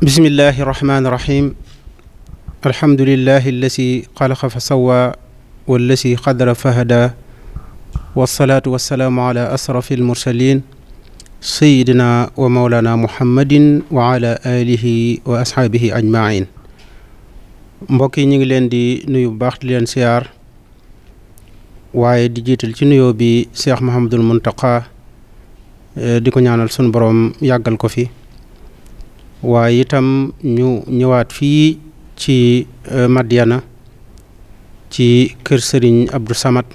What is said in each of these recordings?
bismillahi irrahmani irrahim alhamdulilahi allasi xalaqa fa sawa wallasi qadara fa hada wasalaatu wasalaamu ala asrafi almursalin sayidina wa maulana muhammadin wa ala alihi wa ashaabihi ajmain mbokk yi ñu ngi leen di nuyu bu baax di leen siyaar waaye di jiital ci nuyoo bi Cheikh Mouhamadul Muntaqa di ko ñaanal sunu borom yàggal ko fi waaye itam ñu ñëwaat fii ci Madiana ci kër Serigne Abdou Samad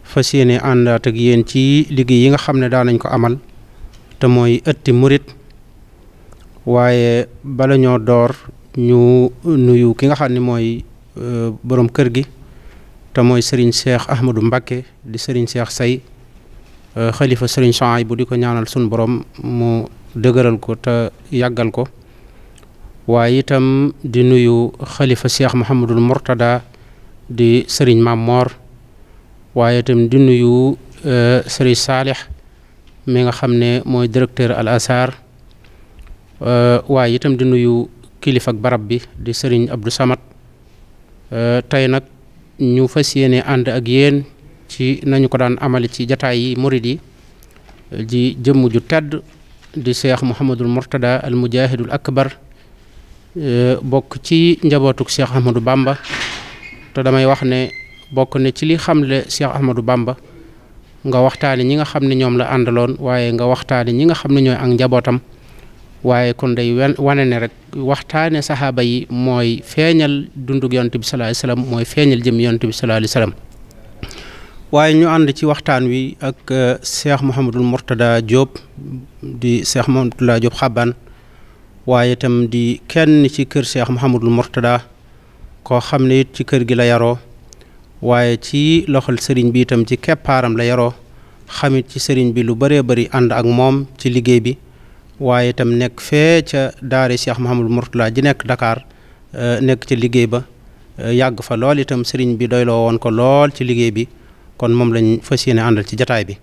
fas yéene àndaat ak yéen ci liggéey yi nga xam ne daan nañ ko amal te mooy ëtti murit waaye bala ñoo door ñu nuyu ki nga xam ne mooy borom kër gi te mooy Serigne Cheikh Ahmadou Mbacké di Serigne Cheikh Say xalifa Serigne Souhaïbou di ko ñaanal sunu borom mu dëgëral ko te yàggal ko waaye itam di nuyu xalifa Cheikh Mouhamadul Mourtada di Serigne Mamor waaye itam di nuyu Serigne Salih mi nga xam ne mooy directeur Al Azhar waaye itam di nuyu kilifa ak barab bi di Serigne Abdou Samad tey nag ñu fas yéene ànd ak yéen ci nañu ko daan amali ci jataay yi murid yi ji jëmm ju tedd di Cheikh Mouhamadul Mourtada al mujahidul akbar bokk ci njabootuk Cheikh Ahmadou Bamba te damay wax ne bokk ne ci li xamle Cheikh Ahmadou Bamba nga waxtaane ñi nga xam ne ñoom la àndaloon waaye nga waxtaane ñi nga xam ne ñooy ak njabootam waaye kon day wane ne rek waxtaane saxaaba yi mooy feeñal dundug yonent bi sallallahu alayhi wasallam mooy feeñal jëm yonent bi sallallahu alayhi wasallam waaye ñu ànd ci waxtaan wi ak Cheikh Mouhamadul Mourtada Diop di Cheikh Mouhamadul Diop Xaban waaye itam di kenn ci kër Cheikh Mouhamadul Mourtada koo xam ne it ci kër gi la yaroo waaye ci loxol sëriñ bi itam ci keppaaram la yaroo xamit ci sëriñ bi lu bëree bëri ànd ak moom ci liggéey bi waaye itam nekk fee ca daare Cheikh Mouhamadul Mourtada ji nekk Dakar nekk ci liggéey ba yàgg fa lool itam sëriñ bi doyloo woon ko lool ci liggéey bi kon moom lañ fas yéene àndal ci jataay bi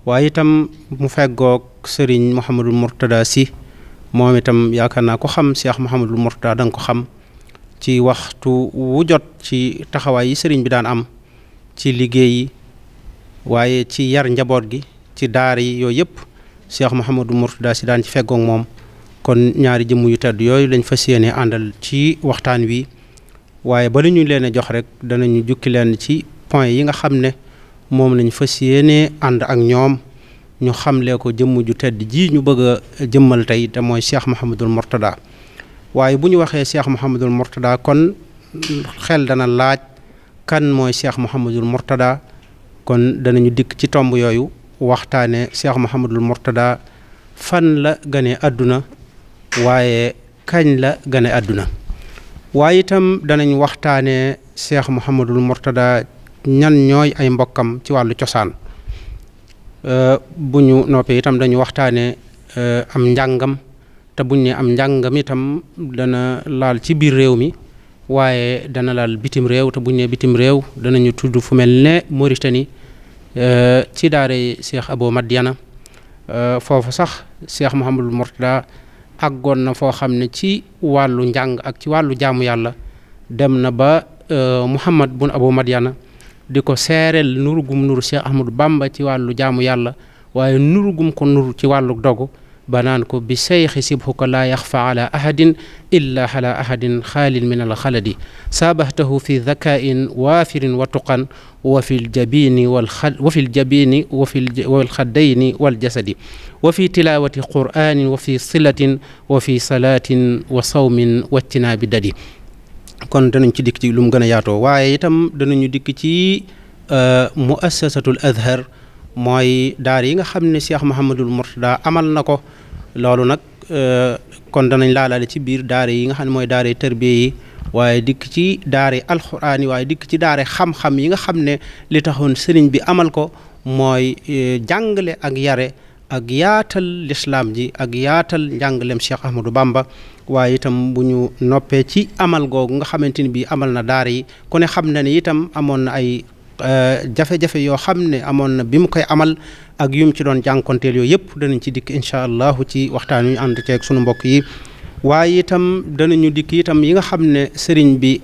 waaye itam mu feggoog sëriñ Mouhamadul Mourtada si moom itam yaakaar naa ko xam Cheikh Mouhamadul Mourtada da nga ko xam ci waxtu wu jot ci taxawaay yi sëriñ bi daan am ci liggéey yi waaye ci yar njaboot gi ci daara yi yooyu yëpp Cheikh Mouhamadul Mourtada si daan ci feggoog moom kon ñaari jëmm yu tedd yooyu lañ fas yéene àndal ci waxtaan wi waaye ba lu ñu leen a jox rek danañu jukki leen ci point yi nga xam ne moom lañ fas yéene ànd ak ñoom ñu xamlee ko jëmm ju tedd ji ñu bëgg a jëmmal tey te mooy Cheikh Mouhamadul Mourtada waaye bu ñu waxee Cheikh Mouhamadul Mourtada kon xel dana laaj kan mooy Cheikh Mouhamadul Mourtada kon danañu dikk ci tomb yooyu waxtaane Cheikh Mouhamadul Mourtada fan la gane àdduna waaye kañ la gane àdduna waaye itam danañ waxtaane Cheikh Mouhamadul Mourtada ñan ñooy ay mbokkam ci wàllu cosaan bu ñu noppee itam dañu waxtaane am njàngam te buñ ne am njàngam itam dana laal ci biir réew mi waaye dana laal bitim réew te buñ ne bitim réew danañu tudd fu mel ne Mauritanie ci daare Cheikh Abo Madiana foofu sax Cheikh Mouhamadul Mourtada àggoon na foo xam ne ci wàllu njàng ak ci wàllu jaamu yàlla dem na ba Mouhamad bun Abo Madiana di ko seereel nurugum nuru Cheikh Ahmadou Bamba ci wàllu jaamu yàlla waaye nurugum ko nuru ci wàllu dogu ba naan ko bi seyxi sibhuka laa yaxfa ala ahadin illa ala ahadin xaalin min al xaladi saabahtahu fi dhakain waafirin wa tuqan wa fi ljabini wal xaddayni wal jasadi wa fi tilawati qur'anin wa fi silatin wa fi salatin wa sawmin wa ijtinaabi dadi kon danañ ci dikk ci lu mu gën a yaatoo waaye itam danañu dikk ci muassasatul Azhar mooy daar yi nga xam ne Cheikh Mouhamadul Mourtada amal na ko loolu nag kon danañ laalaale ci biir daare yi nga xam ne mooy daare tërbiye yi waaye dikk ci daare alxuraan yi waaye dikk ci daare xam-xam yi nga xam ne li taxoon sëriñ bi amal ko mooy jàngale ak yare ak yaatal lislaam ji ak yaatal njàngalem Cheikh Ahmadou Bamba waaye itam bu ñu noppee ci amal googu nga xamante ni bii amal na daara yi ku ne xam na ne itam amoon na ay jafe-jafe yoo xam ne amoon na bi mu koy amal ak yum ci doon jànkonteel yooyu yëpp danañ ci dikk incha allahu ci waxtaan wi ànd ceeg sunu mbokk yi waaye itam danañu dikk itam yi nga xam ne sëriñ bi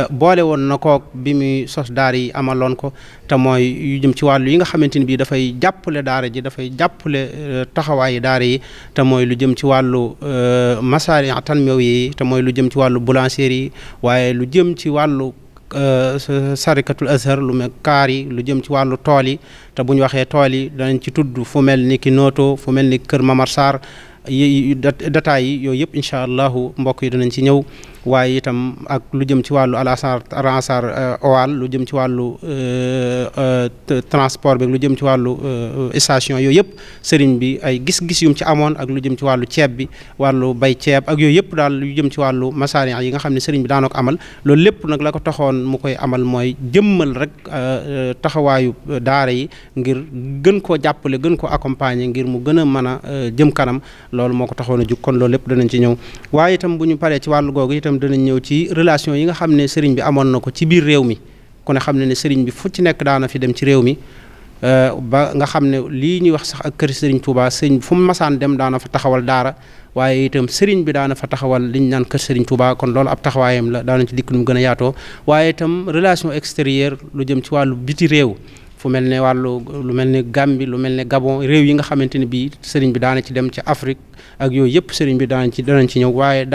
boole woon na koog bi muy sos daara yi amaloon ko te mooy yu jëm ci wàllu yi nga xamante ni bii dafay jàppale daara ji dafay jàppale taxawaayi daara yi te mooy lu jëm ci wàllu masaari tanmiwi yi te mooy lu jëm ci wàllu boulangerie yi waaye lu jëm ci wàllu sarikatul azhar lu mel kaar yi lu jëm ci wàllu tool yi te bu ñu waxee tool yi danañ ci tudd fu mel ni ki Noto fu mel ni Kër Mamar Sarr détails yi yooyu yëpp incha allahu mbokk yi danañ ci ñëw waaye itam ak lu jëm ci wàllu alansar owal lu jëm ci wàllu transport bi lu jëm ci wàllu station yooyu yëpp sëriñ bi ay gis-gis yum ci amoon ak lu jëm ci wàllu ceeb bi wàllu bay ceeb ak yooyu yëpp daal lu jëm ci wàllu masaari yi nga xam ne sëriñ bi daana ko amal loolu lépp nag la ko taxoon mu koy amal mooy jëmmal rek taxawaayu daara yi ngir gën koo jàppale gën ko accompagner ngir mu gën a mën a jëm kanam loolu moo ko taxoon a jug kon loolu lépp danañ ci ñëw waaye itam bu ñu paree ci wàllu googu itam danañ ñëw ci relation yi nga xam ne sëriñ bi amoon na ko ci biir réew mi ku ne xam ne sëriñ bi fu ci nekk daana fi dem ci réew mi ba nga xam ne lii ñuy wax sax ak kër sëriñ Touba sëriñ fu mu masaan dem daana fa taxawal daara waaye itam sëriñ bi daana fa taxawal liñ naan kër sëriñ Touba kon loolu ab taxawaayam la daanañ ci dikk nu mu gën a yaatoo waaye itam relation extérieure lu jëm ci wàllu biti réew fu mel ne wàllu lu mel ne Gambie lu mel ne Gabon réew yi nga xamante ne bii sëriñ bi daana ci dem ci Afrique ak yooyu yëpp sëriñ bi danañ ci ñëw waaye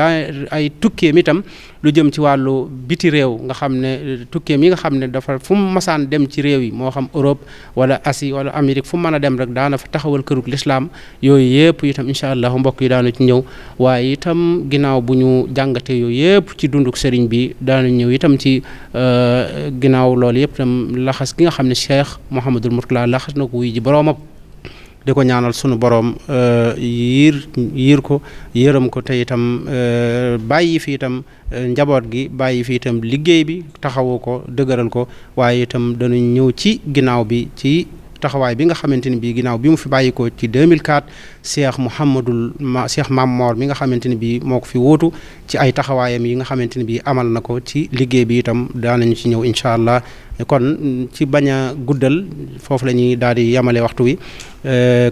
ay tukkeem itam lu jëm ci wàllu biti réew nga xam ne tukkeem yi nga xam ne dafa fu mu masaan dem ci réew yi moo xam Europe wala Asie wala Amérique fu mu mën a dem rek daana fa taxawal kërug lislaam yooyu yëpp itam incha allah mbokk yi daanu ci ñëw waaye itam ginnaaw bu ñu jàngatee yooyu yëpp ci dunduk sëriñ bi daanu ñëw itam ci ginnaaw loolu yëpp itam laxas gi nga xam ne Cheikh Mouhamadul Mourtala laxas na ko wuy ji boroomam di ko ñaanal sunu borom yiir ko yërëm ko te itam bàyyi fi itam njaboot gi bàyyi fi itam liggéey bi taxawu ko dëgëral ko waaye itam dañu ñëw ci ginnaaw bi ci taxawaay bi nga xamante ni bii ginnaaw bi mu fi bàyyi ko ci 2004 Cheikh Mam Mor mi nga xamante ni bii moo ko fi wuutu ci ay taxawaayam yi nga xamante ni bii amal na ko ci liggéey bi itam daanañu ci ñëw incha allah kon ci bañ a guddal foofu la ñuy daal di yamale waxtu wi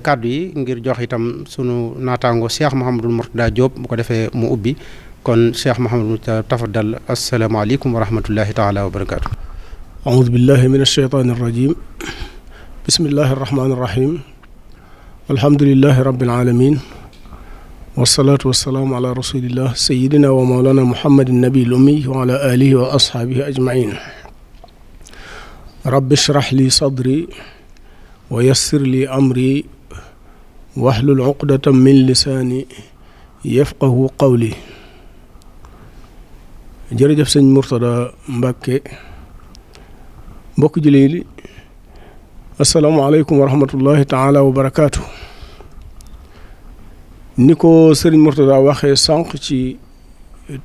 kàddu yi ngir jox itam sunu naataango Cheikh Mouhamadul Mourtada Diop bu ko defee mu ubbi kon Cheikh Mouhamadul Mourtada tafaddal asalaamaaleykum wa rahmatullahi taala wa barakaatu. aoudu billahi min alcheytaani arrajim bismillahi arrahmani irrahim alhamdulilahi rabbil alamin wasalaatu wasalaamu ala rasulillah sayidina wa mawlana muhammadin nabiil ummi wa ala alihi wa ashaabihi ajmain rabbi shrah li sadri wa yassir li amri wahlul uqdatan min lisaani yafqahu qawli jërëjëf sëñ Mourtada Mbàkke mbokk jullit yi asalaamaaleykum wa rahmatullahi taala wa barakaatu. ni ko sëriñ Mourtada waxee sànq ci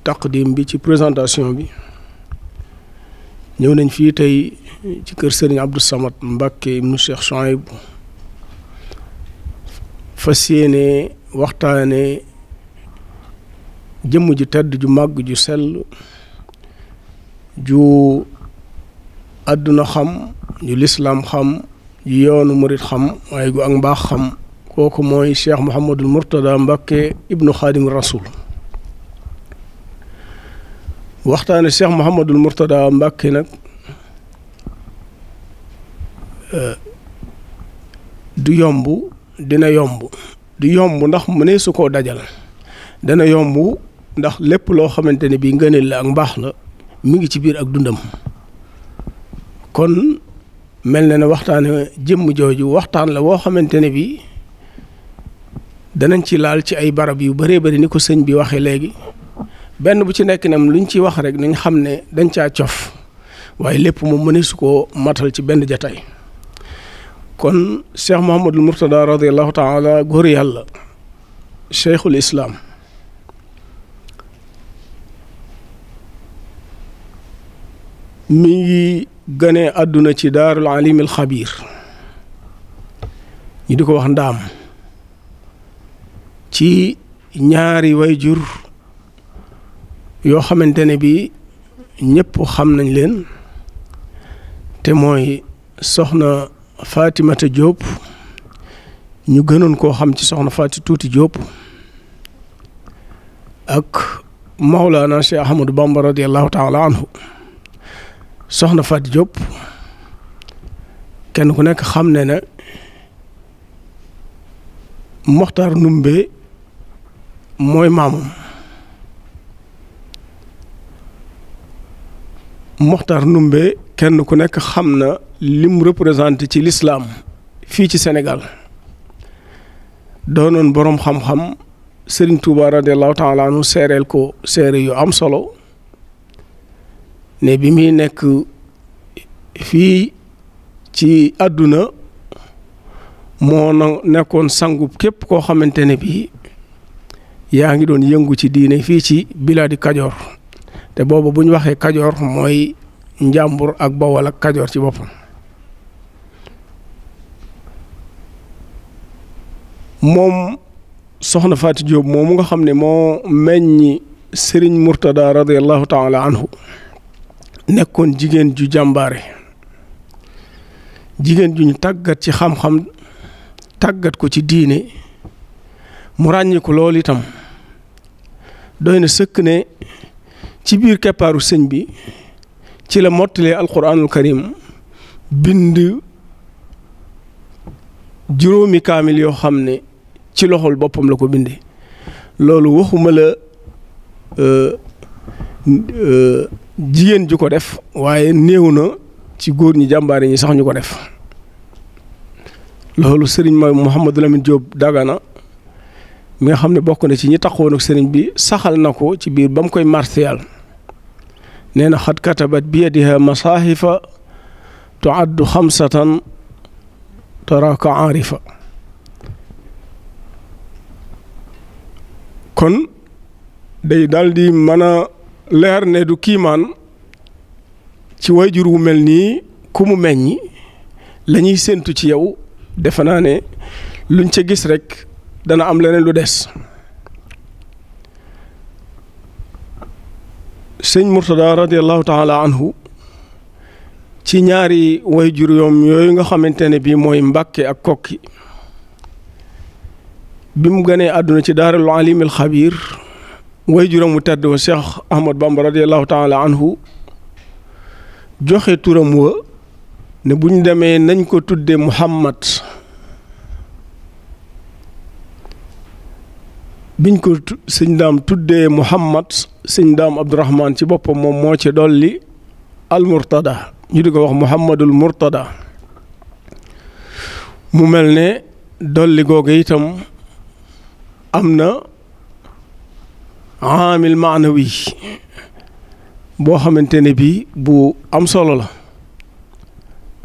taqdim bi ci présentation bi ñëw nañ fii tey ci kër sëriñ Abdou Samad Mbàkke ibnu Cheikh Chouaib fas yéene waxtaane jëmm ju tedd ju màgg ju sell ju àdduna xam ju lislaam xam ju yoonu murit xam waaye gu ak mbaax xam kooku mooy Cheikh Mouhamadul Mourtada Mbàkke ibnu Xaadim Rasul waxtaane Cheikh Mouhamadul Mourtada Mbàkke nag du yomb dina yomb du yomb ndax mu ne su koo dajal dana yomb ndax lépp loo xamante ne bii ngëneel la ak mbaax la mi ngi ci biir ak dundam kon mel na ne waxtaane jëmm jooju waxtaan la woo xamante ne bii danañ ci laal ci ay barab yu bëree bëri ni ko sëñ bi waxee léegi benn bu ci nekk nam luñ ci wax rek nañ xam ne dañ caa cof waaye lépp moom mëne su koo matal ci benn jataay kon Cheikh Mouhamadul Mourtada radiallahu taala góor yàlla cheikhul islaam mi ngi gane àdduna ci daarul alimil xabiir ñu di ko wax ndaam ci ñaari wayjur yoo xamante ne bi ñëpp xam nañ leen te mooy soxna Fatimata Diop ñu gënoon koo xam ci soxna Fati Tuuti Diop ak Mawlana Cheikh Ahmadou Bamba radiyallahu taala anhu. soxna Faty Diop kenn ku nekk xam ne na Mokhtar Ndoumbé mooy maamam. Mokhtar Ndoumbé kenn ku nekk xam na lim représenté ci l'islam fii ci Sénégal doonoon boroom xam-xam Serigne Touba radiyallahu taala anhu seereel ko seere yu am solo ne bi muy nekk fii ci àdduna moo nekkoon sangub képp koo xamante ne bii yaa ngi doon yëngu ci diine fii ci bilaadi Kajoor te boobu bu ñu waxee Kajoor mooy Njàmbur ak Bawol ak Kajoor ci boppam. moom soxna Faty Diop moomu nga xam ne moo meññi Serigne Mourtada radiyallahu taala anhu nekkoon jigéen ju jàmbaare jigéen ju ñu tàggat ci xam-xam tàggat ko ci diine mu ràññi ko loolu itam doy na sëkk ne ci biir keppaaru sëñ bi ci la mottalee alquranul karim bind juróomi kaamil yoo xam ne ci loxol boppam la ko bindee loolu waxuma la jigéen ju ko def waaye néew na ci góor ñi jàmbaare ñi sax ñu ko def loolu sëriñ Mouhamadou Lamine Diop Dagana mi nga xam ne bokk na ci ñi taxawoon ak sëriñ bi saxal na ko ci biir ba mu koy martial nee na xat katabat bi yadiha masaahifa tuaddu xamsatan taraka arifa kon day daldi mën a leer ne du kiimaan ci wayjur wu mel nii ku mu meññi la ñuy séentu ci yow defe naa ne luñ ca gis rekk dana am leneen lu des. sëñ Mourtada radiyallahu taala anhu ci ñaari wayjur yoom yooyu nga xamante ne bii mooy Mbàkke ak Kokki bi mu gënee àdduna ci daarul alimil xabiir wayjuram mu tedd wa Cheikh Ahmad Bamba radiyallahu taala anhu joxe turam wa ne bu ñu demee nañ ko tudde Muhammad biñ ko sëñ daam tuddee Muhammad sëñ daam Abdourahman ci boppam moom moo ci dolli al Murtada ñu di ko wax Muhammadul Murtada mu mel ne dolli googu itam am na aamil maanawi boo xamante ne bii bu am solo la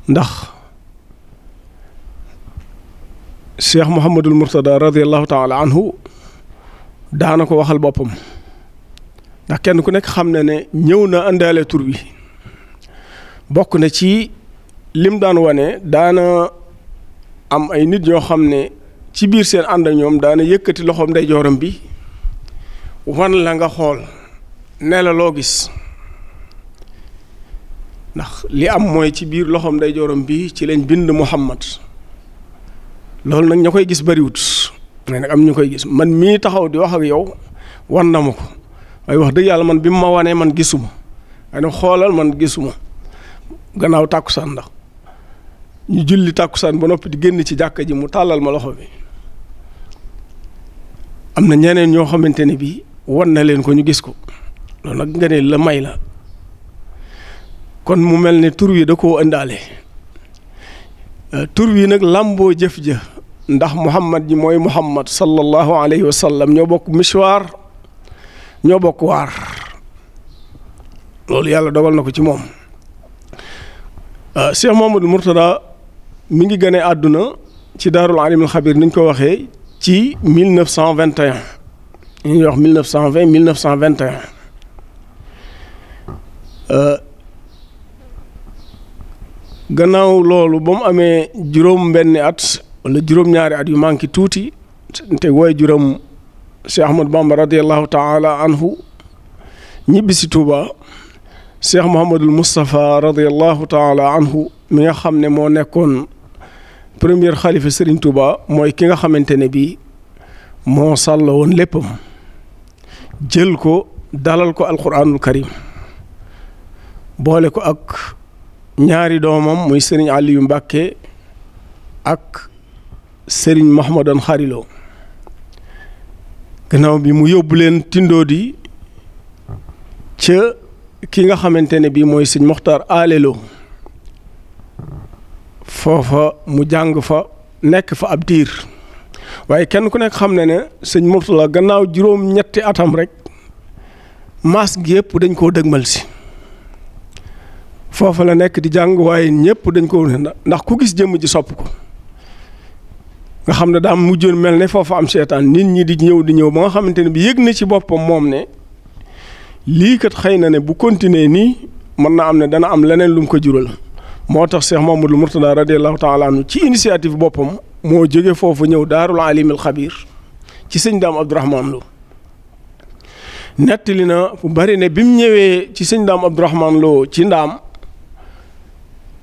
ndax Cheikh Mouhamadul Murtada radiyallahu taala anhu daana ko waxal boppam ndax kenn ku nekk xam ne ne ñëw na àndaale tur wi bokk na ci lim daan wane daana am ay nit ñoo xam ne ci biir seen ànd ak ñoom daana yëkkati loxoom ndeyjooram bi wan la nga xool ne la loo gis ndax li am mooy ci biir loxoom ndeyjooram bi ci lañ bind Muhammad loolu nag ña koy gis bariwut mais nag am ñu koy gis man mii taxaw di wax ak yow wan na ma ko waaye wax dëgg yàlla man bi mu ma wanee man gisuma waaye nag xoolal man gisuma gannaaw tàkkusaan ndax ñu julli tàkkusaan ba noppi di génn ci jàkka ji mu tàllal ma loxo bi am na ñeneen ñoo xamante ne bii wan na leen ko ñu gis ko loolu nag nga ne la may la kon mu mel ne tur wi da koo ëndaale tur wi nag làmboo jëf ja ndax Muhammad ji mooy Muhammad sallallahu alayhi wa sallam ñoo bokk mishwaar ñoo bokk waar loolu yàlla dogal na ko ci moom. Cheikh Mouhamadou Mourtada mi ngi gane àdduna ci daarul alimul xabir ni ñu ko waxee ci 1921 ñu ñuy wax 1920 1921 gannaaw loolu ba mu amee juróom-benni at wala juróom-ñaari at yu manqué tuuti te woy juróom Cheikh Ahmad Bamba radiyallahu taala anhu ñibbi si Touba Cheikh Mouhamadul Moustapha radiyallahu taala anhu mi nga xam ne moo nekkoon premier xalifa Serigne Touba mooy ki nga xamante ne bii moo sàlla woon léppam jël ko dalal ko alquranul karim boole ko ak ñaari doomam muy sëriñ Aliyu Mbàkke ak sëriñ Mahmadan Xarilo gannaaw bi mu yóbbu leen Tindodi ca ki nga xamante ne bii mooy sëñ Moxtaar Alelo foofa mu jàng fa nekk fa ab diir waaye kenn ku nekk xam ne ne sëñ Murtala gannaaw juróom-ñetti atam rek maas gi yëpp dañ koo dëgmal si foofa la nekk di jàng waaye ñëpp dañ ko ndax ku gis jëmm ji sopp ko nga xam ne daa mujjoon mel ne foofa am seetaan nit ñi di ñëw ba nga xamante ne bi yëg na ci boppam moom ne lii kat xëy na ne bu continuer nii mën na am ne dana am leneen lu mu ko jural moo tax Cheikh Mamadou Mourtada radiyallahu taala anhu ci initiative boppam moo jóge foofu ñëw daarul alimil xabir ci sëñ Daam Abdourahman Lo nettali na fu bari ne bi mu ñëwee ci sëñ Daam Abdourahman Lo ci ndaam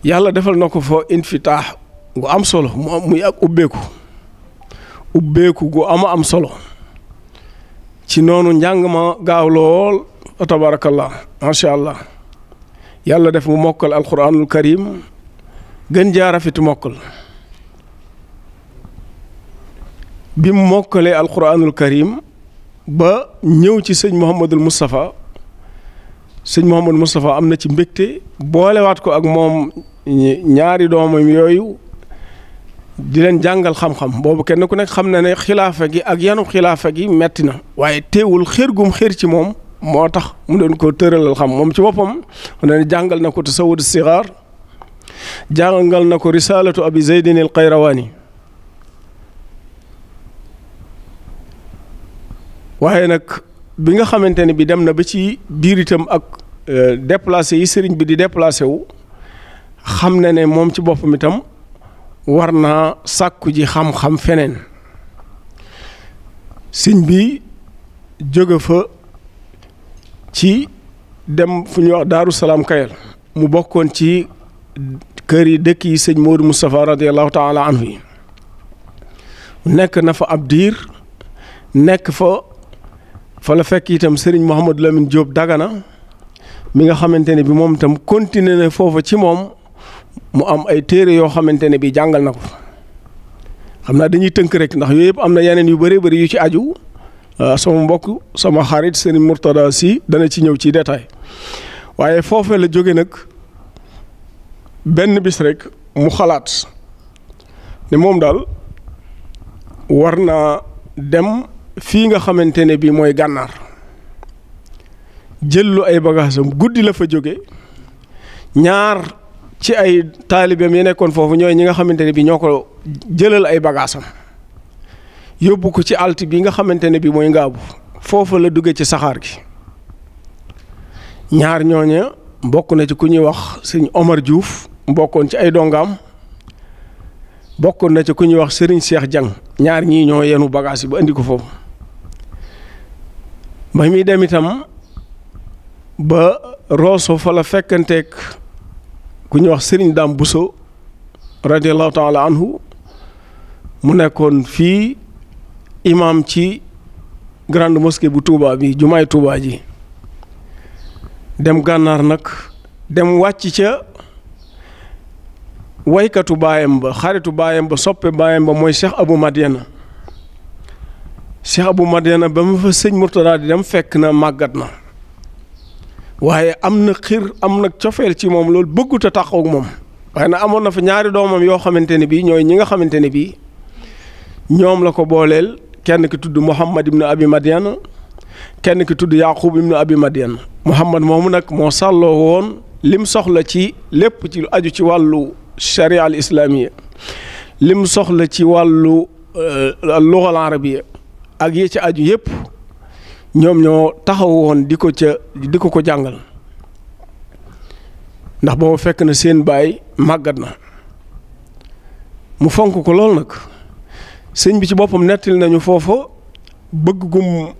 yàlla defal na ko fa infitaax gu am solo muy ak ubbeeku gu am solo ci noonu njàng ma gaaw lool tabarakallah macha allah yàlla def mu mokkal alquranul karim gën jaa rafetu mokkal bi mu mokkalee alquranul karim ba ñëw ci sëñ Mouhamadul Moustapha sëñ Mouhamadul Moustapha am na ci mbégte boolewaat ko ak moom ñaari doomam yooyu di leen jàngal xam-xam boobu kenn ku nekk xam na ne xilaafa gi ak yanu xilaafa gi metti na waaye teewul xër gum xër ci moom moo tax mu doon ko tëralal xam moom ci boppam ne jàngal na ko tasawud sigaar jàngal na ko risalatu abi zeydin al qayrawani waaye nag bi nga xamante ne bi dem na ba ci biir itam ak déplacé yi sëriñ bi di déplacé wu xam na ne moom ci boppam itam war naa sàkku ji xam-xam feneen sëñ bi jóge fa ci dem fu ñuy wax Daaru Salaam Kayal mu bokkoon ci kër yi dëkk yi sëñ Modou Moustapha radiyallahu taala anhu yi nekk na fa ab diir nekk fa la fekk itam sëriñ Mouhamadou Lamine Diop Dagana mi nga xamante ne bi moom itam continué na foofa ci moom mu am ay téere yoo xamante ne bi jàngal na ko xam naa dañuy tënk rek ndax yooyu yëpp am na yeneen yu bëree bëri yu ci aju sama mbokk sama xarit Serigne Mourtada Sy dana ci ñëw ci détail waaye foofee la jóge nag benn bis rek mu xalaat ne moom daal war naa dem fii nga xamante ne bi mooy gànnaar jëllu ay bagaasam guddi la fa jóge ñaar ci ay taalibeem yi nekkoon foofu ñooy ñi nga xamante ne bi ñoo ko jëlal ay bagaasam yóbbu ko ci alt bi nga xamante ne bi mooy ngaabu foofa la dugge ci saxaar gi ñaar ñooña bokk na ci ku ñuy wax sëñ Omar Diouf bokkoon ci ay dongaam bokkoon na ci ku ñuy wax Serigne Cheikh Diang ñaar ñii ñoo yenu bagaas yi ba indi ko foofu ba muy dem itam ba Rosso fa la fekkanteeg ku ñuy wax Serigne Dame Bousso radiyallahu taala anhu mu nekkoon fii imam ci grande mosquée bu Touba bi jumaay Touba ji dem gànnaar nag dem wàcc ca waykatu baayam ba xaritu baayam ba soppe baayam ba mooy Cheikh Abou Madiana Cheikh Abou Madiana ba ma fa sëñ Mourtada di dem fekk na màggat na waaye am na xir am na cofeel ci moom loolu bëggut a taxaw ak moom waaye nag amoon na fa ñaari doomam yoo xamante ne bii ñooy ñi nga xamante ne bii ñoom la ko booleel kenn ki tudd Mouhamad ibn Abi Madiana kenn ki tudd Yaqub ibn Abi Madiana Mouhamad moomu nag moo sàlloo woon lim soxla ci lépp ci lu aju ci wàllu charia al islamia lim soxla ci wàllu lugal arabia ak yi ci aju yépp ñoom ñoo taxaw woon di ko jàngal ndax booba fekk na seen baay màggat na mu fonk ko lool nag sëñ bi ci boppam nettali nañu foofa bëgg gum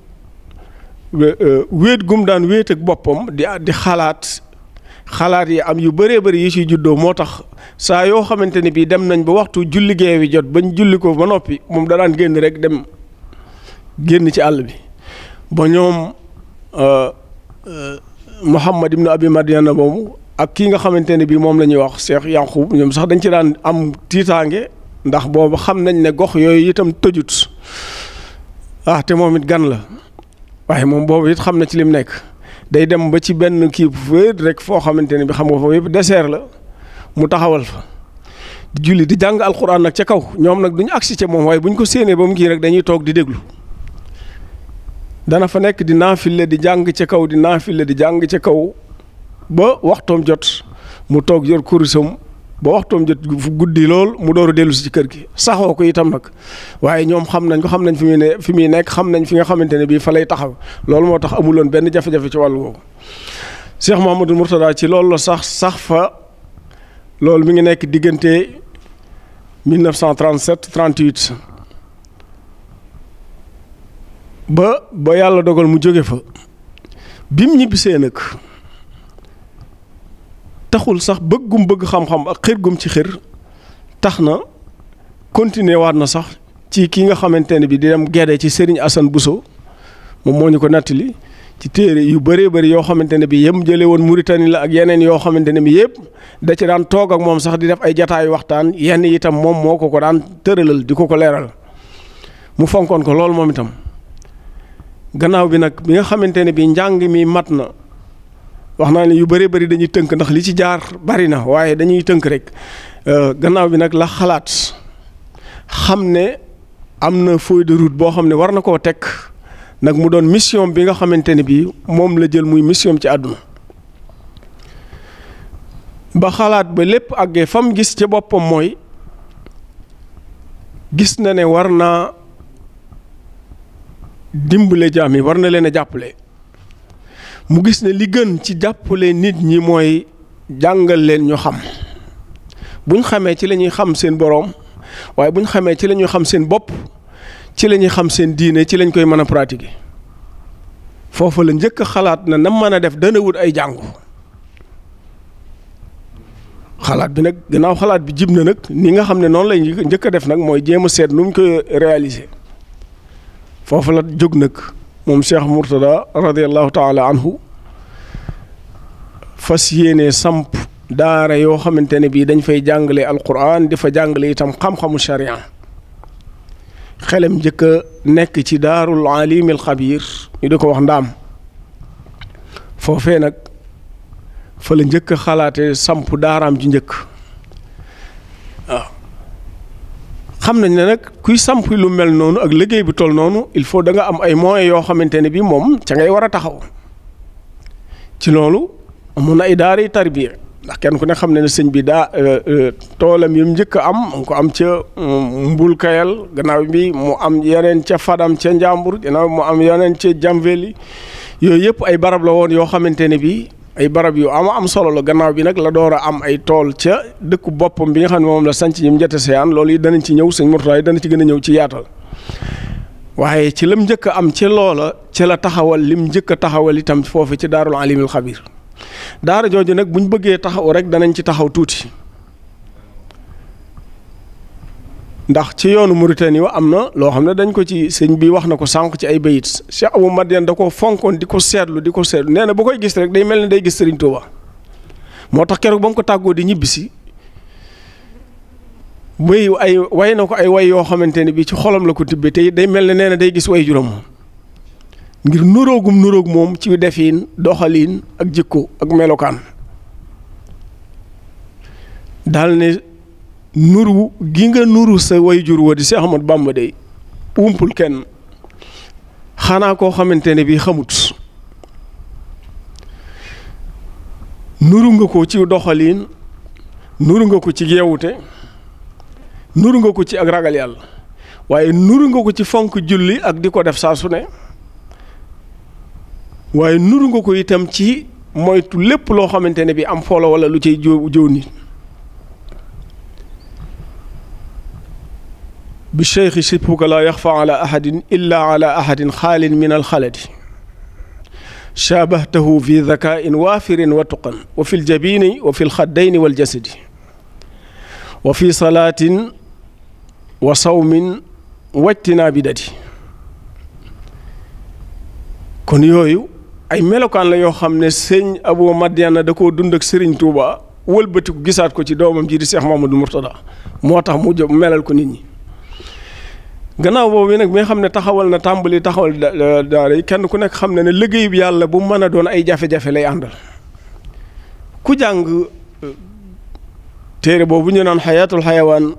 wéet gum daan wéet ak boppam di xalaat yi am yu bëree bëri yi ciy juddoo moo tax saa yoo xamante ni bii dem nañ ba waxtu julli gee wi jot bañ julli ko ba noppi moom da daan génn rek dem génn ci àll bi ba ñoom Muhammad ibn Abi Madiana moomu ak kii nga xamante ne bii moom la ñuy wax Cheikh Yanqub ñoom sax dañ ci daan am tiitaange ndax boobu xam nañ ne gox yooyu itam tëjut te moom it gan la waaye moom boobu it xam na ci lim nekk day dem ba ci benn kii wéer rek foo xamante ne bi xam nga foofu yëpp désert la mu taxawal fa di julli di jàng alxuraan nag ca kaw ñoom nag duñu agsi ca moom waaye buñ ko séenee ba mu kii rek dañuy toog di déglu dana fa nekk di naafile di jàng ca kaw di naafile di jàng ca kaw ba waxtoom jot mu toog yor kurusam ba waxtoom jot guddi lool mu door a dellu si ci kër gi saxoo ko itam nag waaye ñoom xam nañ ko xam nañ fi muy nekk xam nañ fi nga xamante ne bii fa lay taxaw loolu moo tax amuloon benn jafe-jafe ci wàllu woowu. Cheikh Mouhamadou Mourtada ci loolu la sax fa loolu mi ngi nekk diggante 1937 38 ba yàlla dogal mu jóge fa bi mu ñibbisee nag. taxul sax bëggum bëgg xam-xam ak xër gum ci xër tax na continuer waat na sax ci ki nga xamante ne bi di dem gedde ci Serigne Assane Bousso moom moo ñu ko nattali ci téere yu bëree bëri yoo xamante ne bi yëm jële woon Mauritanie la ak yeneen yoo xamante ne bi yëpp da ci daan toog ak moom sax di def ay jataayu waxtaan yenn itam moom moo ko daan tëralal di ko leeral mu fonkoon ko loolu moom itam gannaaw bi nag bi nga xamante ne bi njàng mi mat na wax naa ne yu bëree bëri dañuy tënk ndax li ci jaar bari na waaye dañuy tënk rek gannaaw bi nag la xalaat xam ne am na feuille de route boo xam ne war na koo teg nag mu doon mission bi nga xamante ne bii moom la jël muy mission ci àdduna ba xalaat ba lépp àggee fam gis ca boppam mooy gis na ne war naa dimbale jaam yi war na leen a jàppale mu gis ne li gën ci jàppale nit ñi mooy jàngal leen ñu xam buñ xamee ci la ñuy xam seen boroom waaye buñ xamee ci la ñuy xam seen bopp ci la ñuy xam seen diine ci lañ koy mën a pratiquer foofu la njëkk a xalaat na nam mën a def dana wut ay jàngu xalaat bi nag gannaaw xalaat bi jib na nag ni nga xam ne noonu lay njëkk a def nag mooy jéem a seet nu mu koy réaliser foofu la jóg nag moom Cheikh Mourtada radiallahu taala anhu fas yéene samp daara yoo xamante ne bii dañ fay jàngale alquran di fa jàngale itam xam-xamu sharia xelam njëkk a nekk ci daarul alimil xabiir ñu di ko wax ndaam foofee nag fa la njëkk a xalaate samp daaraam ji njëkk waaw xam nañ ne nag kuy samp lu mel noonu ak liggéey bi toll noonu il faut da nga am ay moyens yoo xamante ne bi moom ca ngay war a taxaw ci loolu amoon na ay daara yi tarbiya ndax kenn ku ne xam ne ne sëñ bi daa toolam yi mu njëkk a am mu ko am ca Mbul Kayal gannaaw bi mu am yeneen ca Fadam ca Njàmbur gannaaw mu am yeneen ca Jamveli yooyu yëpp ay barab la woon yoo xamante ne bi ay barab yu am solo la gannaaw bi nag la door a am ay tool ca dëkku boppam bi nga xam ne moom la sanc ñi mu njëtte seyaan loolu yi danañ ci ñëw sëñ Mourtada yi dana ci gën a ñëw ci yaatal waaye ci lam njëkk a am ca loola ca la taxawal lim njëkk a taxawal itam foofu ci daarul alimil xabir daara jooju nag buñ bëggee taxaw rek danañ ci taxaw tuuti ndax ci yoonu Mauritanie wa am na loo xam ne dañ ko ci sëñ bi wax na ko sànq ci ay bayit Cheikh Abou Madiane da ko fonkoon di ko seetlu nee na bu koy gis rek day mel ne day gis Serigne Touba moo tax keroog ba mu ko tàggoo di ñibbisi way na ko ay way yoo xamante ne bii ci xolam la ko tibbee te day mel ne nee na day gis way juróom ngir nuróog moom ci defiin doxaliin ak jikko ak melokaan daal ne nuru gi nga nuru sa way jur wa di Seex Ahmadu Bamba day umpul kenn xanaa koo xamante ne bii xamut nuru nga ko ci doxaliin nuru nga ko ci yeewute nuru nga ko ci ak ragal yàlla waaye nuru nga ko ci fonk julli ak di ko def saa su ne waaye nuru nga ko itam ci moytu lépp loo xamante ne bi am folo wala lu cay jëw nit bi cheikhi sibhuka la yaxfa ala ahadin illa ala ahadin xaalin min alxaladi shaabahtahu fi dakain waafirin wa tuqan wa fi ljabini wa fi lxaddayni waljasadi wa fi salaatin wa sawmin wajtinaa bi dadi kon yooyu ay melokaan la yoo xam ne sëñ Abou Madiana da koo dund ak Serigne Touba wëlbatiku gisaat ko ci doomam ji di Cheikh Mamadou Mourtada moo tax mu jóg melal ko nit ñi. gannaaw boobu nag mi nga xam ne taxawal na tàmbali taxawal daara yi kenn ku nekk xam ne liggéey bi yàlla bu mën a doon ay jafe-jafe lay àndal ku jàng téere boobu ñu naan xayaatul xayawaan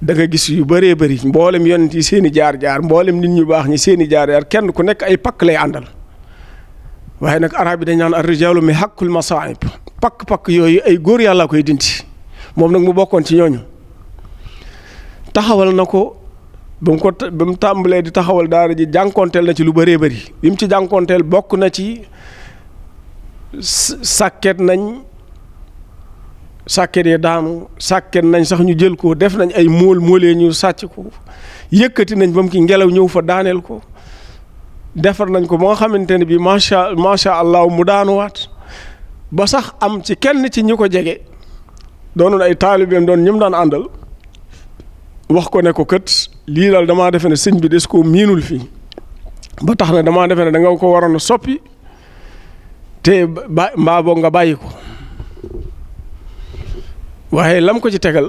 da nga gis yu bëree bëri mboolem yonent yi seen i jaar-jaar mboolem nit ñu baax ñi seen i jaar-jaar kenn ku nekk ay pakk lay àndal waaye nag arab yi dañ naan ar rijaalu mi haqqul masaa'ib pakk-pakk yooyu ay góor yàlla koy dindi moom nag mu bokkoon ci ñooñu. taxawal na ko ba mu tàmbalee di taxawal daara ji jànkoonteel na ci lu bëree bëri bi mu ci jànkoonteel bokk na ci sàkket yi daanu sàkket nañ sax ñu jël ko def nañ ay móolee ñu sàcc ko yëkkati nañ ba mu ki ngelaw ñëw fa daaneel ko defar nañ ko ba nga xamante ne bi macha allah mu daanuwaat ba sax am ci kenn ci ñi ko jege doonoon ay taalibeem doon ñim daan àndal wax ko ne ko kët lii daal damaa defe ne sëñ bi des koo miinul fii ba tax na damaa defe ne da nga ko waroon a soppi te mbaa boog nga bàyyi ko waaye lam ko ci tegal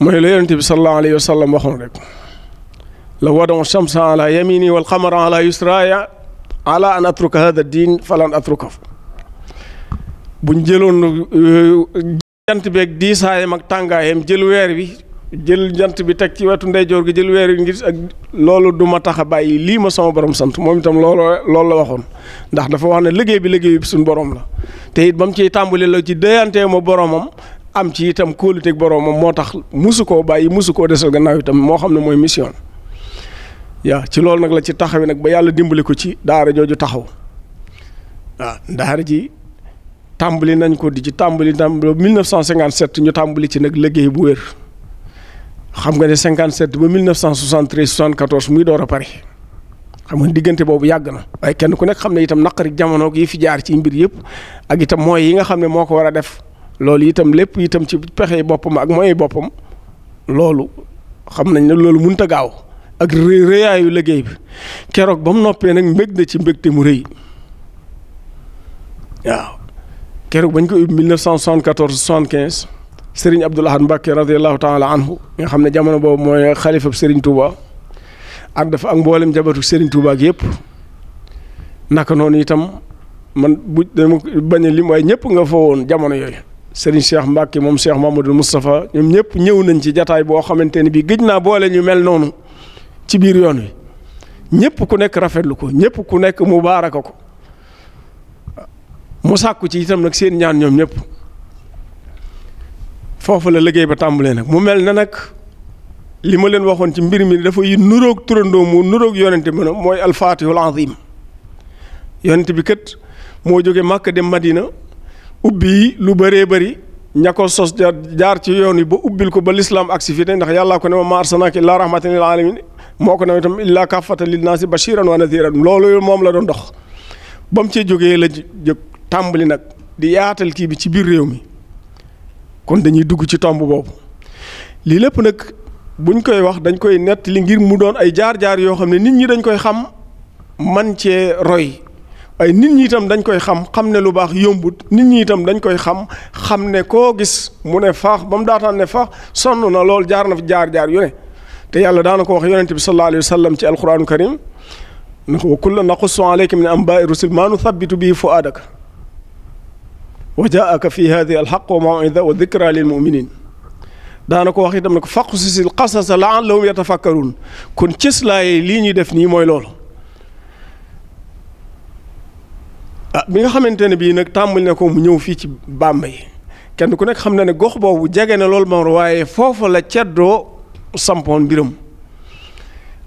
mooy la yonent bi sallallahu alayhi wa sallam waxoon rek la wadon shamsa ala yamini wal qamara ala yusraya ala an atruka hada diin falan atruka buñ jëloon jant beeg diisaayam ak tàngaayam jël weer bi jël jant bi teg ci wetu ndeyjoor gi jël weer wi ngir ak loolu du ma tax a bàyyi lii ma sama borom sant moom itam loolu la waxoon ndax dafa wax ne liggéey bi suñu borom la te it ba mu ciy tàmbali la ci déyantee ma boromam am ci itam kóoluteeg boromam moo tax musu koo bàyyi musu koo desal gannaaw itam moo xam ne mooy mission ci loolu nag la ci taxawi nag ba yàlla dimbali ko ci daara jooju taxaw waaw daara ji tàmbali nañ ko di ci tàmbali 1957 ñu tàmbali ci nag liggéey bu wér. xam nga ne 57 ba 1973 74 muy door a pare xam nga diggante boobu yàgg na waaye kenn ku nekk xam ne itam naqari jamono yi fi jaar ci mbir yëpp ak itam mooy yi nga xam ne moo ko war a def loolu itam lépp itam ci pexe boppam ak mooy boppam loolu xam nañ ne loolu mënut a gaaw ak rëyaayu liggéey bi keroog ba mu noppee nag mbég na ci mbégte mu rëy waaw keroog bañ ko ubbi 1974 75. Serigne Abdoul Ahad Mbacké radiyallahu taala anhu nga xam ne jamono boobu mooy xalifab Serigne Touba ak dafa ak mboolem jabatu Serigne Touba ak yëpp naka noonu itam man bu dama bañ a lim waaye ñëpp nga fa woon jamono yooyu Serigne Cheikh Mbacké moom Cheikh Mamadou Moustapha ñoom ñëpp ñëw nañ ci jataay boo xamante ne bii gëj naa boole ñu mel noonu ci biir yoon wi ñëpp ku nekk rafetlu ko ñëpp ku nekk mu baaraka ko mu sàkku ci itam nag seen ñaan ñoom ñëpp. foofu la liggéey ba tàmbalee nag mu mel na nag li ma leen waxoon ci mbir mi dafa yi nuroog turandoo mu nuroog yonente bi mooy alfatihul azim yonente bi kat moo jóge Màkka dem Madina ubbi lu bëree bëri ña ko sos jaar ci yoon yi ba ubbil ko ba lislaam agsi fii ndax yàllaa ko ne ma arsalnaaka illaa rahmatan lil alamin moo ko ne itam illaa kaafatan linnaasi bashiran wa nadiran loolu moom la doon dox ba mu cee jógee la jóg tàmbali nag di yaatal kii bi ci biir réew mi kon dañuy dugg ci tomb boobu lii lépp nag buñ koy wax dañ koy nettali ngir mu doon ay jaar-jaar yoo xam ne nit ñi dañ koy xam man cee roy waaye nit ñi itam dañ koy xam ne lu baax yombut nit ñi itam dañ koy xam ne koo gis mu ne faax ba mu daataan ne faax sonn na lool jaar na fi jaar-jaar yu ne te yàlla daana ko wax yonente bi sallallahu alayhi wa sallam ci alquranu karim na ko wa kullan naqussu alayka min anbaai rusul maa nuthabbitu bihi fuaadaka wa jaaka fi hadihi alxaq wa mawida wa dikra lil muminin daana ko wax itam ne ko faqsusil qasasa laallahum yatafakkarun kon cëslaaye lii ñuy def nii mooy loolu bi nga xamante ne bii nag tàmbali ne ko mu ñëw fii ci Bambey kenn ku nekk xam na ne gox boobu jege na loolu moom waaye foofu la ceddoo sampoon mbiram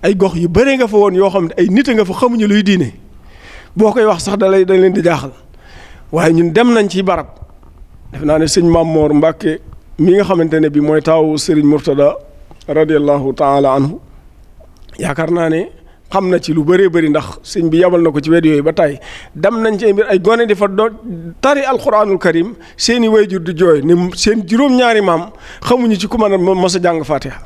ay gox yu bëri nga fa woon yoo xam ne ay nit a nga fa xamuñu luy diine boo koy wax sax dañ leen di jaaxal waaye ñun dem nañ ci barab def naa ne sëñ Mamoor Mbàkke mi nga xamante ne bii mooy taawu Serigne Mourtada radiyallahu taala anhu yaakaar naa ne xam na ci lu bëree bëri ndax sëñ bi yabal na ko ci wet yooyu ba tey dem nañ ci mbir ay gone di fa tari alquranul karim seeni wayjur di jooy ne seen juróom-ñaari maam xamuñu ci ku mën a mos a jàng fatiha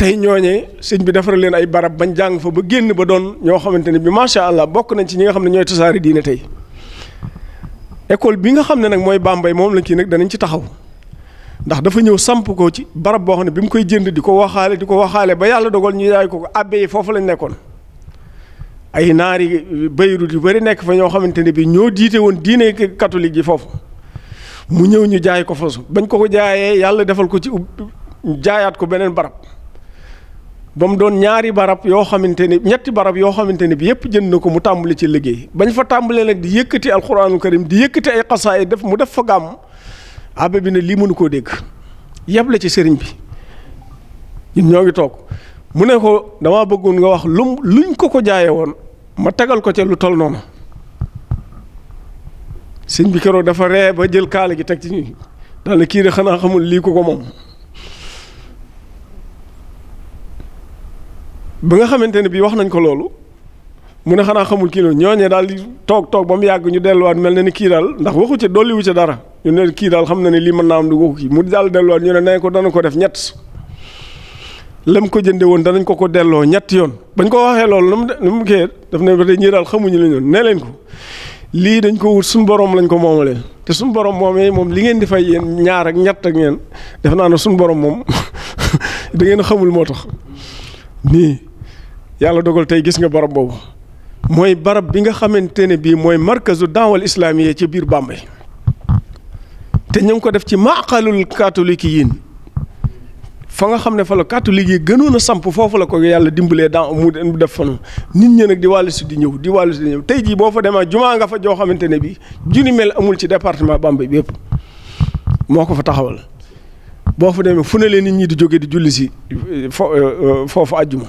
tey ñooñee sëñ bi defaral leen ay barab bañ jàng fa ba génn ba doon ñoo xamante ne bi macha allah bokk nañ ci ñi nga xam ne ñooy tasaari diine tey. école bi nga xam ne nag mooy Bambey moom la kii nag danañ ci taxaw ndax dafa ñëw samp ko ci barab boo xam ne bi mu koy jënd di ko waxaale ba yàlla dogal ñu yaay ko abbé yi foofu lañ nekkoon. ay naari Beyrut yu bari nekk fa ñoo xamante ne bi ñoo diite woon diine catholique yi foofu mu ñëw ñu jaay ko fasu bañ ko jaayee yàlla defal ko ci jaayaat ko beneen barab ba mu doon ñaari barab yoo xamante ne ñetti barab yoo xamante ne bi yépp jënd na ko mu tàmbali ci liggéey bañ fa tàmbalee nag di yëkkati alxuraanul karim di yëkkati ay xasaay mu def fa gàmm abbé bi ne lii mënu koo dégg yeble ci sëriñ bi ñun ñoo ngi toog mu ne ko damaa bëggoon nga wax luñ ko jaayee woon ma tegal ko ca lu tol noonu sëñ bi keroog dafa ree ba jël kaala gi teg ci ñi daal ne kii de xanaa xamul lii ko moom ba nga xamante ne bii wax nañ ko loolu mu ne xanaa xamul kii loolu ñooñee daal di toog ba mu yàgg ñu delluwaat mel na ni kii daal ndax waxu ca dolliwu ca dara ñu ne kii daal xam na ne lii mën naa am du ko kii mu daal delluwaat ñu ne nañ ko dana ko def ñett lam ko jënde woon danañ ko delloo ñett yoon bañ ko waxee loolu nu mu kii daf ne ba tey ñii daal xamuñu la ñoon nee leen ko lii dañ ko wut suñu borom lañ ko moomalee te suñu borom moomee moom li ngeen di fay yéen ñaar ak ñett ak ngeen def naa ne suñu borom moom da ngeen xamul moo tax nii yàlla dogal tey gis nga barab boobu mooy barab bi nga xamante ne bii mooy markazu daawal islaamiya ci biir Bambey te ñu ngi ko def ci maqalul catholique yiin fa nga xam ne fa la catholique yi gënoon a samp foofu la ko yàlla dimbalee dans mu def fa noonu nit ñi nag di wàllu si di ñëw tey jii boo fa demee jumaa nga fa joo xamante ne bii junni mel amul ci département Bambey bi yëpp moo ko fa taxawal boo fa demee fu ne leen nit ñi di jóge di julli si foofu àjjuma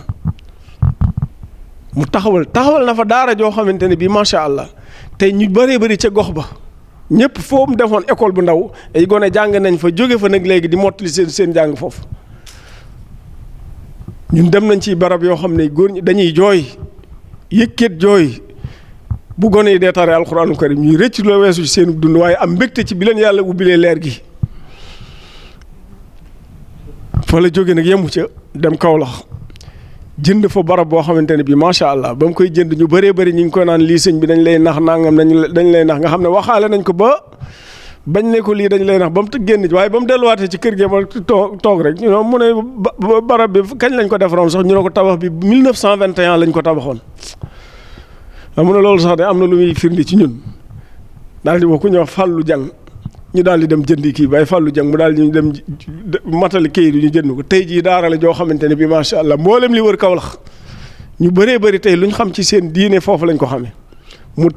mu taxawal na fa daara joo xamante ne bii macha allah tey ñu bëree bëri ca gox ba ñëpp foo mu defoon école bu ndaw ay gone jàng nañ fa jóge fa nag léegi di mottali seen jàng foofu. ñun dem nañ ci barab yoo xam ne góor ñi dañuy jooy yëkkat jooy bu gone yi dee tare alxuraanu karim ñuy rëcc loo weesu ci seen dund waaye am mbégte ci bi leen yàlla ubbilee leer gi. fa la jóge nag yemu ca dem Kaolack jënd fa barab boo xamante ne bii macha allah ba mu koy jënd ñu bëree bëri ñu ngi ko naan lii sëñ bi dañ lay nax nangam dañ lay nax nga xam ne waxaale nañ ko ba bañ ne ko lii dañ lay nax ba mu génn waaye ba mu delluwaatee ci kër gi ba toog rek mu ne barab bi kañ lañ ko defaroon sax ñu ne ko tabax bi 1921 lañ ko tabaxoon. mu ne loolu sax de am na lu muy firndi ci ñun daal di wax ku ñuy wax Fallou Dieng ñu daal di dem jëndi kii bay Fallou Dieng mu daal di dem matali kayit yi ñu jënd ko tey jii daara la joo xamante ne bii macha allah mboolem li wër Kaolack ñu bëree bëri tey luñ xam ci seen diine foofu lañ ko xamee. mu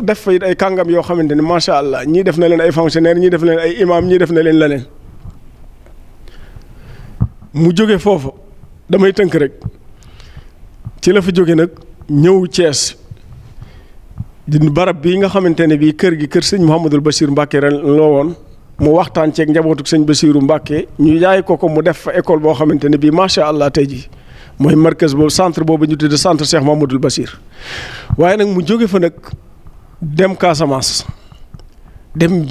def fa it ay kàngam yoo xamante ne macha allah ñii def na leen ay fonctionnaire ñii def na leen ay imam ñii def na leen leneen mu jóge foofu damay tënk rek ci la fa jóge nag ñëw Thiès di barab bii nga xamante ne bii kër sëñ Mouhamadul Bachir Mbacke ren loo woon mu waxtaan ceeg njabootu sëñ Bachiru Mbacke ñu jaay ko mu def fa école boo xamante ne bii macha allah tey jii mooy markaz boobu centre boobu ñu tuddee centre Cheikh Mouhamadul Bachir waaye nag mu jóge fa nag dem Casamance dem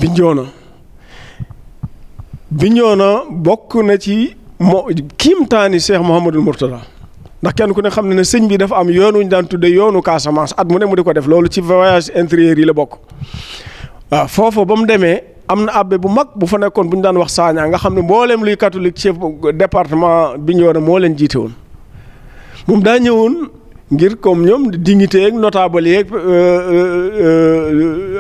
Bignona bokk na ci kiimtaani Cheikh Mouhamadul Mourtada ndax kenn ku ne xam ne sëñ bi dafa am yoon wu ñu daan tuddee yoonu Casamance at mu ne mu di ko def loolu ci voyage intérieur yi la bokk waaw foofu ba mu demee am na abbé bu mag bu fa nekkoon bu ñu daan wax Sagna nga xam ne mboolem luy catholique chef département Bignona moo leen jiite woon moom daa ñëwoon ngir comme ñoom dignité ak notable yeeg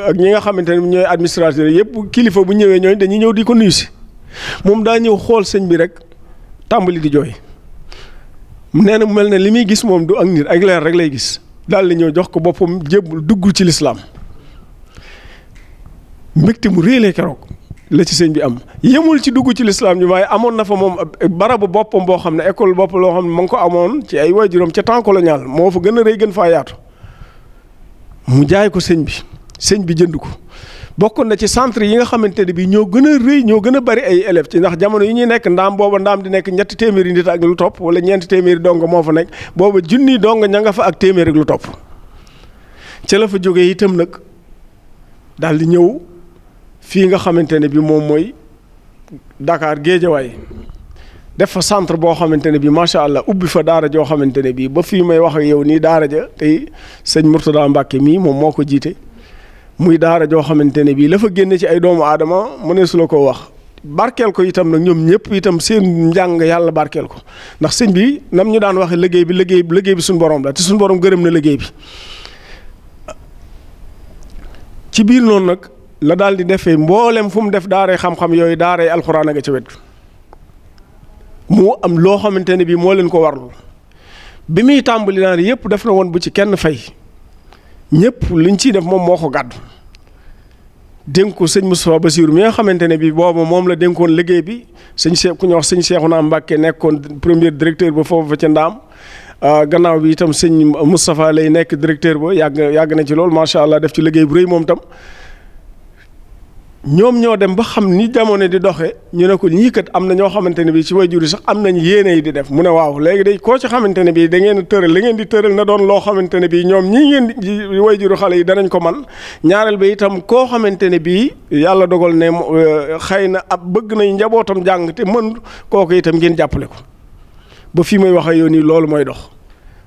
ak ñi nga xamante ne ñooy administrateur yëpp kilifa bu ñëwee ñooñu dañuy ñëw di ko nuyu si moom daa ñëw xool sëñ bi rek tàmbali di jooy nee na mu mel ne li muy gis moom du ak nit ak leer rek lay gis daal di ñëw jox ko boppam jébbul dugg ci lislaam mbégte mu réelee keroog la ci sëñ bi am yemul ci dugg ci lislaam bi waaye amoon na fa moom barabu boppam boo xam ne école bopp loo xam ne ma ngi ko amoon ci ay waajuram ca temps colonial moo fa gën a rëy gën faa yaatu mu jaay ko sëñ bi jënd ko bokkoon na ci centre yi nga xamante ne bii ñoo gën a rëy ñoo gën a bari ay élèves ci ndax jamono yi ñuy nekk ndaam di nekk 3 téeméeri nit ak lu topp wala 4 téeméeri dong moo fa nekk booba junni dong ña nga fa ak téeméer ak lu topp ca la fa jógee itam nag daal di ñëw fii nga xamante ne bi moom mooy Dakar Géejawaay def fa centre boo xamante ne bii macha allah ubbi fa daara joo xamante ne bii ba fii may wax ak yow nii daara ja tey sëñ Mourtada Mbacke mii moom moo ko jiite muy daara joo xamante ne bii la fa génne ci ay doomu aadama mëneesu la koo wax. barkeel ko itam nag ñoom ñëpp itam seen njàng yàlla barkeel ko ndax sëñ bi nam ñu daan waxe liggéey bi suñu borom la te suñu borom gërëm na liggéey bi ci biir noonu nag la daal di defee mboolem fu mu def daaray xam-xam yooyu daaray alxuraan a nga ca wet mu am loo xamante ne bii moo leen ko warlu bi muy tàmbali naan yëpp def na woon bu ci kenn fay ñëpp liñ ciy def moom moo ko gàddu dénk ko sëñ Moustapha Bassirou mi nga xamante ne bii boobu moom la dénkoon liggéey bi sëñ Cheikh ku ñuy wax sëñ Cheikhouna Mbacké nekkoon premier directeur ba foofu fa ca Ndaam gannaaw bi itam sëñ Moustapha lay nekk directeur ba yàgg na ci loolu macha allah def ci liggéey bu rëy moom tam. ñoom ñoo dem ba xam ni jamono di doxe ñu ne ko ñii kat am na ñoo xamante ne bii ci waajur yi sax am nañ yéene yi di def mu ne waaw léegi day koo ci xamante ne bii da ngeen tëral li ngeen di tëral na doon loo xamante ne bii ñoom ñii ngeen di waajuru xale yi danañ ko man ñaareel ba itam koo xamante ne bii yàlla dogal ne xëy na ab bëgg nañ njabootam jàng te mën kooku itam ngeen jàppale ko ba fii may wax ak yow nii loolu mooy dox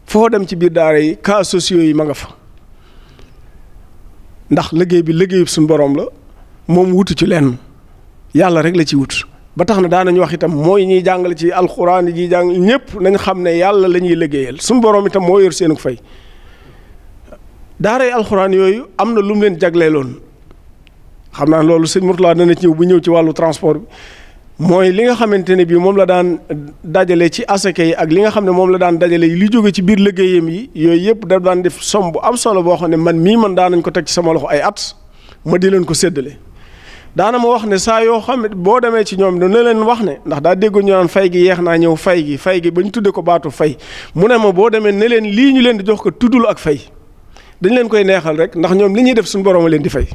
foo dem ci biir daara yi cas sociaux yi ma nga fa ndax liggéey bi liggéeyu suñu borom la. moom wutu ci lenn yàlla rek la ci wut ba tax na daanañu wax itam mooy ñiy jàngale ci alxuraan yi jàng ñëpp nañ xam ne yàlla la ñuy liggéeyal suñu borom itam moo yor seenu fay daaray alxuraan yooyu am na lu mu leen jagleeloon xam naa loolu sëñ Mourtala dana ci ñëw bu ñëw ci wàllu transport bi mooy li nga xamante ne bii moom la daan dajale ci asaka yi ak li nga xam ne moom la daan dajale li jóge ci biir liggéeyam yi yooyu yëpp da daan def somme bu am solo boo xam ne man daanañ ko teg ci sama loxo ay at ma di leen ko séddale. daana ma wax ne saa yoo xam ne boo demee ci ñoom ne leen wax ne ndax daa déggoon ñu naan fay gi yeex naa ñëw fay gi ba ñu tudde ko baatu fay mu ne ma boo demee ne leen lii ñu leen di jox ko tuddul ak fay dañ leen koy neexal rek ndax ñoom li ñuy def suñu borom a leen di fay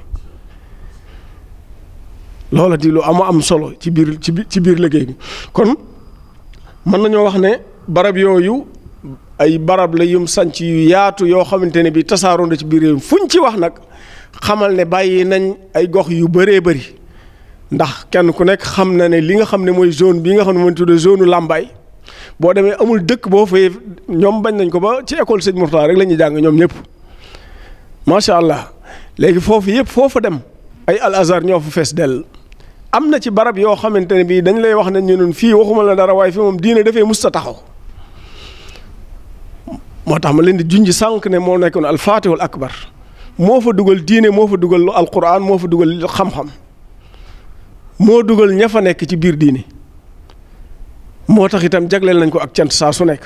loola di lu am solo ci biir liggéey bi kon mën nañoo wax ne barab yooyu ay barab la yum sanc yu yaatu yoo xamante ne bi tasaaroo na ci biir réew fuñ ci wax nag xamal ne bàyyi nañ ay gox yu bëree bëri ndax kenn ku nekk xam na ne li nga xam ne mooy zone bi nga xam ne mooy tuddee zone Lambaye boo demee amul dëkk boo fay ñoom bañ nañ ko ba ci école Sëñ Mourtala rek la ñuy jàng ñoom ñëpp macha allah léegi foofu yëpp foofu dem ay Al Azhar ñoo fa fees dell am na ci barab yoo xamante ne bii dañ lay wax ne ñu noon fii waxuma la dara waaye fii moom diine dafay musta taxaw moo tax ma leen di junj sànq ne moo nekkoon al fatihul akbar moo fa dugal diine moo fa dugal alquran moo fa dugal xam-xam moo dugal ña fa nekk ci biir diine moo tax itam jagleel nañ ko ak cant saa su nekk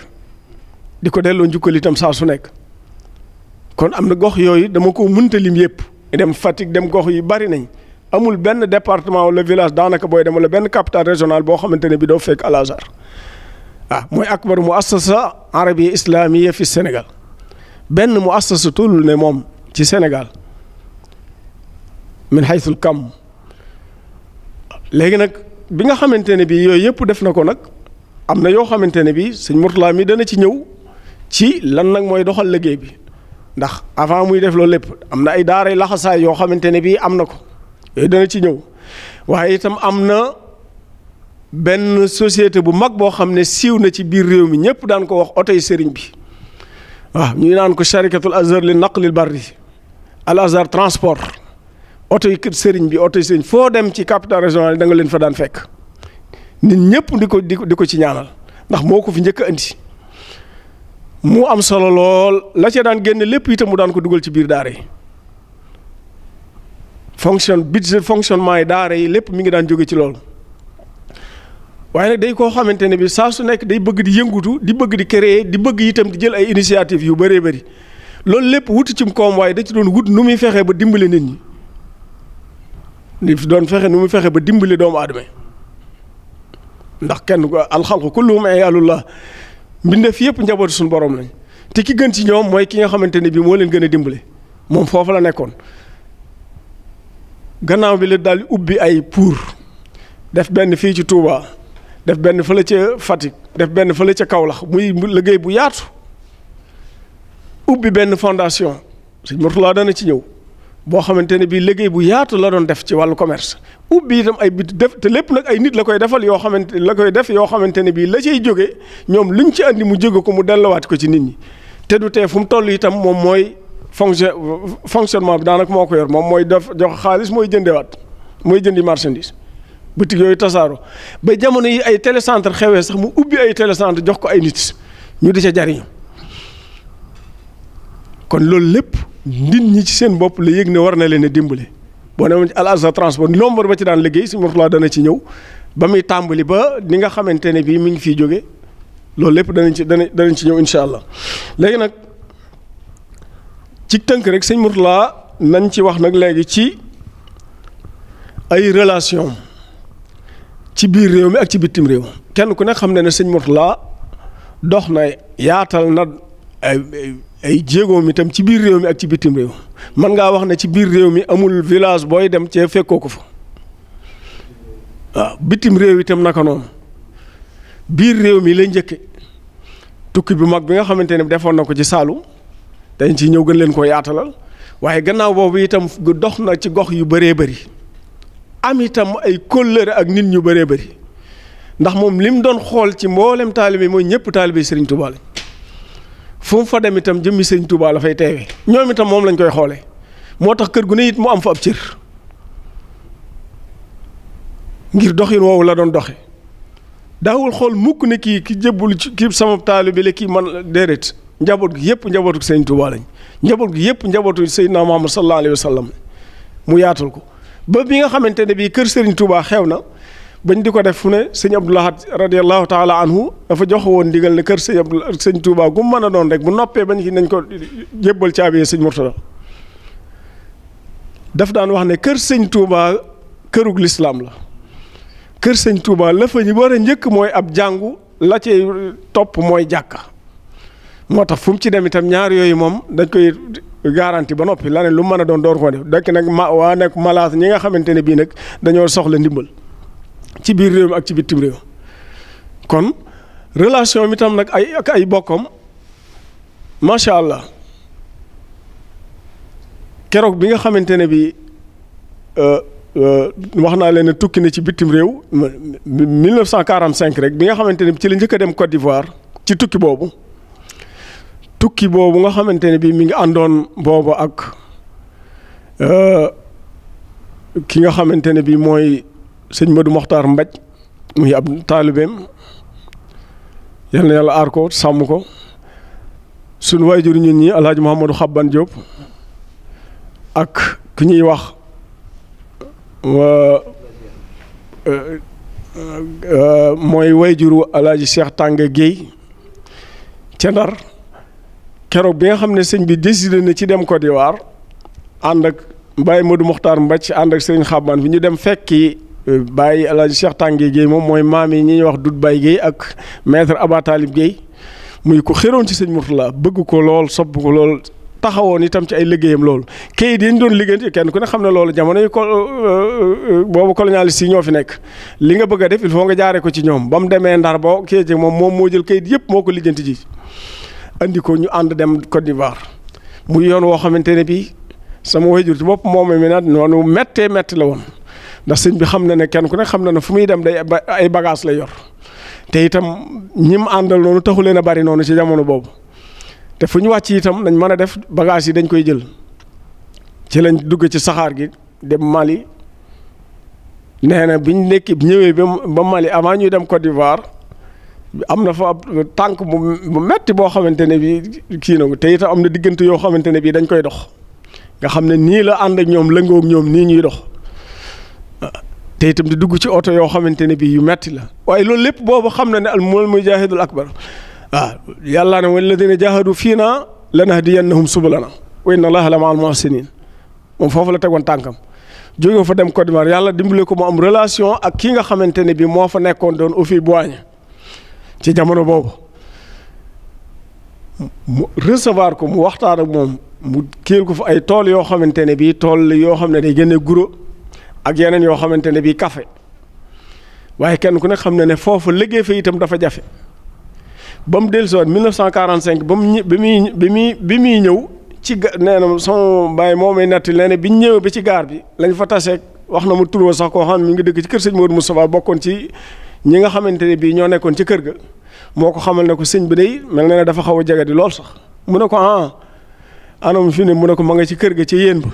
di ko delloo njukkal itam saa su nekk kon am na gox yooyu dama ko mënta lim yëpp dem Fatick dem gox yi bari nañ amul benn département wala village daanaka booy dem wala benn capitale régionale boo xamante ne bi doo fekk Al Azhar mooy akbar muassasa arabiyya islamiyya fi Sénégal benn muassasa tul ne moom ci Sénégal min haythul kam léegi nag bi nga xamante ne bi yooyu yëpp def na ko nag am na yoo xamante ne bi sëñ Mourtala mi dana ci ñëw ci lan nag mooy doxal liggéey bi ndax avant muy def loolu lépp am na ay daaray laxasaay yoo xamante ne bi am na ko yooyu dana ci ñëw waaye itam am na benn société bu mag boo xam ne siiw na ci biir réew mi ñëpp daan ko wax otoy sëriñ bi waaw ñuy naan ko sharikatul Azhar li naqlil barri Al Azhar transport otoy kër sëriñ bi otoy sëriñ foo dem ci capitale régionale da nga leen fa daan fekk nit ñëpp di ko ci ñaanal ndax moo ko fi njëkk a indi mu am solo lool la ca daan génne lépp itam mu daan ko dugal ci biir daara yi budget fonctionnement yi daara yi lépp mi ngi daan jóge ci loolu waaye nag day koo xamante ne bi saa su nekk day bëgg di yëngutu di bëgg di créer di bëgg itam di jël ay initiative yu bëree bëri loolu lépp wuti cim koom waaye da ci doon wut nu muy fexee ba dimbale nit ñi di doon fexe nu muy fexe ba dimbale doomu aadama ndax kenn ko alxalqu kulluhum iyaalullah mbindeef yëpp njabootu suñu borom lañ te ki gën ci ñoom mooy ki nga xamante ne bii moo leen gën a dimbale moom foofu la nekkoon gannaaw bi la daal di ubbi ay pour def benn fii ci Touba def benn fële ca Fatick def benn fële ca Kaolack muy liggéey bu yaatu ubbi benn fondation sëñ Mourtala dana ci ñëw boo xamante ne bii liggéey bu yaatu la doon def ci wàllu commerce ubbi itam ay bit def te lépp nag ay nit la koy defal yoo xamante ne bii la cay jóge ñoom luñ ci andi mu jóge ko mu delluwaat ko ci nit ñi te du tee fu mu toll itam moom mooy fonctionnement bi daanaka moo ko yor moom mooy def jox xaalis mooy jëndewaat mooy jëndi marchandise boutique yooyu tasaaro ba jamono yi ay télécentre xewee sax mu ubbi ay télécentre jox ko ay nit ñu di ca jariñu kon loolu lépp nit ñi ci seen bopp la yëg ne war na leen a dimbale boo ne woon ci Al Azhar transport nombre ba ci daan liggéey si Mourtala dana ci ñëw ba muy tàmbali ba ni nga xamante ne bii mi ngi fiy jóge loolu lépp danañ ci ñëw incha allah. léegi nag ci tënk rek sëñ Mourtala nañ ci wax nag léegi ci ay relation ci biir réew mi ak ci bitim réew kenn ku nekk xam ne ne sëñ Mourtala dox na yaatal na ay jéegoom itam ci biir réew mi ak ci bitim réew man ngaa wax ne ci biir réew mi amul village booy dem cee fekkoo ko fa waaw bitim réew itam naka noonu biir réew mi la njëkke tukki bu mag bi nga xamante ne defoon na ko ci Saalum dañ ci ñëw gën leen koo yaatalal waaye gannaaw boobu itam dox na ci gox yu bëree bëri am itam ay kóllëre ak nit ñu bëree bëri ndax moom lim doon xool ci mboolem taalibe mooy ñëpp taalibe Serigne Touba lañ fu mu fa dem itam jëmmi Serigne Touba la fay teewee ñoom itam moom lañ koy xoolee moo tax kër gu ne it mu am fa ab cër ngir doxin woowu la doon doxe daawul xool mukk ne kii ki jébbul ci kii sama taalibe la kii man déedéet njaboot gi yëpp njabootu Serigne Touba lañ njaboot gi yëpp njabootu Seydina Muhammad sallallahu alayhi wa sallam mu yaatal ko ba bi nga xamante ne bii kër Serigne Touba xew na bañ di ko def fu ne sëñ Abdou Lahad radiyallahu taala anhu dafa joxe woon ndigal ne kër sëñ Touba gu mu mën a doon rek bu noppee bañ ki nañ ko jébbal caabi sëñ Mourtala daf daan wax ne kër sëñ Touba kërug lislaam la kër sëñ Touba la fa ñu war a njëkk mooy ab jàngu la ci topp mooy jàkka moo tax fu mu ci dem itam ñaar yooyu moom dañ koy garanti ba noppi la ne lu mën a doon door koo def dekk nag waa nekk malaas ñi nga xamante ne bii nag dañoo soxla ndimbal ci biir réew mi ak ci bitim réew kon relation mi tam nag ak ay bokkam macha allah keroog bi nga xamante ne bii wax naa leen ne tukki na ci bitim réew 1945 rek bi nga xamante ne ci la njëkk a dem Côte d'Ivoire ci tukki boobu nga xamante ne bii mi ngi àndoon boobu ak ki nga xamante ne bii mooy sëñ Madou Mokhtar Mbaj muy ab taalibeem yal na yàlla aar ko sàmm ko sunu waajur ñun ñi El Hadj Mouhamadou Xabban Diop ak ki ñuy wax mooy waajuru El Hadj Cheikh Tànge Guèye ca Ndar keroog bi nga xam ne sëñ bi décidé na ci dem Côte d'Ivoire ànd ak Baye Madou Mokhtar Mbaj ànd ak sëriñ Xabban bi ñu dem fekki Baye El Hadj Cheikh Tànge Guèye moom mooy maam yi ñi ñuy wax Dut Baye Guèye ak maître Aba Talib Guèye muy ko xéroon ci sëñ Mourtala bëgg ko lool sopp ko lool taxawoon itam ci ay liggéeyam loolu kayit yi ñu doon liggéeyante kenn ku ne xam ne loolu jamono yi boobu colonialiste yi ñoo fi nekk li nga bëgg a def il faut nga jaaree ko ci ñoom ba mu demee Ndar boo kii ci moom moo jël kayit yëpp moo ko lijjanti ji andi ko ñu ànd dem Côte d'Ivoire muy yoon woo xamante ne bii sama waajur ci bopp moom mi nag noonu méttee métti la woon ndax sëñ bi xam na ne kenn ku ne xam na ne fu muy dem day ay bagage lay yor te itam ñi mu àndal noonu taxu leen a bari noonu ci jamono boobu te fu ñu wàcc itam nañ mën a def bagage yi dañ koy jël ci lañ dugg ci saxaar gi dem Mali nee na biñ ñëwee ba Mali avant ñuy dem Côte d'Ivoire am na fa ab tànk bu metti boo xamante ne bii kii na te itam am na diggante yoo xamante ne bii dañ koy dox nga xam ne nii la ànd ak ñoom lëngoo ak ñoom nii ñuy dox te itam di dugg ci oto yoo xamante ne bii yu metti la waaye loolu lépp boobu xam na ne al mujahidul akbar waaw yàlla ne walladina jahadu fiina lanahdiyannahum subulana wa inna allaha la ma'al muhsinin moom foofu la tegoon tànkam jóge fa dem Côte d'Ivoire yàlla dimbale ko mu am relation ak ki nga xamante ne bii moo fa nekkoon doon Houphouët-Boigny ci jamono boobu mu recevoir ko mu waxtaan ak moom mu kéel ko fa ay tool yoo xamante ne bii tool yoo xam ne day génne guro ak yeneen yoo xamante ne bii café waaye kenn ku ne xam ne ne foofu liggéey fa itam dafa jafe ba mu dellusiwaat 1945 ba mu bi muy ñëw ci nee na sama baay moo may nettali nee na biñ ñëwee ba ci gaar bi lañ fa taseeg wax na mu tur sax koo xam ne mi ngi dëkk ci kër sëñ Modou Moustapha bokkoon ci ñi nga xamante ne bii ñoo nekkoon ci kër ga moo ko xamal ne ko sëñ bi day mel na ne dafa xaw a jege di lool sax mu ne ko anam fi ne mu ne ko ma nga ci kër ga ci yéen ba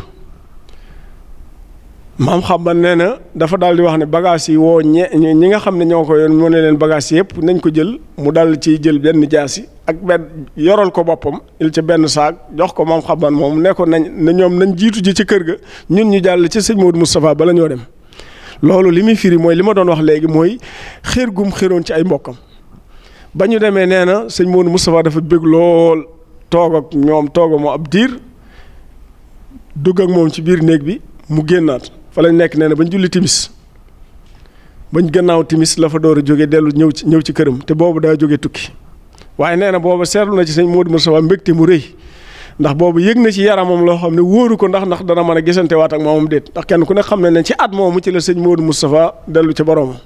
maam xamban nee na dafa daal di wax ne bagage yi woo ñi nga xam ne ñoo ko yoon mu ne leen bagage yëpp nañ ko jël mu dal ciy jël benn jaasi ak benn yoral ko boppam il ci benn saag jox ko maam xamban moom ne ko ñoom nañ jiitu ji ci kër ga ñun ñu jàll ci sëñ Modou Moustapha bala ñoo dem loolu li muy firi mooy li ma doon wax léegi mooy xéer gum xéroon ci ay mbokkam ba ñu demee nee na sëñ Modou Moustapha dafa bég lool toog ak ñoom toog moo ab diir dugg ak moom ci biir néeg bi mu génnaat fa lañ nekk nee na bañ julli timis bañ gannaaw timis la fa door a jóge dellu ñëw ci këram te boobu daa jóge tukki waaye nee na booba seetlu na ci sëñ Modou Moustapha mbégte mu rëy ndax boobu yëg na ci yaramam loo xam ne wóoru ko ndax dana mën a gisante waat ak moomam déet ndax kenn ku ne xam ne ci at moomu ci la sëñ Modou Moustapha dellu ci boroomam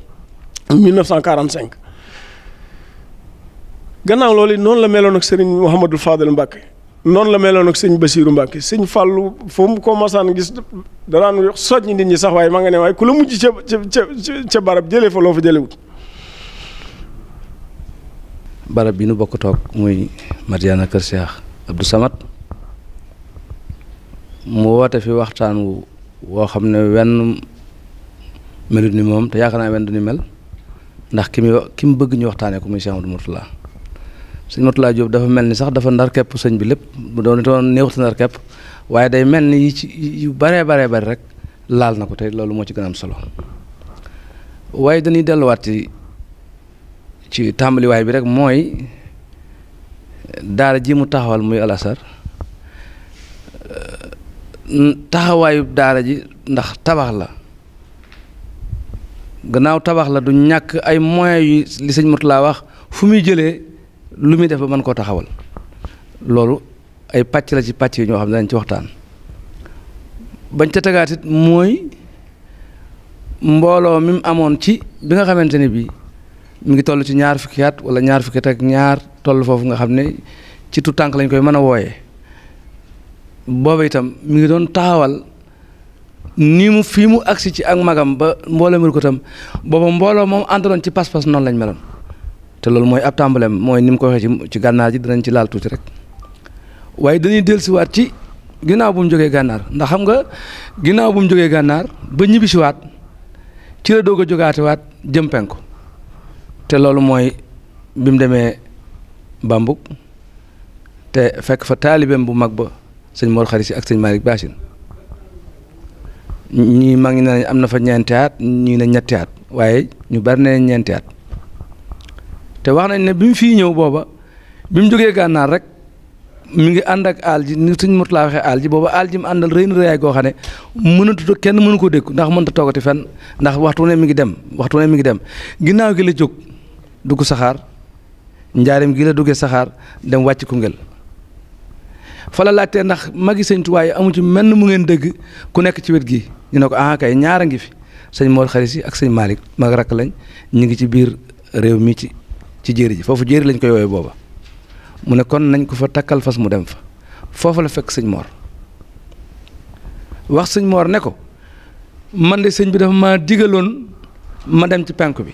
1945 gannaaw loolu noonu la meloon ak sëriñ Mouhamadou Fadel Mbacke noonu la meloon ak sëñ Bassirou Mbacke sëñ Fallou fu mu ko masaan gis danaan soññ nit ñi sax waaye ma nga ne waaye ku la mujj ca barab jëlee fa loo fa jëlewut barab bi nu bokk toog muy Madiyana kër Cheikh Abdou Samad mu woote fi waxtaan woo xam ne wenn melut ni moom te yaakaar naa wenn du ni mel ndax ki mu bëgg ñu waxtaanee ko muy Cheikh Amadou Mourtala sëñ Mourtala Diop dafa mel ni sax dafa ndar kepp sëñ bi lépp bu doon néewta ndar kepp waaye day mel ni yu baree bari rek laal na ko te loolu moo ci gën a am solo waaye dañuy delluwaat ci tàmbaliwaay bi rek mooy daara ji mu taxawal muy Al Azhar taxawaayu daara ji ndax tabax la gannaaw tabax la du ñàkk ay moyens yu li sëñ Mourtala wax fu muy jëlee lu muy def ba mën koo taxawal loolu ay pàcc la ci pàcc yi ñoo xam ne dañ ci waxtaan bañ ca tegaat it mooy mbooloo mi mu amoon ci bi nga xamante ne bii mi ngi toll ci ñaar fukki at wala ñaar fukki at ak ñaar toll foofu nga xam ne ci tu tànk lañ koy mën a wooyee booba itam mi ngi doon taxawal ni mu fii mu agsi ci ak magam ba mbooloo mel ko itam booba mbooloo moom àndaloon ci pas-pas noonu lañ meloon te loolu mooy ab tàmbaleem mooy ni mu ko waxee ci gànnaar ji dinañ ci laal tuuti rek waaye dañuy dellusiwaat ci ginnaaw bu mu jógee gànnaar ndax xam nga ginnaaw bu mu jógee gànnaar ba ñibbisiwaat ci la doog a jógaatewaat jëm penku te loolu mooy bi mu demee Bambuk te fekk fa taalibeem bu mag ba sëñ Mor Xari Si ak sëñ Malick Bassine ñii mag ñi ne nañ am na fa ñeenti at ñii ne ñetti at waaye ñu bari ne ñeenti at te wax nañ ne bi mu fii ñëw booba bi mu jógee gànnaar rek mi ngi ànd ak aal ji ni sëñ Mourtala waxee aal ji booba aal ji mu àndal rëy na rëyaay goo xam ne mënatu kenn mënu ko dékku ndax mënta toogati fenn ndax waxtu ne mi ngi dem ginnaaw gi la jóg dugg saxaar njaarim gi la duggee saxaar dem wàcc Koungheul fa la laajtee ndax magi sëñ Tuubaa yi amu ci menn mu ngeen dëgg ku nekk ci wet gi ñu ne ko kay ñaar a ngi fi sëñ Mor Xari Si ak sëñ Malick mag rakk lañ ñu ngi ci biir réew mi ci jéeri ji foofu jéeri lañ koy woowee booba mu ne kon nañ ko fa takkal fas mu dem fa foofu la fekk sëñ Mor wax sëñ Mor ne ko man de sëñ bi dafa ma digaloon ma dem ci penku bi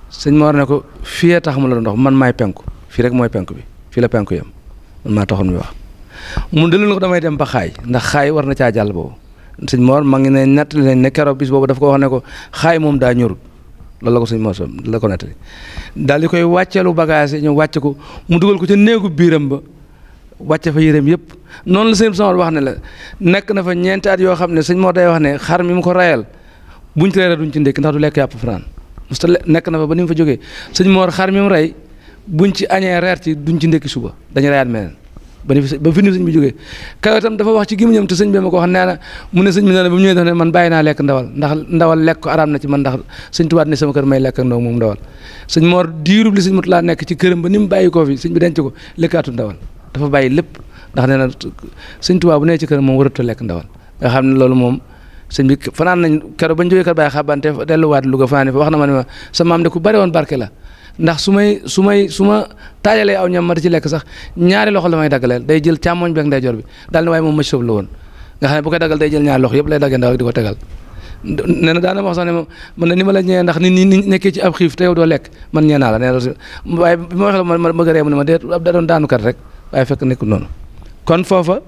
sëñ Mor ne ko fii tax mu la doon dox man maay penku fii rek mooy penku bi fii la penku yam man maa taxoon mi wax mu dellu na ko damay dem ba xaay ndax xaay war na caa jàll boobu sëñ Mor ma ngi ne nettali nañ ne keroog bis boobu dafa ko wax ne ko xaay moom daa ñorut loolu la ko sëñ Mor la ko nettali daal di koy wàcceelu bagage yi ñu wàcce ko mu dugal ko ca néegu biiram ba wàcce fa yéreem yëpp noonu la sëñ Mor wax ne la nekk na fa ñeenti at yoo xam ne sëñ Mor day wax ne xar mi mu ko rayal buñ ci reere duñ ci ndékki ndax du lekk yàpp fanaan musta nekk na fa ba ni mu fa jógee sëñ Mor xar mi mu rey buñ ci añee reer ci duñ ci ndékki suba dañu reyaat meneen ba fi ni sëñ bi jógee kaw itam dafa wax ci gémmiñam te sëñ bi ma ko wax nee na mu ne sëñ bi nee na ba mu ñëwee dafa ne man bàyyi naa lekk ndawal ndax ndawal lekk ko araam na ci man ndax sëñ tubaat ne sama kër may lekk ak ndaw moom ndawal sëñ Mor diirub li sëñ Mourtala nekk ci këram ba ni mu bàyyi koo fi sëñ bi denc ko lekkaatu ndawal dafa bàyyi lépp ndax nee na sëñ tubaat bu nee ci këram moom waratu lekk ndawal nga xam ne loolu moom sëñ bi fanaan nañ keroog ba ñu jógee kër Baye Xabante delluwaat Louga fanaan fa wax na ma ne ma sa maam de ku bari woon barke la ndax su ma taajalee aw ñam ma di ci lekk sax ñaari loxo la may daggaleel day jël càmmoñ bi ak ndeyjoor bi daal ne waaye moom mëcc la woon nga xam ne bu koy daggal day jël ñaari loxo yëpp lay daggee ndaw di ko tegal nee na daana wax sax ne man ni ma la ñëwee ndax ni nekkee ci ab xiif te yow doo lekk man ñee naa la nee na waaye bi ma waxee ma bëgg a ree mu ne ma dee da doon daanukat rek waaye fekk nekkul noonu kon foofa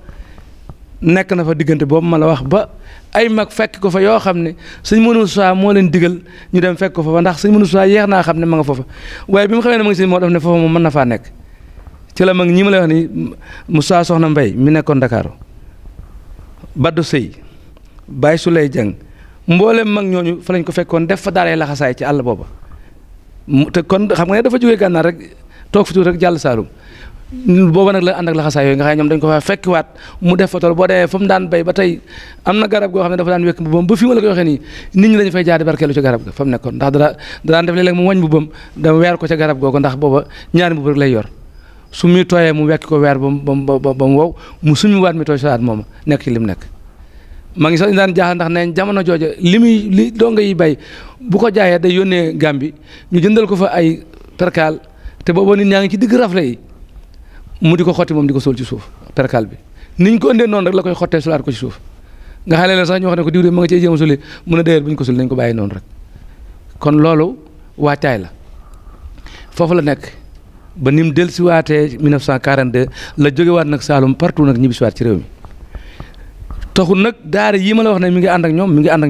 nekk na fa diggante boobu ma la wax ba ay mag fekk ko fa yoo xam ne sëñ Modou Moussa moo leen digal ñu dem fekk ko fa ndax sëñ Modou Moussa yeex naa xam ne ma nga foofa waaye bi mu xamee ne ma ngi sëñ moo def ne foofa moom mën na faa nekk ci la mag ñi ma lay wax ni Moussa Soxna Mbay mi nekkoon Dakar Badou Sey Baye Souley Dieng mboolem mag ñooñu fa lañ ko fekkoon def fa daaree laxasaay ci àll booba te kon xam nga ne dafa jógee gànnaar rek toog fi tuuti rek jàll Saalum booba nag la ànd ak laxasaay yooyu nga xam ne ñoom dañ ko fa fekkiwaat mu def fa tool boo demee fa mu daan bay ba tey am na garab goo xam ne dafa daan wekk mbubam ba fi ma la koy waxee nii nit ñi dañu fay jaar di barkeelu ca garab ga fa mu nekkoon ndax daan def léeg-léeg mu wañ mbubam dama weer ko ca garab googu ndax booba ñaari mbub rek lay yor su muy tooyee mu wekk ko weer ba mu wow mu suñu waat mi tooy saat moom nekk ci lim nekk maa ngi sax daan jaaxal ndax nee jamono jooja li donga yi bay bu ko jaayee day yónnee Gàmbi ñu jëndal ko fa ay perkaal te booba nit ñaa ngi ci digg rafle yi mu di ko xotti moom di ko suul ci suuf perkaal bi niñ ko indee noonu rek la koy xottee sulaat ko ci suuf nga xam ne sax ñu wax ne ko diw de ma nga cee jéem a suli mun a déyër bu ñu ko sul nañ ko bàyyi noonu rek kon loolu wàccaay la foofu la nekk ba ni mu dellusiwaatee 1942 la jógewaat nag Saalum partout nag ñibbisiwaat ci réew mi taxul nag daara yi ma la wax ne mi ngi ànd ak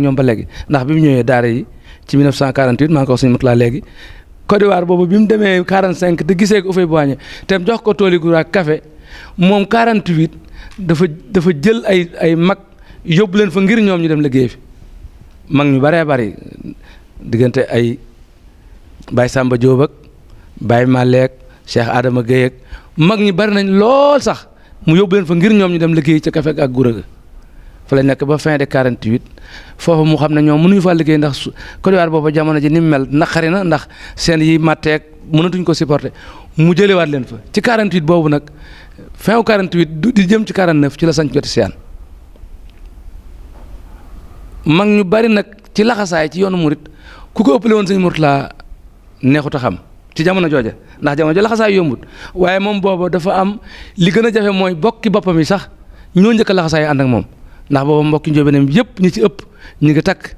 ñoom ba léegi ndax bi mu ñëwee daara yi ci 1948 maa ngi ko wax suñu mat laa léegi Côte d'Ivoire boobu bi mu demee 45 te gisee ko Houphouët-Boigny te jox ko tooli gu ak café moom 48 dafa jël ay mag yóbbu leen fa ngir ñoom ñu dem liggéey fi mag ñu baree bari diggante ay Baye Samba Diop ak Baye Malek Cheikh Adama Guèye ak mag ñi bari nañ lool sax mu yóbbu leen fa ngir ñoom ñu dem liggéey ca café ak gura ga fa la nekk ba fin de 48 foofu mu xam ne ñoom mënuñu faa liggéey ndax Côte d'Ivoire boobu jamono ji ni mu mel naqari na ndax seen yi matteeg mënatuñ ko supporter mu jëlewaat leen fa ci 48 boobu nag fin 48 di jëm ci 49 ci la sañ joti siyaan mag ñu bari nag ci laxasaay ci yoonu murit ku ko ëppale woon sëñ Mourtala neexut a xam ci jamono jooja ndax jamono jooja laxasaay yombut waaye moom boobu dafa am li gën a jafe mooy bokki boppam yi sax ñoo njëkk a laxasaay ànd ak moom ndax booba mbokki njóobeenam yëpp ñi ci ëpp ñu ngi takk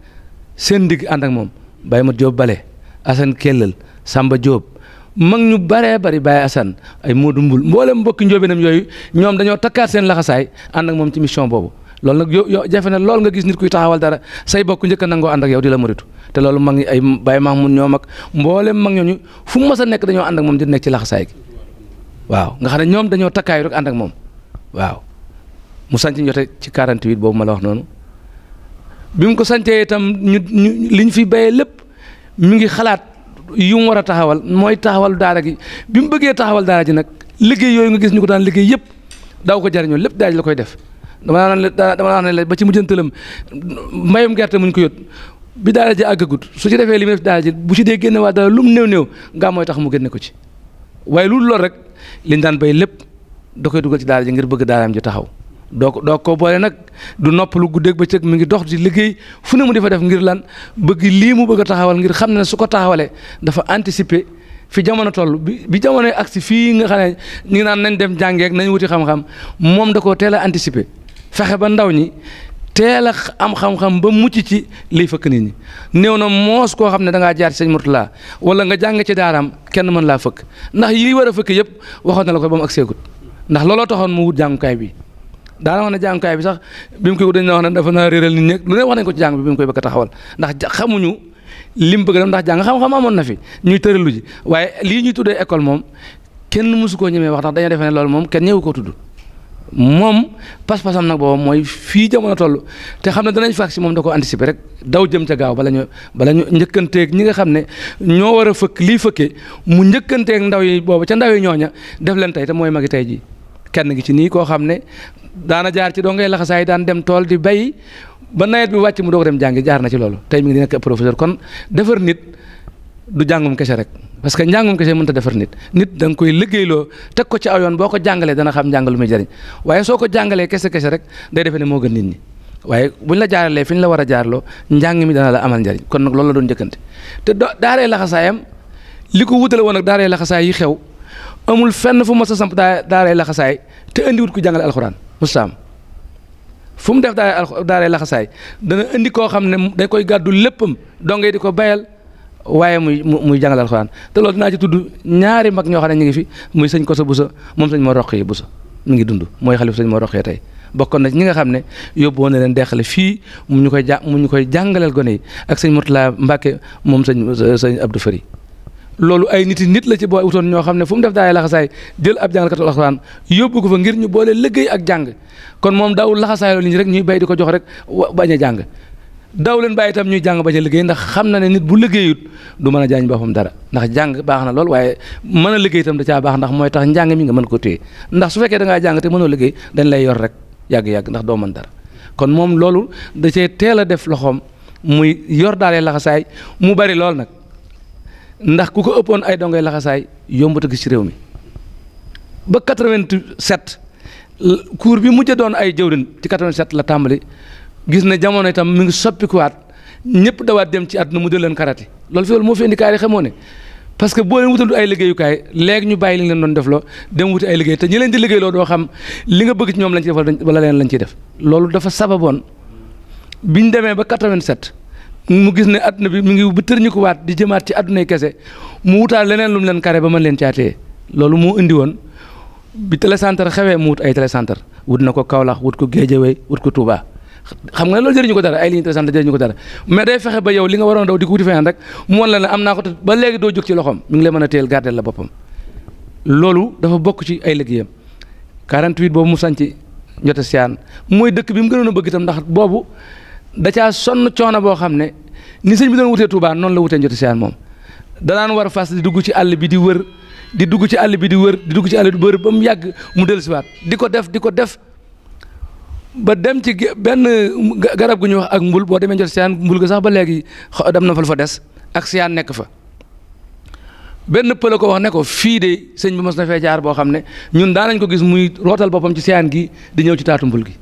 seen digg ànd ak moom Baye Mat Diop Bale Assane Kellal Samba Diop mag ñu baree bari Baye Assane ay Modou Mbul mboolem mbokki njóobeenam yooyu ñoom dañoo takkaat seen laxasaay ànd ak moom ci mission boobu loolu nag yo jafe na lool nga gis nit kuy taxawal dara say bokk njëkk a nangoo ànd ak yow di la muritu te loolu mag ñi ay Baye Mahmoud ñoom ak mboolem mag ñooñu fu mu mës a nekk dañoo ànd ak moom di nekk ci laxasaay gi waaw nga xam ne ñoom dañoo takkaayu rek ànd ak moom waaw mu sanc njote ci 48 boobu ma la wax noonu bi mu ko sancee itam ñu liñ fi bayee lépp mi ngi xalaat yu mu war a taxawal mooy taxawal daara gi bi mu bëggee taxawal daara ji nag liggéey yooyu nga gis ñu ko daan liggéey yëpp daaw ko jariñoo lépp daara ji la koy def dama naan la ba ci mujjantalam mbayum gerte muñ ko yót bi daara ji àggagut su ci defee li mu def daara ji bu ci dee génne waa dara lu mu néew nga mooy tax mu génne ko ci waaye loolu rek liñ daan bay lépp da koy dugal ci daara ji ngir bëgg daaraam ji taxaw doo ko boole nag du noppalu guddeeg bëccëg mi ngi dox di liggéey fu ne mu di fa def ngir lan bëgg lii mu bëgg a taxawal ngir xam ne su ko taxawalee dafa anticiper fi jamono toll bi jamonoy agsi fii nga xam ne ñu ngi naan nañ dem jàngeek nañ wuti xam-xam moom da koo teel a anticiper fexe ba ndaw ñi teel a am xam-xam ba mucc ci liy fëkk nit ñi néew na moos koo xam ne da ngaa jaar ci sëñ Mourtala wala nga jàng ci daaraam kenn mën laa fëkk ndax yi war a fëkk yëpp waxoon na la ko ba mu agseegut ndax looloo taxoon mu wut jàngukaay bi daana wax ne jàngukaay bi sax bi mu koy wut dañ na wax ne dafa naa réeral nit ñi lu ne wax nañ ko ci jàng bi mu koy bëgg a taxawal ndax xamuñu lim bëgg dem ndax jàng xam-xam amoon na fi ñuy tëralu ji waaye lii ñuy tuddee école moom kenn mësu koo ñemee wax ndax dañoo defee ne loolu moom kenn ñëwu koo tudd moom pas-pasam nag boobu mooy fii jamono toll te xam ne danañ fàq si moom da ko anticiper rek daw jëm ca gaaw bala ñu njëkkanteeg ñi nga xam ne ñoo war a fëkk lii fëkkee mu njëkkanteeg ndaw yi boobu ca ndaw yi ñooña def leen tey te mooy magi tey ji kenn gi ci nii koo xam ne daana jaar ci doo ngay laxasaay daan dem tool di bay ba nawet bi wàcc mu doog dem jàngi jaar na ci loolu tey mi ngi di nekk professeur kon defar nit du jàngum kese rek parce que njàngum kese mënut a defar nit da nga koy liggéeyloo teg ko ci aw yoon boo ko jàngalee dana xam njàng lu muy jëriñ waaye soo ko jàngalee kese rek day defee ne moo gën nit ñi waaye buñ la jaaralee fi ñu la war a jaarloo njàng mi dana la amal njëriñ kon nag loolu la doon njëkkante te daaree laxasaayam li ko wutale woon ak daaray laxasaay yi xew amul fenn fu mos a samp daaray laxasaay te indiwut ku jàngale alxuraan mustaam fu mu def daaray laxasaay dana indi koo xam ne dañ koy gàddu léppam dongay di ko bayal waaye muy jàngale alxuraan te loolu dinaa ci tudd ñaari mag ñoo xam ne ñu ngi fi muy sëñ Koso Buso moom sëñ moo roqee Buso mi ngi dund mooy xalif sëñ moo roqee tey bokkoon na ci ñi nga xam ne yóbbu woon na leen deqale fii mu ñu koy jàngaleel gone yi ak sëñ Murtala Mbàkke moom sëñ Abdou Fari loolu ay nit la ci boo utoon ñoo xam ne fu mu def daay laxasaay jël ab jàngalkatu alxuraan yóbbu ko fa ngir ñu boole liggéey ak jàng kon moom daawul laxasaay loolu nit ñi rek ñuy bay di ko jox rek bañ a jàng daw leen bàyyi itam ñuy jàng bañ a liggéey ndax xam na ne nit bu liggéeyut du mën a jaañ boppam dara ndax jàng baax na lool waaye mën a liggéey itam da caa baax ndax mooy tax njàng mi nga mën ko téye ndax su fekkee da ngaa jàng te mënoo liggéey dañ lay yor rek yàgg-yàgg ndax doo mën dara kon moom loolu da cee teel a def loxoom muy yor daalee laxasaay mu bari lool nag ndax ku ko ëppoon ay dongay laxasaay yombut a gis ci réew mi ba 87 cours bi mujj doon ay jëwrin ci 87 la tàmbali gis na jamono itam mi ngi soppikuwaat ñëpp dawaat dem ci àdduna mu del leen karati loolu fi moo fi indi kaay xamoo ne parce que boo leen wutal ay liggéeyukaay léegi ñu bàyyi li nga leen doon def loo dem wuti ay liggéey te ñi leen di liggéey loo doo xam li nga bëgg ci ñoom lañ ci def wala leen lañ ciy def loolu dafa sababoon biñ demee ba 87 mu gis ne àdduna bi mi ngi bu tër ñu ko waat di jëmaat ci àddunay kese mu wutaal leneen lu mu leen kare ba mën leen caatee loolu moo indi woon bi télécentre xewee mu wut ay télécentre wut na ko Kaolack wut ko Guédiawaye wut ko Touba xam nga loolu jëriñu ko dara ay ligne télécentre jëriñu ko dara mais day fexe ba yow li nga waroon daw di ko wuti feneen rek mu won la ne am naa ko ba léegi doo jóg ci loxoom mi ngi lay mën a téyel gardel la boppam loolu dafa bokk ci ay liggéeyam 48 boobu mu sanc Njote Siyaan mooy dëkk bi mu gënoon a bëgg itam ndax boobu da caa sonn coono boo xam ne ni sëñ bi doon wutee Touba noonu la wutee Njote Siyaan moom danaan war fas di dugg ci àll bi di wër di dugg ci àll bi di wër di dugg ci àll bi di wër ba mu yàgg mu dellusiwaat di ko def ba dem ci benn garab gu ñuy wax ak mbul boo demee Njote Siyaan mbul ga sax ba léegi dem na fa des ak Siyaan nekk fa benn pël ko wax ne ko fii de sëñ bi mos na fee jaar boo xam ne ñun daanañ ko gis muy rootal boppam ci Siyaan gi di ñëw ci taatu mbul gi